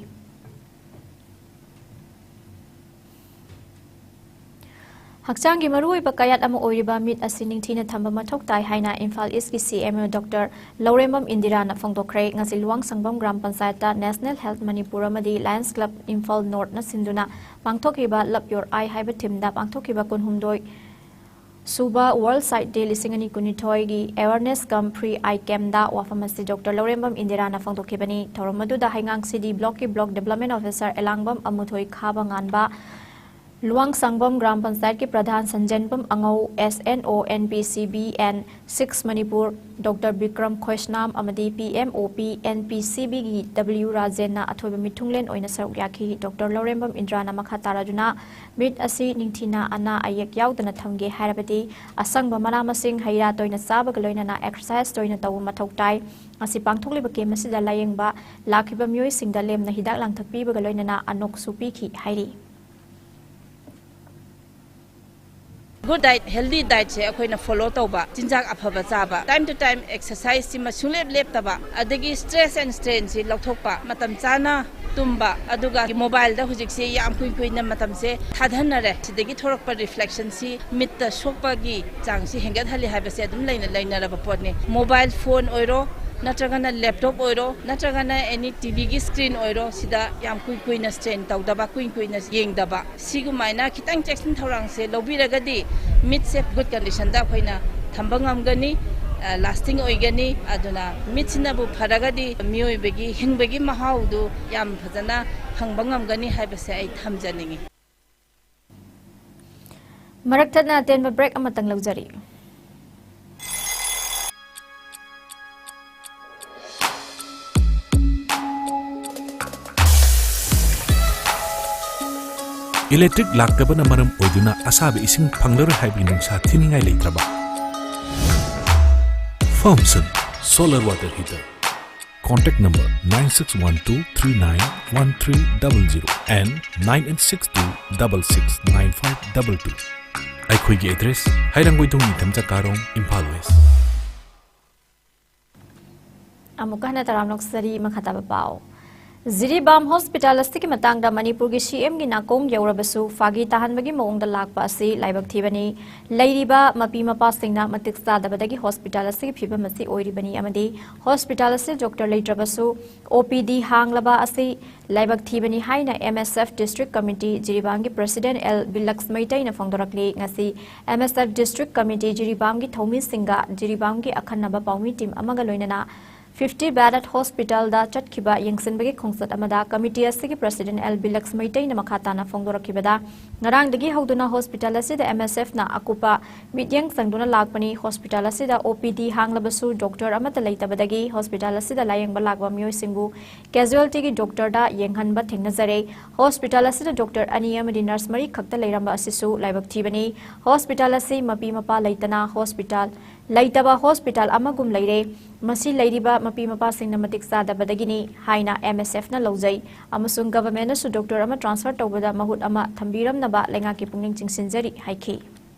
ꯍꯛꯆꯥꯡꯒꯤ ꯃꯔꯨꯑꯣꯏꯕ ꯀꯌꯥꯠ ꯑꯃ ꯑꯣꯏꯔꯤꯕ ꯃꯤꯠ ꯑꯁꯤ ꯅꯤꯡꯊꯤꯅ ꯊꯝꯕ ꯃꯊꯧ ꯇꯥꯏ ꯍꯥꯏꯅ ꯏꯝꯐꯥꯜ ꯏꯁꯀꯤ ꯁꯤ ꯑꯦꯝ ꯑꯣ ꯗꯣꯛꯇꯔ ꯂꯧꯔꯦꯝꯕꯝ ꯏꯟꯗꯤꯔꯥꯅ ꯐꯣꯡꯗꯣꯛꯈ꯭ꯔꯦ꯫ ꯉꯁꯤ ꯂꯨꯋꯥꯡꯁꯪꯕꯝ ꯒ꯭ꯔꯥꯝ ꯄꯟꯆꯥꯌꯠꯇ ꯅꯦꯁꯅꯦꯜ ꯍꯦꯜꯊ ꯃꯅꯤꯄꯨꯔ ꯑꯃꯗꯤ ꯂꯥꯌꯟꯁ ꯀ꯭ꯂꯕ ꯏꯝꯐꯥꯜ ꯅꯣꯔꯠꯅ ꯁꯤꯟꯗꯨꯅ ꯄꯥꯡꯊꯣꯛꯈꯤꯕ ꯂꯞ ꯌꯣꯔ ꯑꯥꯏ ꯍꯥꯏꯕ ꯊꯤꯝꯗ ꯄꯥꯡꯊꯣꯛꯈꯤꯕ ꯀꯨꯟꯍꯨꯝꯗꯣꯏ ꯁꯨꯕ ꯋꯥꯔꯜꯗ ꯁꯥꯏꯠ ꯗꯦ ꯂꯤꯁꯤꯡ ꯑꯅꯤ ꯀꯨꯟꯅꯤꯊꯣꯏꯒꯤ ꯑꯦꯋꯥꯔꯅꯦꯁ ꯀꯝ ꯐ꯭ꯔꯤ ꯑꯥꯏ ꯀꯦꯝꯗ ꯋꯥꯐꯝ ꯑꯁꯤ ꯗꯣꯛꯇꯔ ꯂꯧꯔꯦꯝꯕꯝ ꯏꯟꯗꯤꯔꯥꯅ ꯐꯣꯡꯗꯣꯛꯈꯤꯕꯅꯤ꯫ ꯊꯧꯔꯝ ꯑꯗꯨꯗ ꯍꯩꯉꯥꯡ ꯁꯤꯗꯤ ꯕ꯭ꯂꯣꯛꯀꯤ ꯕ꯭ꯂꯣꯛ ꯗꯤꯕ꯭ꯂꯞꯃꯦꯟ ꯑꯣꯐꯤꯁꯥꯔ ꯑꯦꯂꯥꯡꯕꯝ ꯑꯃꯨꯊꯣꯏ ꯈꯥꯕ ꯉꯥꯟꯕ, ꯂꯨꯋꯥꯡꯁꯪꯕꯝ ꯒ꯭ꯔꯥꯝ ꯄꯟꯆꯥꯌꯠꯀꯤ ꯄ꯭ꯔꯙꯥꯟ ꯁꯟꯖꯦꯟꯕꯝ ꯑꯉꯧ, ꯑꯦꯁ N O N P C B N six Manipur doctor Bikram Khoisnam ꯑꯃꯗꯤ P M O P N P ꯁꯤ ꯕꯤꯒꯤ ꯗꯕ꯭ꯂꯤꯎ ꯔꯥꯖꯦꯟꯅ ꯑꯊꯣꯏꯕ ꯃꯤꯊꯨꯡꯂꯦꯟ ꯑꯣꯏꯅ ꯁꯔꯨꯛ ꯌꯥꯈꯤ꯫ ꯗꯣꯛꯇꯔ ꯂꯧꯔꯦꯝꯕꯝ ꯏꯟꯗ꯭ꯔꯥꯅ ꯃꯈꯥ ꯇꯥꯔꯗꯨꯅ ꯃꯤꯠ ꯑꯁꯤ ꯅꯤꯡꯊꯤꯅ ꯑꯅꯥ ꯑꯌꯦꯛ ꯌꯥꯎꯗꯅ ꯊꯝꯒꯦ ꯍꯥꯏꯔꯕꯗꯤ ꯑꯁꯪꯕ ꯃꯅꯥ ꯃꯁꯤꯡ, ꯍꯩ ꯔꯥ ꯇꯣꯏꯅ ꯆꯥꯕꯒ ꯂꯣꯏꯅꯅ ꯑꯦꯛꯁꯔꯁꯥꯏꯁ ꯇꯣꯏꯅ ꯇꯧꯕ ꯃꯊꯧ ꯇꯥꯏ꯫ ꯉꯁꯤ ꯄꯥꯡꯊꯣꯛꯂꯤꯕ ꯀꯦꯝ ꯑꯁꯤꯗ ꯂꯥꯌꯦꯡꯕ ꯂꯥꯛꯈꯤꯕ ꯃꯤꯑꯣꯏꯁꯤꯡꯗ ꯂꯦꯝꯅ ꯍꯤꯗꯥꯛ ꯂꯥꯡꯊꯛ ꯄꯤꯕꯒ ꯂꯣꯏꯅꯅ ꯑꯅꯣꯛꯁꯨ ꯄꯤꯈꯤ ꯍꯥꯏꯔꯤ꯫ ꯒꯨꯗ ꯗꯥꯏꯠ, ꯍꯦꯜꯗꯤ ꯗꯥꯏꯠꯁꯦ ꯑꯩꯈꯣꯏꯅ ꯐꯣꯂꯣ ꯇꯧꯕ, ꯆꯤꯟꯖꯥꯛ ꯑꯐꯕ ꯆꯥꯕ, ꯇꯥꯏꯝ ꯇꯨ ꯇꯥꯏꯝ ꯑꯦꯛꯁꯔꯁꯥꯏꯁꯁꯤ ꯁꯨꯡꯂꯦꯞ ꯂꯦꯞꯇꯕ, ꯑꯗꯒꯤ ꯁ꯭ꯇ꯭ꯔꯦꯁ ꯑꯦꯟ ꯁ꯭ꯇ꯭ꯔꯦꯟꯁꯤ ꯂꯧꯊꯣꯛꯄ, ꯃꯇꯝ ꯆꯥꯅ ꯇꯨꯝꯕ, ꯑꯗꯨꯒ ꯃꯣꯕꯥꯏꯜꯗ ꯍꯧꯖꯤꯛꯁꯤ ꯌꯥꯝ ꯀꯨꯏ ꯀꯨꯏꯅ ꯃꯇꯝꯁꯦ ꯊꯥꯗꯅꯔꯦ꯫ ꯁꯤꯗꯒꯤ ꯊꯣꯔꯛꯄ ꯔꯤꯐ꯭ꯂꯦꯛꯁꯟꯁꯤ ꯃꯤꯠꯇ ꯁꯣꯛꯄꯒꯤ ꯆꯥꯡꯁꯤ ꯍꯦꯟꯒꯠꯍꯜꯂꯤ ꯍꯥꯏꯕꯁꯦ ꯑꯗꯨꯝ ꯂꯩꯅ ꯂꯩꯅꯔꯕ ꯄꯣꯠꯅꯤ꯫ ꯃꯣꯕꯥꯏꯜ ꯐꯣꯟ ꯑꯣꯏꯔꯣ, ꯅꯠꯇ꯭ꯔꯒꯅ ꯂꯦꯞꯇꯣꯞ ꯑꯣꯏꯔꯣ, ꯅꯠꯇ꯭ꯔꯒꯅ ꯑꯦꯅꯤ ꯇꯤ ꯚꯤꯒꯤ ꯁ꯭ꯀ꯭ꯔꯤꯟ ꯑꯣꯏꯔꯣ, ꯁꯤꯗ ꯌꯥꯝ ꯀꯨꯏ ꯀꯨꯏꯅ ꯁ꯭ꯇ꯭ꯔꯦꯟ ꯇꯧꯗꯕ, ꯀꯨꯏ ꯀꯨꯏꯅ ꯌꯦꯡꯗꯕ, ꯁꯤꯒꯨꯃꯥꯏꯅ ꯈꯤꯇꯪ ꯆꯦꯛꯁꯤꯟ ꯊꯧꯔꯥꯡꯁꯦ ꯂꯧꯕꯤꯔꯒꯗꯤ ꯃꯤꯠꯁꯦ ꯒꯨꯗ ꯀꯟꯗꯤꯁꯟꯗ ꯑꯩꯈꯣꯏꯅ ꯊꯝꯕ ꯉꯝꯒꯅꯤ, ꯂꯥꯁꯇꯤꯡ ꯑꯣꯏꯒꯅꯤ꯫ ꯑꯗꯨꯅ ꯃꯤꯠꯁꯤꯅꯕꯨ ꯐꯔꯒꯗꯤ ꯃꯤꯑꯣꯏꯕꯒꯤ ꯍꯤꯡꯕꯒꯤ ꯃꯍꯥꯎꯗꯨ ꯌꯥꯝ ꯐꯖꯅ ꯐꯪꯕ ꯉꯝꯒꯅꯤ ꯍꯥꯏꯕꯁꯦ ꯑꯩ ꯊꯝꯖꯅꯤꯡꯏ꯫ ꯃꯔꯛ ꯊꯠꯅ ꯑꯇꯦꯟꯕ ꯕ꯭ꯔꯦꯛ ꯑꯃꯇꯪ ꯂꯧꯖꯔꯤ꯫ ꯏꯂꯦꯛꯇ꯭ꯔꯤꯛ ꯂꯥꯛꯇꯕꯅ ꯃꯔꯝ ꯑꯣꯏꯗꯨꯅ ꯑꯁꯥꯕ ꯏꯁꯤꯡ ꯐꯪꯂꯔꯣꯏ ꯍꯥꯏꯕꯒꯤ ꯅꯨꯡꯁꯥ ꯊꯤꯅꯤꯡꯉꯥꯏ ꯂꯩꯇ꯭ꯔꯕ? Firmson solar water heater. Contact number nine six one two three nine one three double zero and nine eight six two double six nine five double two. ꯑꯩꯈꯣꯏꯒꯤ ꯑꯦꯗ꯭ꯔꯦꯁ, ꯍꯩꯔꯥꯡꯒꯣꯏꯊꯣꯡ ꯅꯤꯡꯊꯝ ꯆꯀꯥꯔꯣꯡ, ꯏꯝꯐꯥꯜ ꯋꯦꯁ꯫ ꯑꯃꯨꯛꯀ ꯍꯟꯅ ꯇꯔꯥꯝꯅ ꯑꯣꯛꯆꯔꯤ꯫ ꯃꯈꯥ ꯇꯥꯕ ꯄꯥꯎ꯫ ꯖꯤꯔꯤꯕꯥꯝ ꯍꯣꯁꯄꯤꯇꯥꯜ ꯑꯁꯤꯒꯤ ꯃꯇꯥꯡꯗ ꯃꯅꯤꯄꯨꯔꯒꯤ ꯁꯤꯑꯦꯝꯒꯤ ꯅꯥꯀꯣꯡ ꯌꯧꯔꯕꯁꯨ ꯐꯥꯒꯤ ꯇꯥꯍꯟꯕꯒꯤ ꯃꯑꯣꯡꯗ ꯂꯥꯛꯄ ꯑꯁꯤ ꯂꯥꯏꯕꯛ ꯊꯤꯕꯅꯤ꯫ ꯂꯩꯔꯤꯕ ꯃꯄꯤ ꯃꯄꯥꯁꯤꯡꯅ ꯃꯇꯤꯛ ꯆꯥꯗꯕꯗꯒꯤ ꯍꯣꯁꯄꯤꯇꯥꯜ ꯑꯁꯤꯒꯤ ꯐꯤꯕꯝ ꯑꯁꯤ ꯑꯣꯏꯔꯤꯕꯅꯤ ꯑꯃꯗꯤ ꯍꯣꯁꯄꯤꯇꯥꯜ ꯑꯁꯤ ꯗꯣꯛꯇꯔ ꯂꯩꯇ꯭ꯔꯕꯁꯨ ꯑꯣ ꯄꯤ ꯗꯤ ꯍꯥꯡꯂꯕ ꯑꯁꯤ ꯂꯥꯏꯕꯛ ꯊꯤꯕꯅꯤ ꯍꯥꯏꯅ M S F district committee ꯖꯤꯔꯤꯕꯥꯝꯒꯤ ꯄ꯭ꯔꯁꯤꯗꯦꯟ ꯑꯦꯜ ꯕꯤꯂꯛꯁ ꯃꯩꯇꯩꯅ ꯐꯣꯡꯗꯣꯔꯛꯂꯤ꯫ ꯉꯁꯤ M S F district committee ꯖꯤꯔꯤꯕꯥꯝꯒꯤ ꯊꯧꯃꯤꯁꯤꯡꯒ ꯖꯤꯔꯤꯕꯥꯝꯒꯤ ꯑꯈꯟꯅꯕ ꯄꯥꯎꯃꯤ ꯇꯤꯝ ꯑꯃꯒ ꯂꯣꯏꯅꯅ ꯐꯤꯐꯇꯤ ꯕꯦꯔꯠ ꯍꯣꯁꯄꯤꯇꯥꯜꯗ ꯆꯠꯈꯤꯕ ꯌꯦꯡꯁꯤꯟꯕꯒꯤ ꯈꯣꯡꯆꯠ ꯑꯃꯗ ꯀꯃꯤꯇꯤ ꯑꯁꯤꯒꯤ ꯄ꯭ꯔꯁꯤꯗꯦꯟ ꯑꯦꯜ ꯕꯤꯂꯛꯁ ꯃꯩꯇꯩꯅ ꯃꯈꯥ ꯇꯥꯅ ꯐꯣꯡꯗꯣꯔꯛꯈꯤꯕꯗ, ꯉꯔꯥꯡꯗꯒꯤ ꯍꯧꯗꯨꯅ ꯍꯣꯁꯄꯤꯇꯥꯜ ꯑꯁꯤꯗ ꯑꯦꯝ ꯑꯦꯁ ꯑꯦꯐꯅ ꯑꯀꯨꯞꯄ ꯃꯤꯠꯌꯦꯡ ꯆꯪꯗꯨꯅ ꯂꯥꯛꯄꯅꯤ꯫ ꯍꯣꯁꯄꯤꯇꯥꯜ ꯑꯁꯤꯗ ꯑꯣ ꯄꯤ ꯗꯤ ꯍꯥꯡꯂꯕꯁꯨ ꯗꯣꯛꯇꯔ ꯑꯃꯠꯇ ꯂꯩꯇꯕꯗꯒꯤ ꯍꯣꯁꯄꯤꯇꯥꯜ ꯑꯁꯤꯗ ꯂꯥꯌꯦꯡꯕ ꯂꯥꯛꯄ ꯃꯤꯑꯣꯏꯁꯤꯡꯕꯨ ꯀꯦꯖꯨꯑꯦꯜꯇꯤꯒꯤ ꯗꯣꯛꯇꯔꯗ ꯌꯦꯡꯍꯟꯕ ꯊꯦꯡꯅꯖꯔꯦ꯫ ꯍꯣꯁꯄꯤꯇꯥꯜ ꯑꯁꯤꯗ ꯗꯣꯛꯇꯔ ꯑꯅꯤ ꯑꯃꯗꯤ ꯅꯔꯁ ꯃꯔꯤ ꯈꯛꯇ ꯂꯩꯔꯝꯕ ꯑꯁꯤꯁꯨ ꯂꯥꯏꯕꯛ ꯊꯤꯕꯅꯤ꯫ ꯍꯣꯁꯄꯤꯇꯥꯜ ꯑꯁꯤ ꯃꯄꯤ ꯃꯄꯥ ꯂꯩꯇꯅ ꯍꯣꯁꯄꯤꯇꯥꯜ ꯂꯩꯇꯕ ꯍꯣꯁꯄꯤꯇꯥꯜ ꯑꯃꯒꯨꯝ ꯂꯩꯔꯦ꯫ ꯃꯁꯤ ꯂꯩꯔꯤꯕ ꯃꯄꯤ ꯃꯄꯥꯁꯤꯡꯅ ꯃꯇꯤꯛ ꯆꯥꯗꯕꯗꯒꯤꯅꯤ ꯍꯥꯏꯅ ꯑꯦꯝ ꯑꯦꯁ ꯑꯦꯐꯅ ꯂꯧꯖꯩ ꯑꯃꯁꯨꯡ ꯒꯚꯔꯟꯃꯦꯟꯠꯅꯁꯨ ꯗꯣꯛꯇꯔ ꯑꯃ ꯇ꯭ꯔꯥꯟꯁꯐꯔ ꯇꯧꯕꯗ ꯃꯍꯨꯠ ꯑꯃ ꯊꯝꯕꯤꯔꯝꯅꯕ ꯂꯩꯉꯥꯛꯀꯤ ꯄꯨꯛꯅꯤꯡ ꯆꯤꯡꯁꯤꯟꯖꯔꯤ ꯍꯥꯏꯈꯤ꯫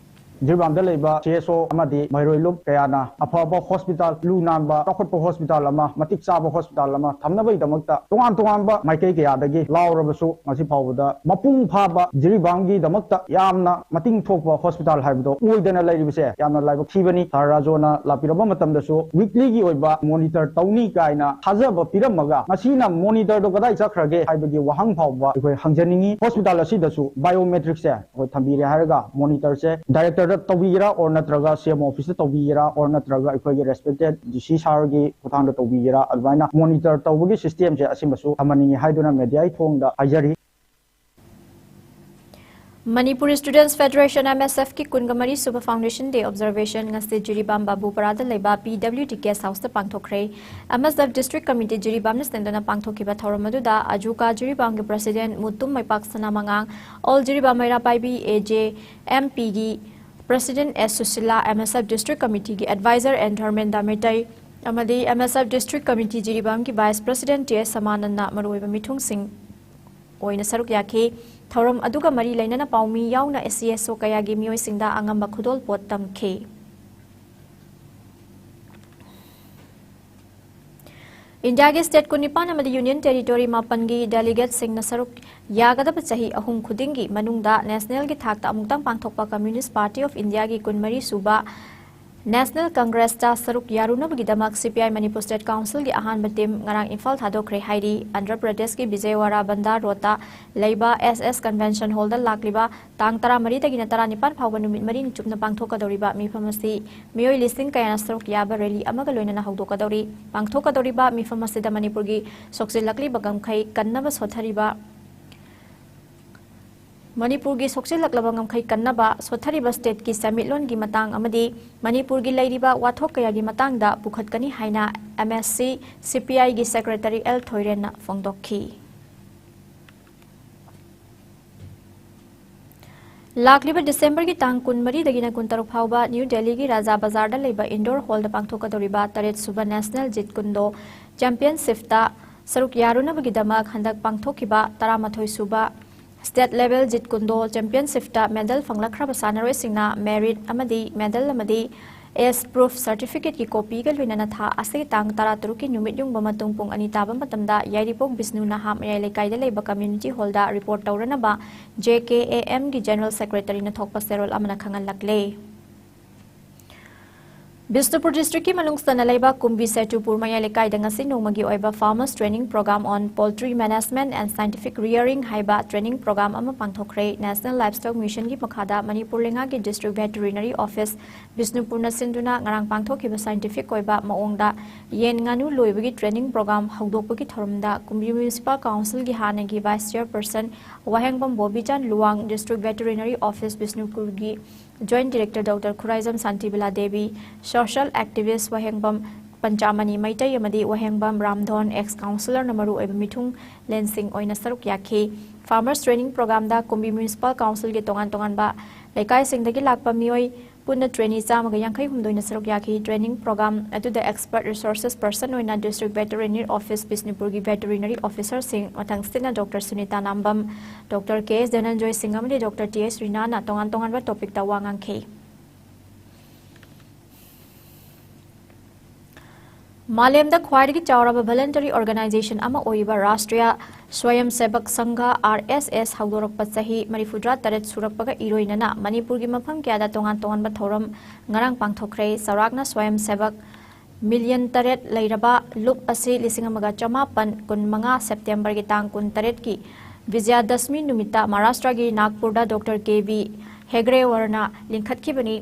ꯖꯤꯔꯤꯕꯥꯝꯗ ꯂꯩꯕ ꯁꯤ ꯑꯦꯁ ꯑꯣ ꯑꯃꯗꯤ ꯃꯍꯩꯔꯣꯏ ꯂꯨꯞ ꯀꯌꯥꯅ ꯑꯐꯕ ꯍꯣꯁꯄꯤꯇꯥꯜ, ꯂꯨ ꯅꯥꯟꯕ, ꯆꯥꯎꯈꯠꯄ ꯍꯣꯁꯄꯤꯇꯥꯜ ꯑꯃ, ꯃꯇꯤꯛ ꯆꯥꯕ ꯍꯣꯁꯄꯤꯇꯥꯜ ꯑꯃ ꯊꯝꯅꯕꯒꯤꯗꯃꯛꯇ ꯇꯣꯉꯥꯟ ꯇꯣꯉꯥꯟꯕ ꯃꯥꯏꯀꯩ ꯀꯌꯥꯗꯒꯤ ꯂꯥꯎꯔꯕꯁꯨ, ꯉꯁꯤ ꯐꯥꯎꯕꯗ ꯃꯄꯨꯡ ꯐꯥꯕ ꯖꯤꯔꯤꯕꯥꯝꯒꯤꯗꯃꯛꯇ ꯌꯥꯝꯅ ꯃꯇꯤꯡ ꯊꯣꯛꯄ ꯍꯣꯁꯄꯤꯇꯥꯜ ꯍꯥꯏꯕꯗꯣ ꯑꯣꯏꯗꯅ ꯂꯩꯔꯤꯕꯁꯦ ꯌꯥꯝꯅ ꯂꯥꯏꯕꯛ ꯊꯤꯕꯅꯤ꯫ ꯁꯥꯔ ꯔꯥꯖꯣꯅ ꯂꯥꯛꯄꯤꯔꯕ ꯃꯇꯝꯗꯁꯨ ꯋꯤꯛꯂꯤꯒꯤ ꯑꯣꯏꯕ ꯃꯣꯅꯤꯇꯔ ꯇꯧꯅꯤ ꯀꯥꯏꯅ ꯊꯥꯖꯕ ꯄꯤꯔꯝꯃꯒ, ꯉꯁꯤꯅ ꯃꯣꯅꯤꯇꯔꯗꯣ ꯀꯗꯥꯏ ꯆꯠꯈ꯭ꯔꯒꯦ ꯍꯥꯏꯕꯒꯤ ꯋꯥꯍꯪ ꯐꯥꯎꯕ ꯑꯩꯈꯣꯏ ꯍꯪꯖꯅꯤꯡꯉꯤ꯫ ꯍꯣꯁꯄꯤꯇꯥꯜ ꯑꯁꯤꯗꯁꯨ ꯕꯥꯏꯑꯣꯃꯦꯇ꯭ꯔꯤꯛꯁꯦ ꯑꯩꯈꯣꯏ ꯊꯝꯕꯤꯔꯦ ꯍꯥꯏꯔꯒ, ꯃꯣꯅꯤꯇꯔꯁꯦ ꯗꯥꯏꯔꯦꯛꯇꯔꯗ ꯇꯧꯕꯤꯒꯦꯔꯥ, ꯑꯣꯔ ꯅꯠꯇ꯭ꯔꯒ ꯁꯤ ꯑꯦꯝ ꯑꯣ ꯑꯣꯐꯤꯁꯇ ꯇꯧꯕꯤꯒꯦꯔꯥ, ꯑꯣꯔ ꯅꯠꯇ꯭ꯔꯒ ꯑꯩꯈꯣꯏꯒꯤ ꯔꯦꯁꯄꯦꯛꯇꯦꯠ ꯗꯤ ꯁꯤ ꯁꯥꯔꯒꯤ ꯈꯨꯠꯊꯥꯡꯗ ꯇꯧꯕꯤꯒꯦꯔꯥ, ꯑꯗꯨꯃꯥꯏꯅ ꯃꯣꯅꯤꯇꯔ ꯇꯧꯕꯒꯤ ꯁꯤꯁꯇꯦꯝꯁꯦ ꯑꯁꯤꯃꯁꯨ ꯊꯝꯍꯟꯅꯤꯡꯉꯤ ꯍꯥꯏꯗꯨꯅ ꯃꯦꯗꯤꯌꯥꯒꯤ ꯊꯣꯡꯗ ꯍꯥꯏꯖꯔꯤ꯫ ꯃꯅꯤꯄꯨꯔ ꯁ꯭ꯇꯨꯗꯦꯟꯠꯁ ꯐꯦꯗꯔꯦꯁꯟ, ꯑꯦꯝ ꯑꯦꯁ ꯑꯦꯐꯀꯤ ꯀꯨꯟꯒ ꯃꯔꯤ ꯁꯨꯕ ꯐꯥꯎꯟꯗꯦꯁꯟ ꯗꯦ ꯑꯣꯕꯖꯔꯕꯦꯁꯟ ꯉꯁꯤ ꯖꯤꯔꯤꯕꯥꯝ ꯕꯥꯕꯨꯄꯥꯔꯥꯗ ꯂꯩꯕ ꯄꯤ ꯗꯕ꯭ꯂꯤꯎ ꯗꯤ gas ꯍꯥꯎꯁꯇ ꯄꯥꯡꯊꯣꯛꯈ꯭ꯔꯦ꯫ M S F district committee ꯖꯤꯔꯤꯕꯥꯝꯅ ꯁꯤꯟꯗꯨꯅ ꯄꯥꯡꯊꯣꯛꯈꯤꯕ ꯊꯧꯔꯝ ꯑꯗꯨꯗ ꯑꯖꯨꯀꯥ ꯖꯤꯔꯤꯕꯥꯝꯒꯤ ꯄ꯭ꯔꯁꯤꯗꯦꯟꯠ ꯃꯨꯇꯨꯝ ꯃꯩꯄꯥꯛ ꯁꯅꯥ ꯃꯉꯥꯡ, ꯑꯣꯜ ꯖꯤꯔꯤꯕꯥꯝ ꯃꯩꯔꯥ ꯄꯥꯏꯕꯤ ꯑꯦ ꯖꯦ ꯑꯦꯝ ꯄꯤꯒꯤ president S Sushila, M S F district ꯀꯃꯤꯇꯤꯒꯤ ꯑꯦꯗꯚꯥꯏꯖꯔ ꯑꯦꯟ ꯙꯔꯃꯦꯟꯗ꯭ꯔ ꯃꯩꯇꯩ ꯑꯃꯗꯤ M S F district committee ꯖꯤꯔꯤꯕꯥꯝꯒꯤ ꯚꯥꯏꯁ ꯄ꯭ꯔꯁꯤꯗꯦꯟꯠ ꯇꯤ ꯑꯦꯁ ꯁꯃꯥꯅꯟꯗꯅ ꯃꯔꯨꯑꯣꯏꯕ ꯃꯤꯊꯨꯡꯁꯤꯡ ꯑꯣꯏꯅ ꯁꯔꯨꯛ ꯌꯥꯈꯤ꯫ ꯊꯧꯔꯝ ꯑꯗꯨꯒ ꯃꯔꯤ ꯂꯩꯅꯅ ꯄꯥꯎꯃꯤ ꯌꯥꯎꯅ ꯑꯦꯁ ꯁꯤ ꯑꯦꯁ ꯑꯣ ꯀꯌꯥꯒꯤ ꯃꯤꯑꯣꯏꯁꯤꯡꯗ ꯑꯉꯝꯕ ꯈꯨꯗꯣꯜꯄꯣꯠ ꯇꯝꯈꯤ꯫ ꯏꯟꯗꯤꯌꯥꯒꯤ ꯁ꯭ꯇꯦꯠ ꯀꯨꯟꯅꯤꯄꯥꯟ ꯑꯃꯗꯤ ꯌꯨꯅꯤꯌꯟ ꯇꯦꯔꯤꯇꯣꯔꯤ ꯃꯥꯄꯟꯒꯤ ꯗꯦꯂꯤꯒꯦꯠꯁꯤꯡꯅ ꯁꯔꯨꯛ ꯌꯥꯒꯗꯕ ꯆꯍꯤ ꯑꯍꯨꯝ ꯈꯨꯗꯤꯡꯒꯤ ꯃꯅꯨꯡꯗ ꯅꯦꯁꯅꯦꯜꯒꯤ ꯊꯥꯛꯇ ꯑꯃꯨꯛꯇꯪ ꯄꯥꯡꯊꯣꯛꯄ ꯀꯝꯃ꯭ꯌꯨꯅꯤꯁ꯭ꯠ ꯄꯥꯔꯇꯤ ꯑꯣꯐ ꯏꯟꯗꯤꯌꯥꯒꯤ ꯀꯨꯟꯃꯔꯤ ꯁꯨꯕ ꯅꯦꯁꯅꯦꯜ ꯀꯪꯒ꯭ꯔꯦꯁꯇ ꯁꯔꯨꯛ ꯌꯥꯔꯨꯅꯕꯒꯤꯗꯃꯛ ꯁꯤ ꯄꯤ ꯑꯥꯏ ꯃꯅꯤꯄꯨꯔ ꯁ꯭ꯇꯦꯠ ꯀꯥꯎꯟꯁꯤꯜꯒꯤ ꯑꯍꯥꯟꯕ ꯇꯤꯝ ꯉꯔꯥꯡ ꯏꯝꯐꯥꯜ ꯊꯥꯗꯣꯛꯈ꯭ꯔꯦ ꯍꯥꯏꯔꯤ꯫ ꯑꯟꯙ꯭ꯔ ꯄ꯭ꯔꯗꯦꯁꯀꯤ ꯕꯤꯖꯌꯋꯥꯔꯥ ꯕꯟꯗꯥ ꯔꯣꯗꯇ ꯂꯩꯕ ꯑꯦꯁ ꯑꯦꯁ ꯀꯟꯚꯦꯟꯁꯟ ꯍꯣꯜꯗ ꯂꯥꯛꯂꯤꯕ ꯇꯥꯡ ꯇꯔꯥꯃꯔꯤꯗꯒꯤꯅ ꯇꯔꯥꯅꯤꯄꯥꯟ ꯐꯥꯎꯕ ꯅꯨꯃꯤꯠ ꯃꯔꯤꯅꯤ ꯆꯨꯞꯅ ꯄꯥꯡꯊꯣꯛꯀꯗꯧꯔꯤꯕ ꯃꯤꯐꯝ ꯑꯁꯤ ꯃꯤꯑꯣꯏ ꯂꯤꯁꯤꯡ ꯀꯌꯥꯅ ꯁꯔꯨꯛ ꯌꯥꯕ ꯔꯦꯂꯤ ꯑꯃꯒ ꯂꯣꯏꯅꯅ ꯍꯧꯗꯣꯛꯀꯗꯧꯔꯤ꯫ ꯄꯥꯡꯊꯣꯛꯀꯗꯧꯔꯤꯕ ꯃꯤꯐꯝ ꯑꯁꯤꯗ ꯃꯅꯤꯄꯨꯔꯒꯤ ꯁꯣꯛꯆꯤꯜꯂꯛꯂꯤꯕ ꯉꯝꯈꯩ ꯀꯟꯅꯕ ꯁꯣꯠꯊꯔꯤꯕ, ꯃꯅꯤꯄꯨꯔꯒꯤ ꯁꯣꯛꯆꯤꯜꯂꯛꯂꯕ ꯉꯝꯈꯩ ꯀꯟꯅꯕ, ꯁꯣꯠꯊꯔꯤꯕ ꯁ꯭ꯇꯦꯠꯀꯤ ꯁꯦꯟꯃꯤꯠꯂꯣꯟꯒꯤ ꯃꯇꯥꯡ ꯑꯃꯗꯤ ꯃꯅꯤꯄꯨꯔꯒꯤ ꯂꯩꯔꯤꯕ ꯋꯥꯊꯣꯛ ꯀꯌꯥꯒꯤ ꯃꯇꯥꯡꯗ ꯄꯨꯈꯠꯀꯅꯤ ꯍꯥꯏꯅ ꯑꯦꯝ ꯑꯦꯁ ꯁꯤ ꯁꯤ ꯄꯤ ꯑꯥꯏꯒꯤ ꯁꯦꯀ꯭ꯔꯦꯇꯔꯤ ꯑꯦꯜ ꯊꯣꯏꯔꯦꯟꯅ ꯐꯣꯡꯗꯣꯛꯈꯤ꯫ ꯂꯥꯛꯂꯤꯕ ꯗꯤꯁꯦꯝꯕꯔꯒꯤ ꯇꯥꯡ ꯀꯨꯟꯃꯔꯤꯗꯒꯤꯅ ꯀꯨꯟꯇꯔꯨꯛ ꯐꯥꯎꯕ ꯅ꯭ꯌꯨ ꯗꯦꯜꯂꯤꯒꯤ ꯔꯥꯖꯥ ꯕꯖꯥꯔꯗ ꯂꯩꯕ ꯏꯟꯗꯣꯔ ꯍꯣꯜꯗ ꯄꯥꯡꯊꯣꯛꯀꯗꯧꯔꯤꯕ ꯇꯔꯦꯠ ꯁꯨꯕ ꯅꯦꯁꯅꯦꯜ ꯖꯤꯠ ꯀꯨꯟꯗꯣ ꯆꯦꯝꯄꯤꯌꯟꯁꯤꯞꯇ ꯁꯔꯨꯛ ꯌꯥꯔꯨꯅꯕꯒꯤꯗꯃꯛ ꯍꯟꯗꯛ ꯄꯥꯡꯊꯣꯛꯈꯤꯕ ꯇꯔꯥꯃꯥꯊꯣꯏ ꯁꯨꯕ ꯁ꯭ꯇꯦꯠ ꯂꯦꯚꯦꯜ ꯖꯤꯠ ꯀꯨꯟꯗꯣ ꯆꯦꯝꯄꯤꯌꯟꯁꯤꯞꯇ ꯃꯦꯗꯜ ꯐꯪꯂꯛꯈ꯭ꯔꯕ ꯁꯥꯟꯅꯔꯣꯏꯁꯤꯡꯅ ꯃꯦꯔꯤꯠ ꯑꯃꯗꯤ ꯃꯦꯗꯜ ꯑꯃꯗꯤ ꯑꯦꯖ ꯄ꯭ꯔꯨꯐ ꯁꯔꯇꯤꯐꯤꯀꯦꯠꯀꯤ ꯀꯣꯄꯤꯒ ꯂꯣꯏꯅꯅ ꯊꯥ ꯑꯁꯤꯒꯤ ꯇꯥꯡ ꯇꯔꯥꯇꯔꯨꯛꯀꯤ ꯅꯨꯃꯤꯠ ꯌꯨꯡꯕ ꯃꯇꯨꯡ ꯄꯨꯡ ꯑꯅꯤ ꯇꯥꯕ ꯃꯇꯝꯗ ꯌꯥꯏꯔꯤꯄꯣꯛ ꯕꯤꯁꯅꯨ ꯅꯍꯥ ꯃꯌꯥꯏ ꯂꯩꯀꯥꯏꯗ ꯂꯩꯕ ꯀꯝꯃ꯭ꯌꯨꯅꯤꯇꯤ ꯍꯣꯜꯗ ꯔꯤꯄꯣꯔꯠ ꯇꯧꯔꯅꯕ ꯖꯦ ꯀꯦ ꯑꯦ ꯑꯦꯝꯒꯤ ꯖꯦꯅꯔꯦꯜ ꯁꯦꯀ꯭ꯔꯦꯇꯔꯤꯅ ꯊꯣꯛꯄ ꯆꯦꯔꯣꯜ ꯑꯃꯅ ꯈꯪꯍꯜꯂꯛꯂꯦ꯫ ꯕꯤꯁꯅꯨꯄꯨꯔ ꯗꯤꯁꯇ꯭ꯔꯤꯛꯀꯤ ꯃꯅꯨꯡ ꯆꯟꯅ ꯂꯩꯕ ꯀꯨꯝꯕꯤ ꯁꯦꯇꯨꯄꯨꯔ ꯃꯌꯥꯏ ꯂꯩꯀꯥꯏꯗ ꯉꯁꯤ ꯅꯣꯡꯃꯒꯤ ꯑꯣꯏꯕ Farmers Training Program on Poultry Management and Scientific Rearing ꯍꯥꯏꯕ ꯇ꯭ꯔꯦꯅꯤꯡ ꯄ꯭ꯔꯣꯒ꯭ꯔꯥꯝ ꯑꯃ ꯄꯥꯡꯊꯣꯛꯈ꯭ꯔꯦ꯫ ꯅꯦꯁꯅꯦꯜ ꯂꯥꯏꯚꯁ꯭ꯇꯣꯛ ꯃꯤꯁꯟꯒꯤ ꯃꯈꯥꯗ ꯃꯅꯤꯄꯨꯔ ꯂꯩꯉꯥꯛꯀꯤ ꯗꯤꯁꯇ꯭ꯔꯤꯛ ꯚꯦꯇꯔꯤꯅꯔꯤ ꯑꯣꯐꯤꯁ ꯕꯤꯁꯅꯨꯄꯨꯔꯅ ꯁꯤꯟꯗꯨꯅ ꯉꯔꯥꯡ ꯄꯥꯡꯊꯣꯛꯈꯤꯕ ꯁꯥꯏꯟꯇꯤꯐꯤꯛ ꯑꯣꯏꯕ ꯃꯑꯣꯡꯗ ꯌꯦꯟ ꯉꯥꯅꯨ ꯂꯣꯏꯕꯒꯤ ꯇ꯭ꯔꯦꯅꯤꯡ ꯄ꯭ꯔꯣꯒ꯭ꯔꯥꯝ ꯍꯧꯗꯣꯛꯄꯒꯤ ꯊꯧꯔꯝꯗ ꯀꯨꯝꯕꯤ ꯃ꯭ꯌꯨꯅꯤꯁꯤꯄꯥꯜ ꯀꯥꯎꯟꯁꯤꯜꯒꯤ ꯍꯥꯟꯅꯒꯤ vice chairperson Wahengbam Bobichan Luwang, district veterinary office ꯕꯤꯁꯅꯨꯄꯨꯔꯒꯤ joint director doctor Khuraijam Shantibala Devi, social activist Wahengbam Panchamani Meitei ꯑꯃꯗꯤ ꯋꯥꯍꯦꯡꯕꯝ ꯔꯥꯝꯙꯣꯟ, ꯑꯦꯛꯁ ꯀꯥꯎꯟꯁꯤꯂꯔꯅ ꯃꯔꯨꯑꯣꯏꯕ ꯃꯤꯊꯨꯡꯂꯦꯟꯁꯤꯡ ꯑꯣꯏꯅ ꯁꯔꯨꯛ ꯌꯥꯈꯤ꯫ ꯐꯥꯔꯃꯔꯁ ꯇ꯭ꯔꯦꯅꯤꯡ ꯄ꯭ꯔꯣꯒ꯭ꯔꯥꯝꯗ ꯀꯨꯝꯕꯤ ꯃ꯭ꯌꯨꯅꯤꯁꯤꯄꯥꯜ ꯀꯥꯎꯟꯁꯤꯜꯒꯤ ꯇꯣꯉꯥꯟ ꯇꯣꯉꯥꯟꯕ ꯂꯩꯀꯥꯏꯁꯤꯡꯗꯒꯤ ꯂꯥꯛꯄ ꯃꯤꯑꯣꯏ ꯄꯨꯟꯅ ꯇ꯭ꯔꯦꯅꯤ ꯆꯥꯝꯃꯒ ꯌꯥꯡꯈꯩ ꯍꯨꯝꯗꯣꯏꯅ ꯁꯔꯨꯛ ꯌꯥꯈꯤ꯫ ꯇ꯭ꯔꯦꯅꯤꯡ ꯄ꯭ꯔꯣꯒ꯭ꯔꯥꯝ ꯑꯗꯨꯗ ꯑꯦꯛꯁꯄꯔꯠ ꯔꯤꯁꯣꯔꯁꯦꯁ ꯄꯔꯁꯟ ꯑꯣꯏꯅ ꯗꯤꯁꯇ꯭ꯔꯤꯛ ꯚꯦꯇꯔꯤꯅꯔꯤ ꯑꯣꯐꯤꯁ ꯕꯤꯁꯅꯨꯄꯨꯔꯒꯤ ꯚꯦꯇꯔꯤꯅꯔꯤ ꯑꯣꯐꯤꯁꯔꯁꯤꯡ, ꯃꯊꯪꯁꯤꯠꯅ doctor Sunita Nambam, doctor K S Dhananjoy Singh ꯑꯃꯗꯤ ꯗꯣꯛꯇꯔ ꯇꯤ ꯑꯦꯁ ꯔꯤꯅꯥꯅ ꯇꯣꯉꯥꯟ ꯇꯣꯉꯥꯟꯕ ꯇꯣꯄꯤꯛꯇ ꯋꯥ ꯉꯥꯡꯈꯤ꯫ ꯃꯥꯂꯦꯝꯗ ꯈ꯭ꯋꯥꯏꯗꯒꯤ ꯆꯥꯎꯔꯕ voluntary organization ꯑꯃ ꯑꯣꯏꯔꯤꯕ ꯔꯥꯁꯇ꯭ꯔꯤꯌꯥ ꯁ꯭ꯋꯌꯝ ꯁꯦꯕꯛ ꯁꯪꯘ, RSS, ꯍꯧꯗꯣꯔꯛꯄ ꯆꯍꯤ ꯃꯔꯤꯐꯨꯇꯔꯥ ꯇꯔꯦꯠ ꯁꯨꯔꯛꯄꯒ ꯏꯔꯣꯏꯅꯅ ꯃꯅꯤꯄꯨꯔꯒꯤ ꯃꯐꯝ ꯀꯌꯥꯗ ꯇꯣꯉꯥꯟ ꯇꯣꯉꯥꯟꯕ ꯊꯧꯔꯝ ꯉꯔꯥꯡ ꯄꯥꯡꯊꯣꯛꯈ꯭ꯔꯦ꯫ ꯆꯥꯎꯔꯥꯛꯅ ꯁ꯭ꯋꯌꯝ ꯁꯦꯕꯛ ꯃꯤꯂꯤꯌꯟ ꯇꯔꯦꯠ ꯂꯩꯔꯕ ꯂꯨꯞ ꯑꯁꯤ ꯂꯤꯁꯤꯡ ꯑꯃꯒ ꯆꯃꯥꯄꯟ ꯀꯨꯟꯃꯉꯥ September ꯒꯤ ꯇꯥꯡ ꯀꯨꯟꯇꯔꯦꯠꯀꯤ ꯕꯤꯖꯌꯗꯁꯃꯤ ꯅꯨꯃꯤꯠꯇ ꯃꯍꯥꯔꯥꯁꯇ꯭ꯔꯒꯤ ꯅꯥꯒꯄꯨꯔꯗ ꯗꯣꯛꯇꯔ ꯀꯦ ꯕꯤ ꯍꯦꯒ꯭ꯔꯦꯋꯥꯔꯅ ꯂꯤꯡꯈꯠꯈꯤꯕꯅꯤ꯫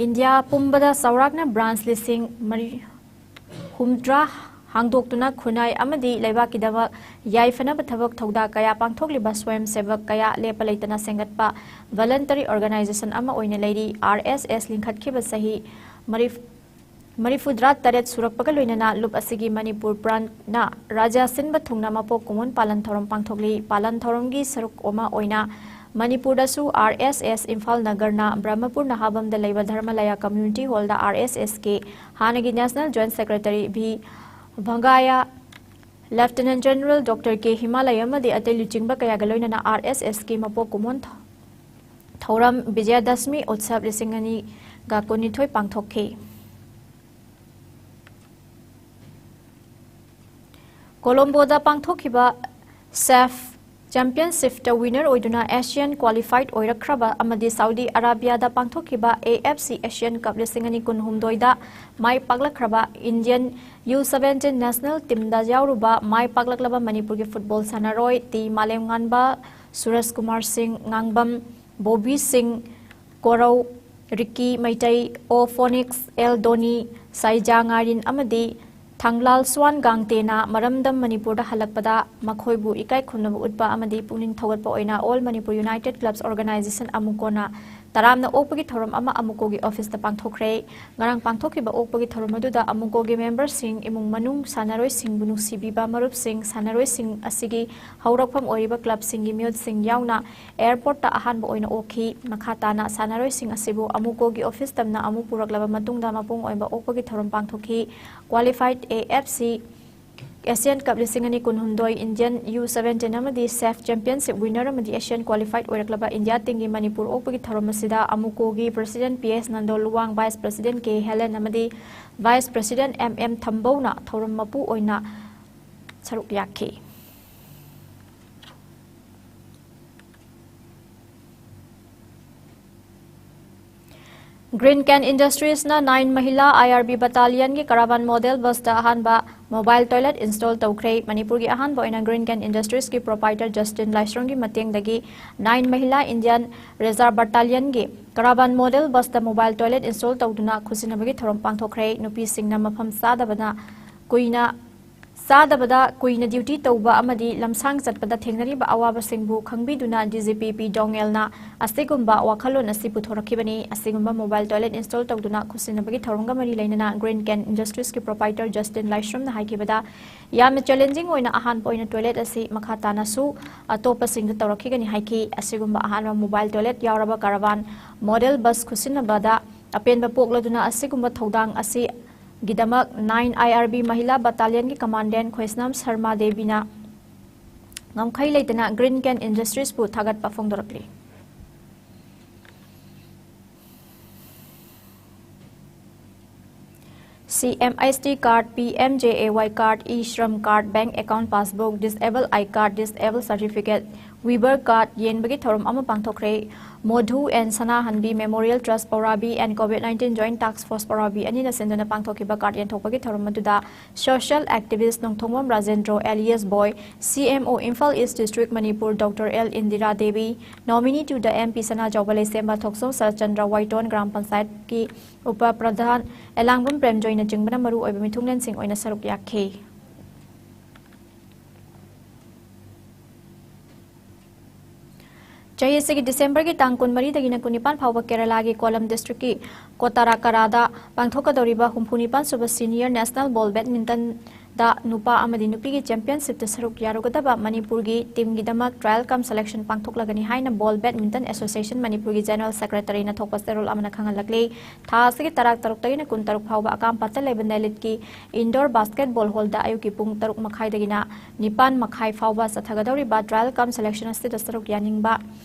ꯏꯟꯗꯤꯌꯥ ꯄꯨꯝꯕꯗ ꯆꯥꯎꯔꯥꯛꯅ branch ꯂꯤꯁꯤꯡ ꯃꯔꯤ ꯍꯨꯝꯗ꯭ꯔꯥ ꯍꯥꯡꯗꯣꯛꯇꯨꯅ ꯈꯨꯟꯅꯥꯏ ꯑꯃꯗꯤ ꯂꯩꯕꯥꯛꯀꯤꯗꯃꯛ ꯌꯥꯏꯐꯅꯕ ꯊꯕꯛ ꯊꯧꯗꯥ ꯀꯌꯥ ꯄꯥꯡꯊꯣꯛꯂꯤꯕ ꯁ꯭ꯋꯌꯝ ꯁꯦꯕꯛ ꯀꯌꯥ ꯂꯦꯞꯄ ꯂꯩꯇꯅ ꯁꯦꯝꯒꯠꯄ voluntary organization ꯑꯃ ꯑꯣꯏꯅ ꯂꯩꯔꯤ꯫ RSS ꯂꯤꯡꯈꯠꯈꯤꯕ ꯆꯍꯤ ꯃꯔꯤ ꯃꯔꯤꯐꯨꯇꯔꯥ ꯇꯔꯦꯠ ꯁꯨꯔꯛꯄꯒ ꯂꯣꯏꯅꯅ ꯂꯨꯞ ꯑꯁꯤꯒꯤ ꯃꯅꯤꯄꯨꯔ branch ꯅ ꯔꯥꯖ꯭ꯌ ꯁꯤꯟꯕ ꯊꯨꯡꯅ ꯃꯄꯣꯛ ꯀꯨꯝꯑꯣꯟ ꯄꯥꯂꯟ ꯊꯧꯔꯝ ꯄꯥꯡꯊꯣꯛꯂꯤ꯫ ꯄꯥꯂꯟ ꯊꯧꯔꯝꯒꯤ ꯁꯔꯨꯛ ꯑꯃ ꯑꯣꯏꯅ ꯃꯅꯤꯄꯨꯔꯗꯁꯨ RSS ꯏꯝꯐꯥꯜ ꯅꯒꯔꯅ ꯕ꯭ꯔꯍꯃꯄꯨꯔ ꯅꯍꯥꯕꯝꯗ ꯂꯩꯕ ꯙꯔꯃꯂꯌꯥ community hall ꯗ RSS ꯀꯤ ꯍꯥꯟꯅꯒꯤ national joint secretary V Vangaya, Lieutenant General doctor K Himalaya ꯑꯃꯗꯤ ꯑꯇꯩ ꯂꯨꯆꯤꯡꯕ ꯀꯌꯥꯒ ꯂꯣꯏꯅꯅ RSS ꯀꯤ ꯃꯄꯣꯛ ꯀꯨꯝꯑꯣꯟ ꯊꯧꯔꯝ ꯕꯤꯖꯌꯗꯁꯃꯤ ꯎꯠꯁꯕ ꯂꯤꯁꯤꯡ ꯑꯅꯤꯒ ꯀꯨꯟꯅꯤꯊꯣꯏ ꯄꯥꯡꯊꯣꯛꯈꯤ꯫ ꯀꯣꯂꯣꯝꯕꯣꯗ ꯄꯥꯡꯊꯣꯛꯈꯤꯕ ꯁꯦꯐ ꯆꯦꯝꯄꯤꯌꯟꯁꯤꯞꯇ winner ꯑꯣꯏꯗꯨꯅ ASEAN qualified ꯑꯣꯏꯔꯛꯈ꯭ꯔꯕ ꯑꯃꯗꯤ ꯁꯥꯎꯗꯤ ꯑꯔꯥꯕꯤꯌꯥꯗ ꯄꯥꯡꯊꯣꯛꯈꯤꯕ AFC Asian Cup ꯂꯤꯁꯤꯡ ꯑꯅꯤ ꯀꯨꯟꯍꯨꯝꯗꯣꯏꯗ ꯃꯥꯏ ꯄꯥꯛꯂꯛꯈ꯭ꯔꯕ Indian U seventeen national team ꯗ ꯌꯥꯎꯔꯨꯕ ꯃꯥꯏ ꯄꯥꯛꯂꯛꯂꯕ ꯃꯅꯤꯄꯨꯔꯒꯤ football ꯁꯥꯟꯅꯔꯣꯏ ꯇꯤ ꯃꯥꯂꯦꯝꯉꯥꯟꯕ, ꯁꯨꯔꯖ ꯀꯨꯃꯥꯔ ꯁꯤꯡ, ꯉꯥꯡꯕꯝ ꯕꯣꯕꯤ ꯁꯤꯡ, ꯀꯣꯔꯧ ꯔꯤꯀꯤ ꯃꯩꯇꯩ, ꯑꯣ ꯐꯣꯅꯤꯛꯁ, ꯑꯦꯜ ꯗꯣꯅꯤ, ꯁꯥꯏꯖꯥ ꯉꯥꯔꯤꯟ ꯑꯃꯗꯤ ꯊꯥꯡꯂꯥꯜ ꯁ꯭ꯋꯥꯟ ꯒꯥꯡꯇꯦꯅ ꯃꯔꯝꯗꯝ ꯃꯅꯤꯄꯨꯔꯗ ꯍꯜꯂꯛꯄꯗ ꯃꯈꯣꯏꯕꯨ ꯏꯀꯥꯏ ꯈꯨꯝꯅꯕ ꯎꯠꯄ ꯑꯃꯗꯤ ꯄꯨꯛꯅꯤꯡ ꯊꯧꯒꯠꯄ ꯑꯣꯏꯅ All Manipur United Clubs Organization ꯑꯃꯨꯀꯣꯅ ꯇꯔꯥꯝꯅ ꯑꯣꯛꯄꯒꯤ ꯊꯧꯔꯝ ꯑꯃ ꯑꯃꯨꯀꯣꯒꯤ office ꯇ ꯄꯥꯡꯊꯣꯛꯈ꯭ꯔꯦ꯫ ꯉꯔꯥꯡ ꯄꯥꯡꯊꯣꯛꯈꯤꯕ ꯑꯣꯛꯄꯒꯤ ꯊꯧꯔꯝ ꯑꯗꯨꯗ ꯑꯃꯨꯀꯣꯒꯤ member ꯁꯤꯡ, ꯏꯃꯨꯡ ꯃꯅꯨꯡ, ꯁꯥꯟꯅꯔꯣꯏꯁꯤꯡꯕꯨ ꯅꯨꯡꯁꯤꯕꯤꯕ ꯃꯔꯨꯞꯁꯤꯡ, ꯁꯥꯟꯅꯔꯣꯏꯁꯤꯡ ꯑꯁꯤꯒꯤ ꯍꯧꯔꯛꯐꯝ ꯑꯣꯏꯔꯤꯕ club ꯁꯤꯡꯒꯤ ꯃꯤꯑꯣꯠꯁꯤꯡ ꯌꯥꯎꯅ airport ꯇ ꯑꯍꯥꯟꯕ ꯑꯣꯏꯅ ꯑꯣꯛꯈꯤ꯫ ꯃꯈꯥ ꯇꯥꯅ ꯁꯥꯟꯅꯔꯣꯏꯁꯤꯡ ꯑꯁꯤꯕꯨ ꯑꯃꯨꯀꯣꯒꯤ office ꯇꯝꯅ ꯑꯃꯨꯛ ꯄꯨꯔꯛꯂꯕ ꯃꯇꯨꯡꯗ ꯃꯄꯨꯡ ꯑꯣꯏꯕ ꯑꯣꯛꯄꯒꯤ ꯊꯧꯔꯝ ꯄꯥꯡꯊꯣꯛꯈꯤ꯫ Qualified AFC Asian Cup ꯂꯤꯁꯤꯡ ꯑꯅꯤ ꯀꯨꯟꯍꯨꯝꯗꯣꯏ Indian U seventeen ꯑꯃꯗꯤ SAFF Championship winner ꯑꯃꯗꯤ Asian qualified ꯑꯣꯏꯔꯛꯂꯕ ꯏꯟꯗꯤꯌꯥ ꯇꯤꯝꯒꯤ ꯃꯅꯤꯄꯨꯔ ꯑꯣꯛꯄꯒꯤ ꯊꯧꯔꯝ ꯑꯁꯤꯗ ꯑꯃꯨꯀꯣꯒꯤ President P S ꯅꯟꯗꯣꯂꯨꯋꯥꯡ, Vice President K Helen ꯑꯃꯗꯤ Vice President M M ꯊꯝꯕꯧꯅ ꯊꯧꯔꯝ ꯃꯄꯨ ꯑꯣꯏꯅ ꯁꯔꯨꯛ ꯌꯥꯈꯤ꯫ Green Can Industries ꯅ Nine Mahila I R B Battalion ꯒꯤ Caravan model bus ꯇ ꯑꯍꯥꯟꯕ mobile toilet install ꯇꯧꯈ꯭ꯔꯦ꯫ ꯃꯅꯤꯄꯨꯔꯒꯤ ꯑꯍꯥꯟꯕ ꯑꯣꯏꯅ Green Can Industries ꯀꯤ proprietor Justin ꯂꯥꯏꯁ꯭ꯔꯝꯒꯤ ꯃꯇꯦꯡꯗꯒꯤ Nine Mahila Indian Reserve Battalion ꯒꯤ Caravan model bus ꯇ mobile toilet install ꯇꯧꯗꯨꯅ ꯈꯨꯠꯁꯤꯟꯅꯕꯒꯤ ꯊꯧꯔꯝ ꯄꯥꯡꯊꯣꯛꯈ꯭ꯔꯦ꯫ ꯅꯨꯄꯤꯁꯤꯡꯅ ꯃꯐꯝ ꯆꯥꯗꯕꯅ ꯀꯨꯏꯅ ꯆꯥꯗꯕꯗ ꯀꯨꯏꯅ duty ꯇꯧꯕ ꯑꯃꯗꯤ ꯂꯝꯁꯥꯡ ꯆꯠꯄꯗ ꯊꯦꯡꯅꯔꯤꯕ ꯑꯋꯥꯕꯁꯤꯡꯕꯨ ꯈꯪꯕꯤꯗꯨꯅ D G P P ꯗꯣꯉꯦꯜꯅ ꯑꯁꯤꯒꯨꯝꯕ ꯋꯥꯈꯜꯂꯣꯟ ꯑꯁꯤ ꯄꯨꯊꯣꯔꯛꯈꯤꯕꯅꯤ꯫ ꯑꯁꯤꯒꯨꯝꯕ mobile toilet install ꯇꯧꯗꯨꯅ ꯈꯨꯠꯁꯤꯟꯅꯕꯒꯤ ꯊꯧꯔꯝꯒ ꯃꯔꯤ ꯂꯩꯅꯅ Green Can Industries ꯀꯤ proprietor Justin ꯂꯥꯏꯁ꯭ꯔꯝꯅ ꯍꯥꯏꯈꯤꯕꯗ, ꯌꯥꯝꯅ challenging ꯑꯣꯏꯅ ꯑꯍꯥꯟꯕ ꯑꯣꯏꯅ toilet ꯑꯁꯤ ꯃꯈꯥ ꯇꯥꯅꯁꯨ ꯑꯇꯣꯞꯄꯁꯤꯡꯗ ꯇꯧꯔꯛꯈꯤꯒꯅꯤ ꯍꯥꯏꯈꯤ꯫ ꯑꯁꯤꯒꯨꯝꯕ ꯑꯍꯥꯟꯕ mobile toilet ꯌꯥꯎꯔꯕ Caravan model bus ꯈꯨꯠꯁꯤꯟꯅꯕꯗ ꯑꯄꯦꯟꯕ ꯄꯣꯛꯂꯗꯨꯅ ꯑꯁꯤꯒꯨꯝꯕ ꯊꯧꯗꯥꯡ ꯑꯁꯤ ꯒꯤꯗꯃꯛ Nine I R B Mahila Battalion ꯒꯤ Commandant ꯈꯣꯏꯁꯅꯥꯝ ꯁꯔꯃꯥ ꯗꯦꯕꯤꯅ ꯉꯝꯈꯩ ꯂꯩꯇꯅ Green Can Industries ꯄꯨ ꯊꯥꯒꯠꯄ ꯐꯣꯡꯗꯣꯔꯛꯂꯤ꯫ C M S T card, P M J A Y card, E-Shram card, bank account passbook, disable eye card, disable certificate, Weaver card ꯌꯦꯟꯕꯒꯤ ꯊꯧꯔꯝ ꯑꯃ ꯄꯥꯡꯊꯣꯛꯈ꯭ꯔꯦ꯫ Modhu and Sanahanbi Memorial Trust ꯄꯧꯔꯥꯕꯤ and COVID nineteen Joint Task Force ꯄꯧꯔꯥꯕꯤ ꯑꯅꯤꯅ ꯁꯤꯟꯗꯨꯅ ꯄꯥꯡꯊꯣꯛꯈꯤꯕ card ꯌꯦꯟꯊꯣꯛꯄꯒꯤ ꯊꯧꯔꯝ ꯑꯗꯨꯗ social activist Nongthongbam Rajendro alias Boi, C M O Imphal East District Manipur Doctor L Indira Devi, nominee to the M P Sanajaoba Leishemba Thokchom Saratchandra Waiton ꯒ꯭ꯔꯥꯝ ꯄꯟꯆꯥꯌꯠꯀꯤ ꯎꯄ ꯄ꯭ꯔꯙꯥꯟ ꯑꯦꯂꯥꯡꯕꯝ ꯄ꯭ꯔꯦꯝꯖꯣꯏꯅꯆꯤꯡꯕꯅ ꯃꯔꯨ ꯑꯣꯏꯕ ꯃꯤꯊꯨꯡꯂꯦꯟꯁꯤꯡ ꯑꯣꯏꯅ ꯁꯔꯨꯛ ꯌꯥꯈꯤ꯫ ꯆꯍꯤ ꯑꯁꯤꯒꯤ ꯗꯤꯁꯦꯝꯕꯔꯒꯤ ꯇꯥꯡ ꯀꯨꯟꯃꯔꯤꯗꯒꯤꯅ ꯀꯨꯟꯅꯤꯄꯥꯟ ꯐꯥꯎꯕ ꯀꯦꯔꯂꯥꯒꯤ ꯀꯣꯂꯝ ꯗꯤꯁꯇ꯭ꯔꯤꯛꯀꯤ ꯀꯣꯇꯥꯔꯥꯀꯥꯔꯥꯗ ꯄꯥꯡꯊꯣꯛꯀꯗꯧꯔꯤꯕ ꯍꯨꯝꯐꯨꯅꯤꯄꯥꯟ ꯁꯨꯕ Senior National Ball Badminton ꯅꯨꯄꯥ ꯑꯃꯗꯤ ꯅꯨꯄꯤꯒꯤ ꯆꯦꯝꯄꯤꯌꯟꯁꯤꯞꯇ ꯁꯔꯨꯛ ꯌꯥꯔꯨꯒꯗꯕ ꯃꯅꯤꯄꯨꯔꯒꯤ ꯇꯤꯝꯒꯤꯗꯃꯛ trial cum selection ꯄꯥꯡꯊꯣꯛꯂꯒꯅꯤ ꯍꯥꯏꯅ Ball Badminton Association ꯃꯅꯤꯄꯨꯔꯒꯤ ꯖꯦꯅꯔꯦꯜ ꯁꯦꯀ꯭ꯔꯦꯇꯔꯤꯅ ꯊꯣꯛꯄ ꯆꯦꯔꯣꯜ ꯑꯃꯅ ꯈꯪꯍꯜꯂꯛꯂꯤ꯫ ꯊꯥ ꯑꯁꯤꯒꯤ ꯇꯔꯥ ꯇꯔꯨꯛꯇꯒꯤꯅ ꯀꯨꯟ ꯇꯔꯨꯛ ꯐꯥꯎꯕ ꯑꯀꯥꯝꯄꯥꯠꯇ ꯂꯩꯕ ꯅꯦꯂꯤꯠꯀꯤ ꯏꯟꯗꯣꯔ ꯕꯥꯁꯀꯦꯠꯕꯣꯜ ꯍꯣꯜꯗ ꯑꯌꯨꯛꯀꯤ ꯄꯨꯡ ꯇꯔꯨꯛ ꯃꯈꯥꯏꯗꯒꯤꯅ ꯅꯤꯄꯥꯟ ꯃꯈꯥꯏ ꯐꯥꯎꯕ ꯆꯠꯊꯒꯗꯧꯔꯤꯕ trial cum selection ꯑꯁꯤꯗ ꯁꯔꯨꯛ ꯌꯥꯅꯤꯡꯕ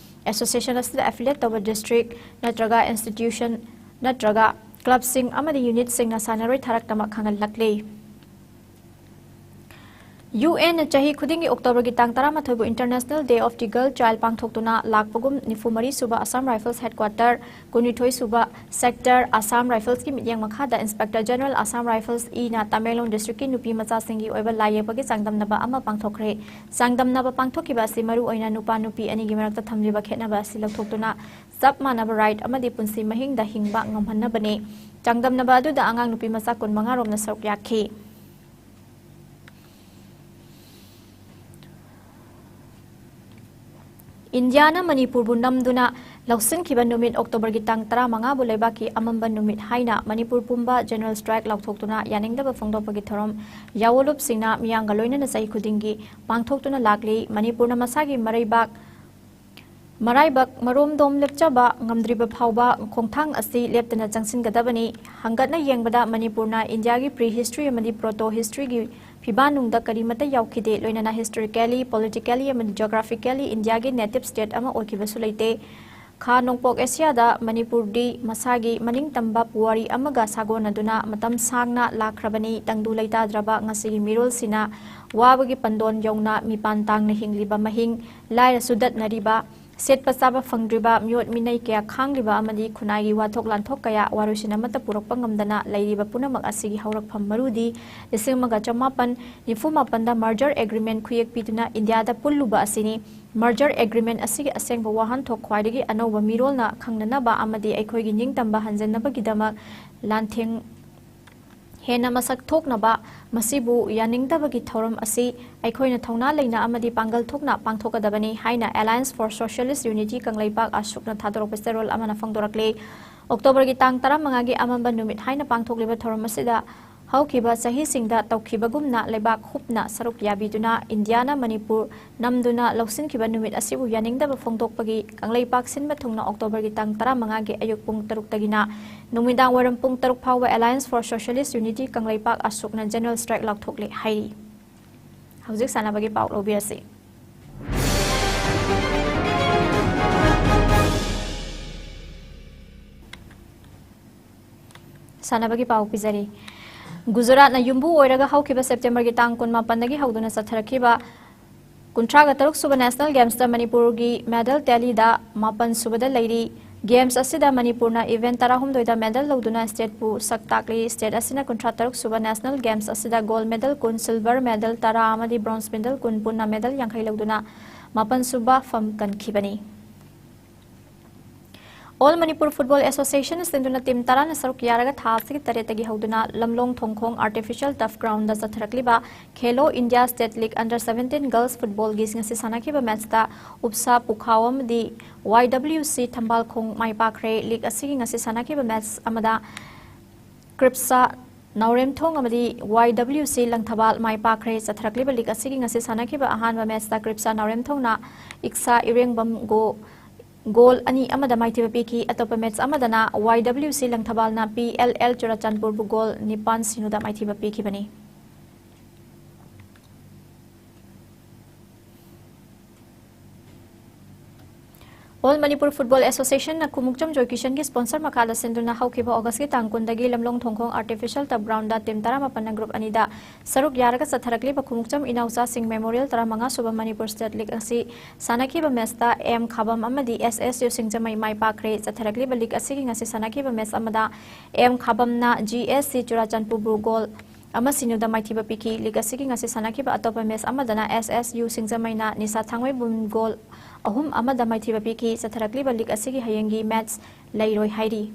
ꯑꯦꯁꯣꯁꯤꯌꯦꯁꯟ ꯑꯁꯤꯗ affiliate ꯇꯧꯕ ꯗꯤꯁꯇ꯭ꯔꯤꯛ ꯅꯠꯇ꯭ꯔꯒ ꯏꯟꯁꯇꯤꯇ꯭ꯌꯨꯁꯟ ꯅꯠꯇ꯭ꯔꯒ ꯀ꯭ꯂꯕꯁꯤꯡ ꯑꯃꯗꯤ ꯌꯨꯅꯤꯠꯁꯤꯡꯅ ꯁꯥꯟꯅꯔꯣꯏ ꯊꯥꯔꯛꯇꯃꯛ ꯈꯪꯍꯜꯂꯛꯂꯤ꯫ ꯌꯨ ꯑꯦꯟꯅ ꯆꯍꯤ ꯈꯨꯗꯤꯡꯒꯤ ꯑꯣꯛꯇꯣꯕꯔꯒꯤ ꯇꯥꯡ ꯇꯔꯥꯃꯥꯊꯣꯏꯕꯨ International Day of the Girl Child ꯄꯥꯡꯊꯣꯛꯇꯨꯅ ꯂꯥꯛꯄꯒꯨꯝ, ꯅꯤꯐꯨ ꯃꯔꯤ ꯁꯨꯕ Assam Rifles headquarter, ꯀꯨꯟꯅꯤꯊꯣꯏ ꯁꯨꯕ sector, Assam Riflesꯀꯤ ꯃꯤꯠꯌꯦꯡ ꯃꯈꯥꯗ Inspector General Assam Rifles ꯏꯅ ꯇꯃꯦꯡꯂꯣꯡ ꯗꯤꯁꯇ꯭ꯔꯤꯛꯀꯤ ꯅꯨꯄꯤ ꯃꯆꯥꯁꯤꯡꯒꯤ ꯑꯣꯏꯕ ꯂꯥꯏ ꯌꯦꯛꯄꯒꯤ ꯆꯥꯡꯗꯝꯅꯕ ꯑꯃ ꯄꯥꯡꯊꯣꯛꯈ꯭ꯔꯦ꯫ ꯆꯥꯡꯗꯝꯅꯕ ꯄꯥꯡꯊꯣꯛꯈꯤꯕ ꯑꯁꯤ ꯃꯔꯨꯑꯣꯏꯅ ꯅꯨꯄꯥ ꯅꯨꯄꯤ ꯑꯅꯤꯒꯤ ꯃꯔꯛꯇ ꯊꯝꯂꯤꯕ ꯈꯦꯠꯅꯕ ꯑꯁꯤ ꯂꯧꯊꯣꯛꯇꯨꯅ ꯆꯞ ꯃꯥꯟꯅꯕ right ꯑꯃꯗꯤ ꯄꯨꯟꯁꯤ ꯃꯍꯤꯡꯗ ꯍꯤꯡꯕ ꯉꯝꯍꯟꯅꯕꯅꯤ꯫ ꯆꯥꯡꯗꯝꯅꯕ ꯑꯗꯨꯗ ꯑꯉꯥꯡ ꯅꯨꯄꯤ ꯃꯆꯥ ꯀꯨꯟꯃꯉꯥ ꯔꯣꯝꯅ ꯁꯔꯨꯛ ꯌꯥꯈꯤ꯫ ꯏꯟꯗꯤꯌꯥꯅ ꯃꯅꯤꯄꯨꯔꯕꯨ ꯅꯝꯗꯨꯅ ꯂꯧꯁꯤꯟꯈꯤꯕ ꯅꯨꯃꯤꯠ ꯑꯣꯛꯇꯣꯕꯔꯒꯤ ꯇꯥꯡ ꯇꯔꯥꯃꯉꯥꯕꯨ ꯂꯩꯕꯥꯛꯀꯤ ꯑꯃꯝꯕ ꯅꯨꯃꯤꯠ ꯍꯥꯏꯅ ꯃꯅꯤꯄꯨꯔ ꯄꯨꯝꯕ general strike ꯂꯥꯎꯊꯣꯛꯇꯨꯅ ꯌꯥꯅꯤꯡꯗꯕ ꯐꯣꯡꯗꯣꯛꯄꯒꯤ ꯊꯧꯔꯝ ꯌꯥꯑꯣꯟꯂꯨꯞꯁꯤꯡꯅ ꯃꯤꯌꯥꯝꯒ ꯂꯣꯏꯅꯅ ꯆꯍꯤ ꯈꯨꯗꯤꯡꯒꯤ ꯄꯥꯡꯊꯣꯛꯇꯨꯅ ꯂꯥꯛꯂꯤ꯫ ꯃꯅꯤꯄꯨꯔꯅ ꯃꯁꯥꯒꯤ ꯃꯔꯩꯕꯥꯛ ꯃꯔꯥꯏꯕꯛ ꯃꯔꯣꯝꯗꯣꯝ ꯂꯦꯞꯆꯕ ꯉꯝꯗ꯭ꯔꯤꯕ ꯐꯥꯎꯕ ꯈꯣꯡꯊꯥꯡ ꯑꯁꯤ ꯂꯦꯞꯇꯅ ꯆꯪꯁꯤꯟꯒꯗꯕꯅꯤ꯫ ꯍꯪꯒꯠꯅ ꯌꯦꯡꯕꯗ ꯃꯅꯤꯄꯨꯔꯅ ꯏꯟꯗꯤꯌꯥꯒꯤ pre history ꯑꯃꯗꯤ proto historyꯒꯤ ꯐꯤꯕꯥꯟꯅꯨꯡꯗ ꯀꯔꯤꯃꯠꯇ ꯌꯥꯎꯈꯤꯗꯦ, ꯂꯣꯏꯅꯅ historically, politically ꯑꯃꯗꯤ geographically ꯏꯟꯗꯤꯌꯥꯒꯤ native state ꯑꯃ ꯑꯣꯏꯈꯤꯕꯁꯨ ꯂꯩꯇꯦ꯫ ꯈꯥ ꯅꯣꯡꯄꯣꯛ ꯑꯦꯁꯤꯌꯥꯗ ꯃꯅꯤꯄꯨꯔꯗꯤ ꯃꯁꯥꯒꯤ ꯃꯅꯤꯡꯇꯝꯕ ꯄꯨꯋꯥꯔꯤ ꯑꯃꯒ ꯁꯥꯒꯣꯟꯅꯗꯨꯅ ꯃꯇꯝ ꯁꯥꯡꯅ ꯂꯥꯛꯈ꯭ꯔꯕꯅꯤ꯫ ꯇꯪꯗꯨ ꯂꯩꯇꯥꯗ꯭ꯔꯕ ꯉꯁꯤꯒꯤ ꯃꯤꯔꯣꯜꯁꯤꯅ ꯋꯥꯕꯒꯤ ꯄꯟꯗꯣꯟ ꯌꯧꯅ ꯃꯤꯄꯥꯟ ꯇꯥꯡꯅ ꯍꯤꯡꯂꯤꯕ ꯃꯍꯤꯡ, ꯂꯥꯏꯔ ꯆꯨꯗꯠꯅꯔꯤꯕ, ꯁꯦꯠꯄ ꯆꯥꯕ ꯐꯪꯗ꯭ꯔꯤꯕ, ꯃꯤꯑꯣꯠ ꯃꯤꯅꯩ ꯀꯌꯥ ꯈꯥꯡꯂꯤꯕ ꯑꯃꯗꯤ ꯈꯨꯟꯅꯥꯏꯒꯤ ꯋꯥꯊꯣꯛ ꯂꯥꯟꯊꯣꯛ ꯀꯌꯥ ꯋꯥꯔꯣꯏꯁꯤꯟ ꯑꯃꯠꯇ ꯄꯨꯔꯛꯄ ꯉꯝꯗꯅ ꯂꯩꯔꯤꯕ ꯄꯨꯝꯅꯃꯛ ꯑꯁꯤꯒꯤ ꯍꯧꯔꯛꯐꯝ ꯃꯔꯨꯗꯤ ꯂꯤꯁꯤꯡ ꯑꯃꯒ ꯆꯃꯥꯄꯟ ꯅꯤꯐꯨ ꯃꯥꯄꯟꯗ merger agreement ꯈꯨꯌꯦꯛ ꯄꯤꯗꯨꯅ ꯏꯟꯗꯤꯌꯥꯗ ꯄꯨꯜꯂꯨꯕ ꯑꯁꯤꯅꯤ꯫ Merger agreement ꯑꯁꯤꯒꯤ ꯑꯁꯦꯡꯕ ꯋꯥꯍꯟꯊꯣꯛ ꯈ꯭ꯋꯥꯏꯗꯒꯤ ꯑꯅꯧꯕ ꯃꯤꯔꯣꯜꯅ ꯈꯪꯅꯅꯕ ꯑꯃꯗꯤ ꯑꯩꯈꯣꯏꯒꯤ ꯅꯤꯡꯇꯝꯕ ꯍꯟꯖꯟꯅꯕꯒꯤꯗꯃꯛ ꯂꯥꯟꯊꯦꯡ ꯍꯦꯟꯅ ꯃꯁꯛ ꯊꯣꯛꯅꯕ ꯃꯁꯤꯕꯨ ꯌꯥꯅꯤꯡꯗꯕꯒꯤ ꯊꯧꯔꯝ ꯑꯁꯤ ꯑꯩꯈꯣꯏꯅ ꯊꯧꯅꯥ ꯂꯩꯅ ꯑꯃꯗꯤ ꯄꯥꯡꯒꯜ ꯊꯣꯛꯅ ꯄꯥꯡꯊꯣꯛꯀꯗꯕꯅꯤ ꯍꯥꯏꯅ Alliance for Socialist Unity Kangleipak ꯑꯁꯨꯛꯅ ꯊꯥꯗꯣꯔꯛꯄ ꯆꯦꯔꯣꯜ ꯑꯃꯅ ꯐꯣꯡꯗꯣꯔꯛꯂꯤ꯫ ꯑꯣꯛꯇꯣꯕꯔꯒꯤ ꯇꯥꯡ ꯇꯔꯥꯃꯉꯥꯒꯤ ꯑꯃꯝꯕ ꯅꯨꯃꯤꯠ ꯍꯥꯏꯅ ꯄꯥꯡꯊꯣꯛꯂꯤꯕ ꯊꯧꯔꯝ ꯑꯁꯤꯗ ꯍꯧꯈꯤꯕ ꯆꯍꯤꯁꯤꯡꯗ ꯇꯧꯈꯤꯕꯒꯨꯝꯅ ꯂꯩꯕꯥꯛ ꯍꯨꯞꯅ ꯁꯔꯨꯛ ꯌꯥꯕꯤꯗꯨꯅ ꯏꯟꯗꯤꯌꯥꯅ ꯃꯅꯤꯄꯨꯔ ꯅꯝꯗꯨꯅ ꯂꯧꯁꯤꯟꯈꯤꯕ ꯅꯨꯃꯤꯠ ꯑꯁꯤꯕꯨ ꯌꯥꯅꯤꯡꯗꯕ ꯐꯣꯡꯗꯣꯛꯄꯒꯤ ꯀꯪꯂꯩꯄꯥꯛ ꯁꯤꯟꯕ ꯊꯨꯡꯅ ꯑꯣꯛꯇꯣꯕꯔꯒꯤ ꯇꯥꯡ ꯇꯔꯥꯃꯉꯥꯒꯤ ꯑꯌꯨꯛ ꯄꯨꯡ ꯇꯔꯨꯛꯇꯒꯤꯅ ꯅꯨꯃꯤꯗꯥꯡ ꯋꯥꯏꯔꯝ ꯄꯨꯡ ꯇꯔꯨꯛ ꯐꯥꯎꯕ Alliance for Socialist Unity Kangleipak, ꯑꯁꯣꯛꯅ General Strike ꯂꯥꯎꯊꯣꯛꯂꯦ ꯍꯥꯏꯔꯤ꯫ ꯍꯧꯖꯤꯛ ꯁꯥꯟꯅꯕꯒꯤ ꯄꯥꯎ ꯂꯧꯕꯤꯔꯁꯤ꯫ ꯁꯥꯟꯅꯕꯒꯤ ꯄꯥꯎ ꯄꯤꯖꯔꯤ꯫ ꯒꯨꯖꯔꯥꯠꯅ ꯌꯨꯝꯕꯨ ꯑꯣꯏꯔꯒ ꯍꯧꯈꯤꯕ ꯁꯦꯞꯇꯦꯝꯕꯔꯒꯤ ꯇꯥꯡ ꯀꯨꯟꯃꯥꯄꯟꯗꯒꯤ ꯍꯧꯗꯨꯅ ꯆꯠꯊꯔꯛꯈꯤꯕ ꯀꯨꯟꯊ꯭ꯔꯥꯒ ꯇꯔꯨꯛ ꯁꯨꯕ National Gamesꯇ ꯃꯅꯤꯄꯨꯔꯒꯤ medal tallyꯗ ꯃꯥꯄꯟ ꯁꯨꯕꯗ ꯂꯩꯔꯤ꯫ Games ꯑꯁꯤꯗ ꯃꯅꯤꯄꯨꯔꯅ event ꯇꯔꯥꯍꯨꯝꯗꯣꯏꯗ medal ꯂꯧꯗꯨꯅ stateꯄꯨ ꯁꯛ ꯇꯥꯛꯂꯤ꯫ State ꯑꯁꯤꯅ ꯀꯨꯟꯊ꯭ꯔꯥ ꯇꯔꯨꯛ ꯁꯨꯕ National Games ꯑꯁꯤꯗ gold medal ꯀꯨꯟ, silver medal ꯇꯔꯥ ꯑꯃꯗꯤ bronze medal ꯀꯨꯟ ꯄꯨꯟꯅ medal ꯌꯥꯡꯈꯩ ꯂꯧꯗꯨꯅ ꯃꯥꯄꯟ ꯁꯨꯕ ꯐꯝ ꯀꯟꯈꯤꯕꯅꯤ꯫ All Manipur Football Association ꯁꯤꯟꯗꯨꯅ team ꯇꯔꯥꯅ ꯁꯔꯨꯛ ꯌꯥꯔꯒ ꯊꯥ ꯑꯁꯤꯒꯤ ꯇꯔꯦꯠꯇꯒꯤ ꯍꯧꯗꯨꯅ ꯂꯝꯂꯣꯡ ꯊꯣꯡꯈꯣꯡ artificial turf groundꯗ ꯆꯠꯊꯔꯛꯂꯤꯕ Khelo India State League Under Seventeen Girls Footballꯒꯤ ꯉꯁꯤ ꯁꯥꯟꯅꯈꯤꯕ matchꯇ ꯎꯞꯁꯥ ꯄꯨꯈꯥꯎ ꯑꯃꯗꯤ Y W C ꯊꯝꯕꯥꯜꯈꯣꯡ ꯃꯥꯏ ꯄꯥꯛꯈ꯭ꯔꯦ꯫ League ꯑꯁꯤꯒꯤ ꯉꯁꯤ ꯁꯥꯟꯅꯈꯤꯕ match ꯑꯃꯗ ꯀ꯭ꯔꯤꯞꯁꯥ ꯅꯥꯎꯔꯦꯝꯊꯣꯡ ꯑꯃꯗꯤ Y W C ꯂꯪꯊꯕꯥꯜ ꯃꯥꯏ ꯄꯥꯛꯈ꯭ꯔꯦ꯫ ꯆꯠꯊꯔꯛꯂꯤꯕ league ꯑꯁꯤꯒꯤ ꯉꯁꯤ ꯁꯥꯟꯅꯈꯤꯕ ꯑꯍꯥꯟꯕ matchꯇ ꯀ꯭ꯔꯤꯞꯁꯥ ꯅꯥꯎꯔꯦꯝꯊꯣꯡꯅ ꯏꯛꯁꯥ ꯏꯔꯦꯡꯕꯝ ꯒꯣ-, goal ꯑꯅꯤ ꯑꯃꯗ ꯃꯥꯏꯊꯤꯕ ꯄꯤꯈꯤ꯫ ꯑꯇꯣꯞꯄ match ꯑꯃꯗꯅ Y W C ꯂꯪꯊꯕꯥꯜꯅ P L L ꯆꯨꯔꯥꯆꯥꯟꯄꯨꯔꯕꯨ goal ꯅꯤꯄꯥꯟ ꯁꯤꯅꯣꯗ ꯃꯥꯏꯊꯤꯕ ꯄꯤꯈꯤꯕꯅꯤ꯫ All Manipur Football Associationꯅ Khumukcham ꯖꯣꯏꯀꯤꯁꯟꯒꯤ sponsor ꯃꯈꯥꯗ ꯁꯤꯟꯗꯨꯅ ꯍꯧꯈꯤꯕ Augustꯀꯤ ꯇꯥꯡ ꯀꯨꯟꯗꯒꯤ ꯂꯝꯂꯣꯡ ꯊꯣꯡꯈꯣꯡ artificial turf groundꯗ team ꯇꯔꯥꯃꯥꯄꯟꯅ group ꯑꯅꯤꯗ ꯁꯔꯨꯛ ꯌꯥꯔꯒ ꯆꯠꯊꯔꯛꯂꯤꯕ ꯈꯨꯃꯨꯛꯆꯝ ꯏꯅꯥꯎꯆꯥꯁꯤꯡ Memorial ꯇꯔꯥꯃꯉꯥ ꯁꯨꯕ Manipur State League ꯑꯁꯤ ꯁꯥꯟꯅꯈꯤꯕ matchꯇ M ꯈꯥꯕꯝ ꯑꯃꯗꯤ S S U ꯁꯤꯡꯖꯃꯩ ꯃꯥꯏ ꯄꯥꯛꯈ꯭ꯔꯦ꯫ ꯆꯠꯊꯔꯛꯂꯤꯕ league ꯑꯁꯤꯒꯤ ꯉꯁꯤ ꯁꯥꯟꯅꯈꯤꯕ match ꯑꯃꯗ M ꯈꯥꯕꯝꯅ G S C ꯆꯨꯔꯥꯆꯥꯟꯄꯨꯔꯕꯨ goal ꯑꯃ ꯁꯤꯅꯣꯗ ꯃꯥꯏꯊꯤꯕ ꯄꯤꯈꯤ꯫ League ꯑꯁꯤꯒꯤ ꯉꯁꯤ ꯁꯥꯟꯅꯈꯤꯕ ꯑꯇꯣꯞꯄ match ꯑꯃꯗꯅ S S U ꯁꯤꯡꯖꯃꯩꯅ ꯅꯤꯁꯥ ꯊꯥꯡꯃꯩꯕꯨꯟ goal ꯑꯍꯨꯝ ꯑꯃꯗ ꯃꯥꯏꯊꯤꯕ ꯄꯤꯈꯤ꯫ ꯆꯠꯊꯔꯛꯂꯤꯕ league ꯑꯁꯤꯒꯤ ꯍꯌꯦꯡꯒꯤ match ꯂꯩꯔꯣꯏ ꯍꯥꯏꯔꯤ꯫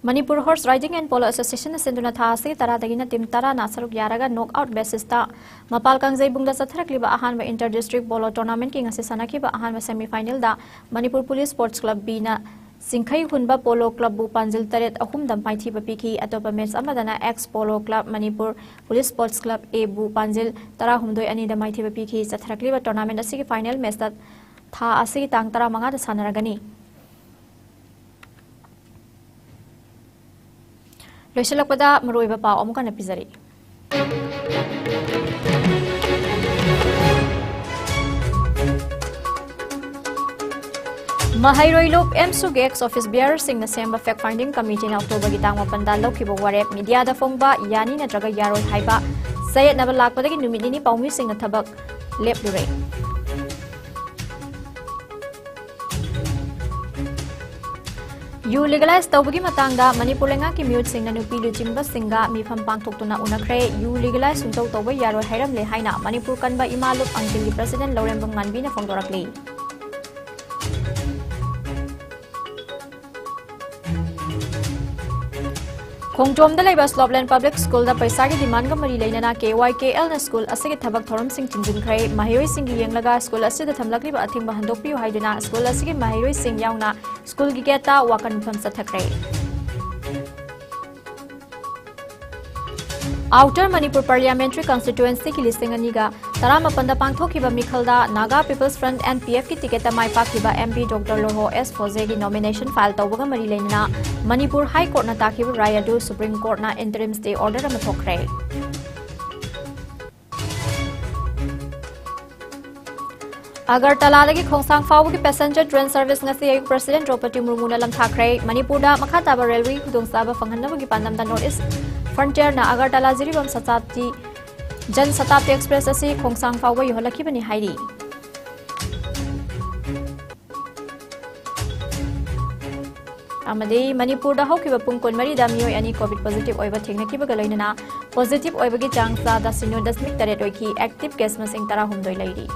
Manipur Horse Riding and Polo Associationꯅ ꯁꯤꯟꯗꯨꯅ ꯊꯥ ꯑꯁꯤꯒꯤ ꯇꯔꯥꯗꯒꯤꯅ team ꯇꯔꯥꯅ ꯁꯔꯨꯛ ꯌꯥꯔꯒ knock out basisꯇ ꯃꯄꯥꯜ ꯀꯥꯡꯖꯩꯕꯨꯡꯗ ꯆꯠꯊꯔꯛꯂꯤꯕ ꯑꯍꯥꯟꯕ inter district polo tournamentꯀꯤ ꯉꯁꯤ ꯁꯥꯟꯅꯈꯤꯕ ꯑꯍꯥꯟꯕ semifinalꯗ Manipur Police Sports Club Bꯅ ꯆꯤꯡꯈꯩ ꯍꯨꯟꯕ ꯄꯣꯂꯣ ꯀ꯭ꯂꯕꯕꯨ ꯄꯥꯟꯖꯤꯜ ꯇꯔꯦꯠ ꯑꯍꯨꯝꯗ ꯃꯥꯏꯊꯤꯕ ꯄꯤꯈꯤ꯫ ꯑꯇꯣꯞꯄ ꯃꯦꯆ ꯑꯃꯗꯅ X polo club Manipur police sports club ꯑꯦꯕꯨ ꯄꯥꯟꯖꯤꯜ ꯇꯔꯥꯍꯨꯝꯗꯣꯏ ꯑꯅꯤꯗ ꯃꯥꯏꯊꯤꯕ ꯄꯤꯈꯤ꯫ ꯆꯠꯊꯔꯛꯂꯤꯕ ꯇꯣꯔꯅꯥꯃꯦꯟ ꯑꯁꯤꯒꯤ ꯐꯥꯏꯅꯦꯜ ꯃꯦꯆꯇ ꯊꯥ ꯑꯁꯤꯒꯤ ꯇꯥꯡ ꯇꯔꯥꯃꯉꯥꯗ ꯁꯥꯟꯅꯔꯒꯅꯤ꯫ ꯂꯣꯏꯁꯤꯜꯂꯛꯄꯗ ꯃꯔꯨꯑꯣꯏꯕ ꯄꯥꯎ ꯑꯃꯨꯛ ꯍꯟꯅ ꯄꯤꯖꯔꯤ꯫ ꯃꯍꯩꯔꯣꯏ ꯂꯨꯞ ꯑꯦꯝꯁꯨꯒꯤ ꯑꯦꯛꯁ ꯑꯣꯐꯤꯁ ꯕꯤꯌꯔꯁꯤꯡꯅ ꯁꯦꯝꯕ ꯐꯦꯛ ꯐꯥꯏꯟꯗꯤꯡ ꯀꯃꯤꯇꯤꯅ ꯑꯣꯛꯇꯣꯕꯔꯒꯤ ꯇꯥꯡ ꯃꯥꯄꯟꯗ ꯂꯧꯈꯤꯕ ꯋꯥꯔꯦꯞ ꯃꯤꯗꯤꯌꯥꯗ ꯐꯣꯡꯕ ꯌꯥꯅꯤ ꯅꯠꯇ꯭ꯔꯒ ꯌꯥꯔꯣꯏ ꯍꯥꯏꯕ ꯆꯌꯦꯠꯅꯕ ꯂꯥꯛꯄꯗꯒꯤ ꯅꯨꯃꯤꯠ ꯅꯤꯅꯤ ꯄꯥꯎꯃꯤꯁꯤꯡꯅ ꯊꯕꯛ ꯂꯦꯞꯂꯨꯔꯦ꯫ ꯌꯨ ꯂꯤꯒꯂꯥꯏꯖ ꯇꯧꯕꯒꯤ ꯃꯇꯥꯡꯗ ꯃꯅꯤꯄꯨꯔ ꯂꯩꯉꯥꯛꯀꯤ ꯃꯤꯍꯨꯠꯁꯤꯡꯅ ꯅꯨꯄꯤ ꯂꯨꯆꯤꯡꯕꯁꯤꯡꯒ ꯃꯤꯐꯝ ꯄꯥꯡꯊꯣꯛꯇꯨꯅ ꯎꯅꯈ꯭ꯔꯦ꯫ ꯌꯨ ꯂꯤꯒꯂꯥꯏꯖ ꯁꯨꯡꯇꯧ ꯇꯧꯕ ꯌꯥꯔꯣꯏ ꯍꯥꯏꯔꯝꯂꯦ ꯍꯥꯏꯅ ꯃꯅꯤꯄꯨꯔ ꯀꯟꯕ ꯏꯃꯥ ꯂꯨꯞ ꯑꯪꯀꯤꯜꯒꯤ ꯄ꯭ꯔꯁꯤꯗꯦꯟ ꯂꯧꯔꯦꯝꯕꯝ ꯉꯥꯟꯕꯤꯅ ꯐꯣꯡꯗꯣꯔꯛꯂꯤ꯫ ꯈꯣꯡꯖꯣꯝꯗ ꯂꯩꯕ ꯁ꯭ꯂꯣꯞꯂꯦꯟ ꯄꯕ꯭ꯂꯤꯛ ꯁ꯭ꯀꯨꯜꯗ ꯄꯩꯁꯥꯒꯤ ꯗꯤꯃꯥꯟꯒ ꯃꯔꯤ ꯂꯩꯅꯅ ꯀꯦ ꯋꯥꯏ ꯀꯦ ꯑꯦꯜꯅ ꯁ꯭ꯀꯨꯜ ꯑꯁꯤꯒꯤ ꯊꯕꯛ ꯊꯧꯔꯝꯁꯤꯡ ꯊꯤꯡꯖꯤꯟꯈ꯭ꯔꯦ꯫ ꯃꯍꯩꯔꯣꯏꯁꯤꯡꯒꯤ ꯌꯦꯡꯂꯒ ꯁ꯭ꯀꯨꯜ ꯑꯁꯤꯗ ꯊꯝꯂꯛꯂꯤꯕ ꯑꯊꯤꯡꯕ ꯍꯟꯗꯣꯛꯄꯤꯌꯨ ꯍꯥꯏꯗꯨꯅ ꯁ꯭ꯀꯨꯜ ꯑꯁꯤꯒꯤ ꯃꯍꯩꯔꯣꯏꯁꯤꯡ ꯌꯥꯎꯅ ꯁ꯭ꯀꯨꯜꯒꯤ ꯒꯦꯠꯇ ꯋꯥꯀꯟ ꯃꯤꯐꯝ ꯆꯠꯊꯈ꯭ꯔꯦ꯫ ꯑꯥꯎꯇꯔ ꯃꯅꯤꯄꯨꯔ ꯄꯥꯔꯂꯤꯌꯥꯃꯦꯟꯇꯔꯤ ꯀꯟꯁꯇꯤꯇ꯭ꯋꯦꯟꯁꯤꯒꯤ ꯂꯤꯁꯤꯡ ꯑꯅꯤꯒ ꯇꯔꯥꯃꯥꯄꯟꯗ ꯄꯥꯡꯊꯣꯛꯈꯤꯕ ꯃꯤꯈꯜꯗ Naga peoples front, N P ꯑꯦꯐꯀꯤ ꯇꯤꯀꯦꯠꯇ ꯃꯥꯏ ꯄꯥꯛꯈꯤꯕ M P doctor Lorho S ꯐꯣꯖꯦꯒꯤ ꯅꯣꯃꯤꯅꯦꯁꯟ ꯐꯥꯏꯜ ꯇꯧꯕꯒ ꯃꯔꯤ ꯂꯩꯅꯅ ꯃꯅꯤꯄꯨꯔ ꯍꯥꯏ ꯀꯣꯔꯠꯅ ꯇꯥꯈꯤꯕ ꯔꯥꯏ ꯑꯗꯨ ꯁꯨꯄ꯭ꯔꯤꯝ ꯀꯣꯔꯠꯅ ꯏꯟꯇꯔꯤꯝ ꯁ꯭ꯇꯦ ꯑꯣꯔꯗꯔ ꯑꯃ ꯊꯣꯛꯈ꯭ꯔꯦ꯫ ꯑꯒꯔꯇꯂꯥꯗꯒꯤ ꯈꯣꯡꯁꯥꯡ ꯐꯥꯎꯕꯒꯤ ꯄꯦꯁꯦꯟꯖꯔ ꯇ꯭ꯔꯦꯟ ꯁꯔꯚꯤꯁ ꯉꯁꯤ ꯑꯌꯨꯛ ꯄ꯭ꯔꯁꯤꯗꯦꯟꯠ ꯗ꯭ꯔꯧꯄꯗꯤ ꯃꯨꯔꯃꯨꯅ ꯂꯝꯊꯥꯈ꯭ꯔꯦ꯫ ꯃꯅꯤꯄꯨꯔꯗ ꯃꯈꯥ ꯇꯥꯕ ꯔꯦꯜꯋꯦꯒꯤ ꯈꯨꯗꯣꯡꯆꯥꯕ ꯐꯪꯍꯟꯅꯕꯒꯤ ꯄꯥꯟꯗꯝꯗ ꯅꯣꯔꯠ ꯏꯁ ꯐ꯭ꯔꯟꯇꯤꯌꯔꯅ ꯑꯒꯔꯇꯂꯥ ꯖꯤꯔꯤꯕꯥꯝ ꯁꯇꯥꯕꯗꯤ, ꯖꯟ ꯁꯇꯥꯕꯗꯤ ꯑꯦꯛꯁꯄ꯭ꯔꯦꯁ ꯑꯁꯤ ꯈꯣꯡꯁꯥꯡ ꯐꯥꯎꯕ ꯌꯧꯍꯜꯂꯛꯈꯤꯕꯅꯤ ꯍꯥꯏꯔꯤ꯫ ꯑꯃꯗꯤ ꯃꯅꯤꯄꯨꯔꯗ ꯍꯧꯈꯤꯕ ꯄꯨꯡ ꯀꯨꯟꯃꯔꯤꯗ ꯃꯤꯑꯣꯏ ꯑꯅꯤ ꯀꯣꯚꯤꯗ ꯄꯣꯖꯤꯇꯤꯚ ꯑꯣꯏꯕ ꯊꯦꯡꯅꯈꯤꯕꯒ ꯂꯣꯏꯅꯅ ꯄꯣꯖꯤꯇꯤꯚ ꯑꯣꯏꯕꯒꯤ ꯆꯥꯡ ꯆꯥꯗ ꯁꯤꯅꯣ ꯗꯁꯃꯤꯛ ꯇꯔꯦꯠ ꯑꯣꯏꯈꯤ꯫ ꯑꯦꯛꯇꯤꯚ ꯀꯦꯁ ꯃꯁꯤꯡ ꯇꯔꯥꯍꯨꯝꯗꯣꯏ ꯂꯩꯔꯤ꯫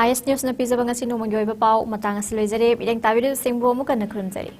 ꯑꯥꯏ ꯑꯦꯁ ꯅ꯭ꯌꯨꯁꯅ ꯄꯤꯖꯕ ꯉꯁꯤ ꯅꯣꯡꯃꯒꯤ ꯑꯣꯏꯕ ꯄꯥꯎ ꯃꯇꯥꯡ ꯑꯁꯤ ꯂꯣꯏꯖꯔꯦ꯫ ꯃꯤꯠꯌꯦꯡ ꯇꯥꯕꯤꯔꯤꯕꯁꯤꯡꯕꯨ ꯑꯃꯨꯛ ꯍꯟꯅ ꯈꯨꯔꯨꯝꯖꯔꯤ꯫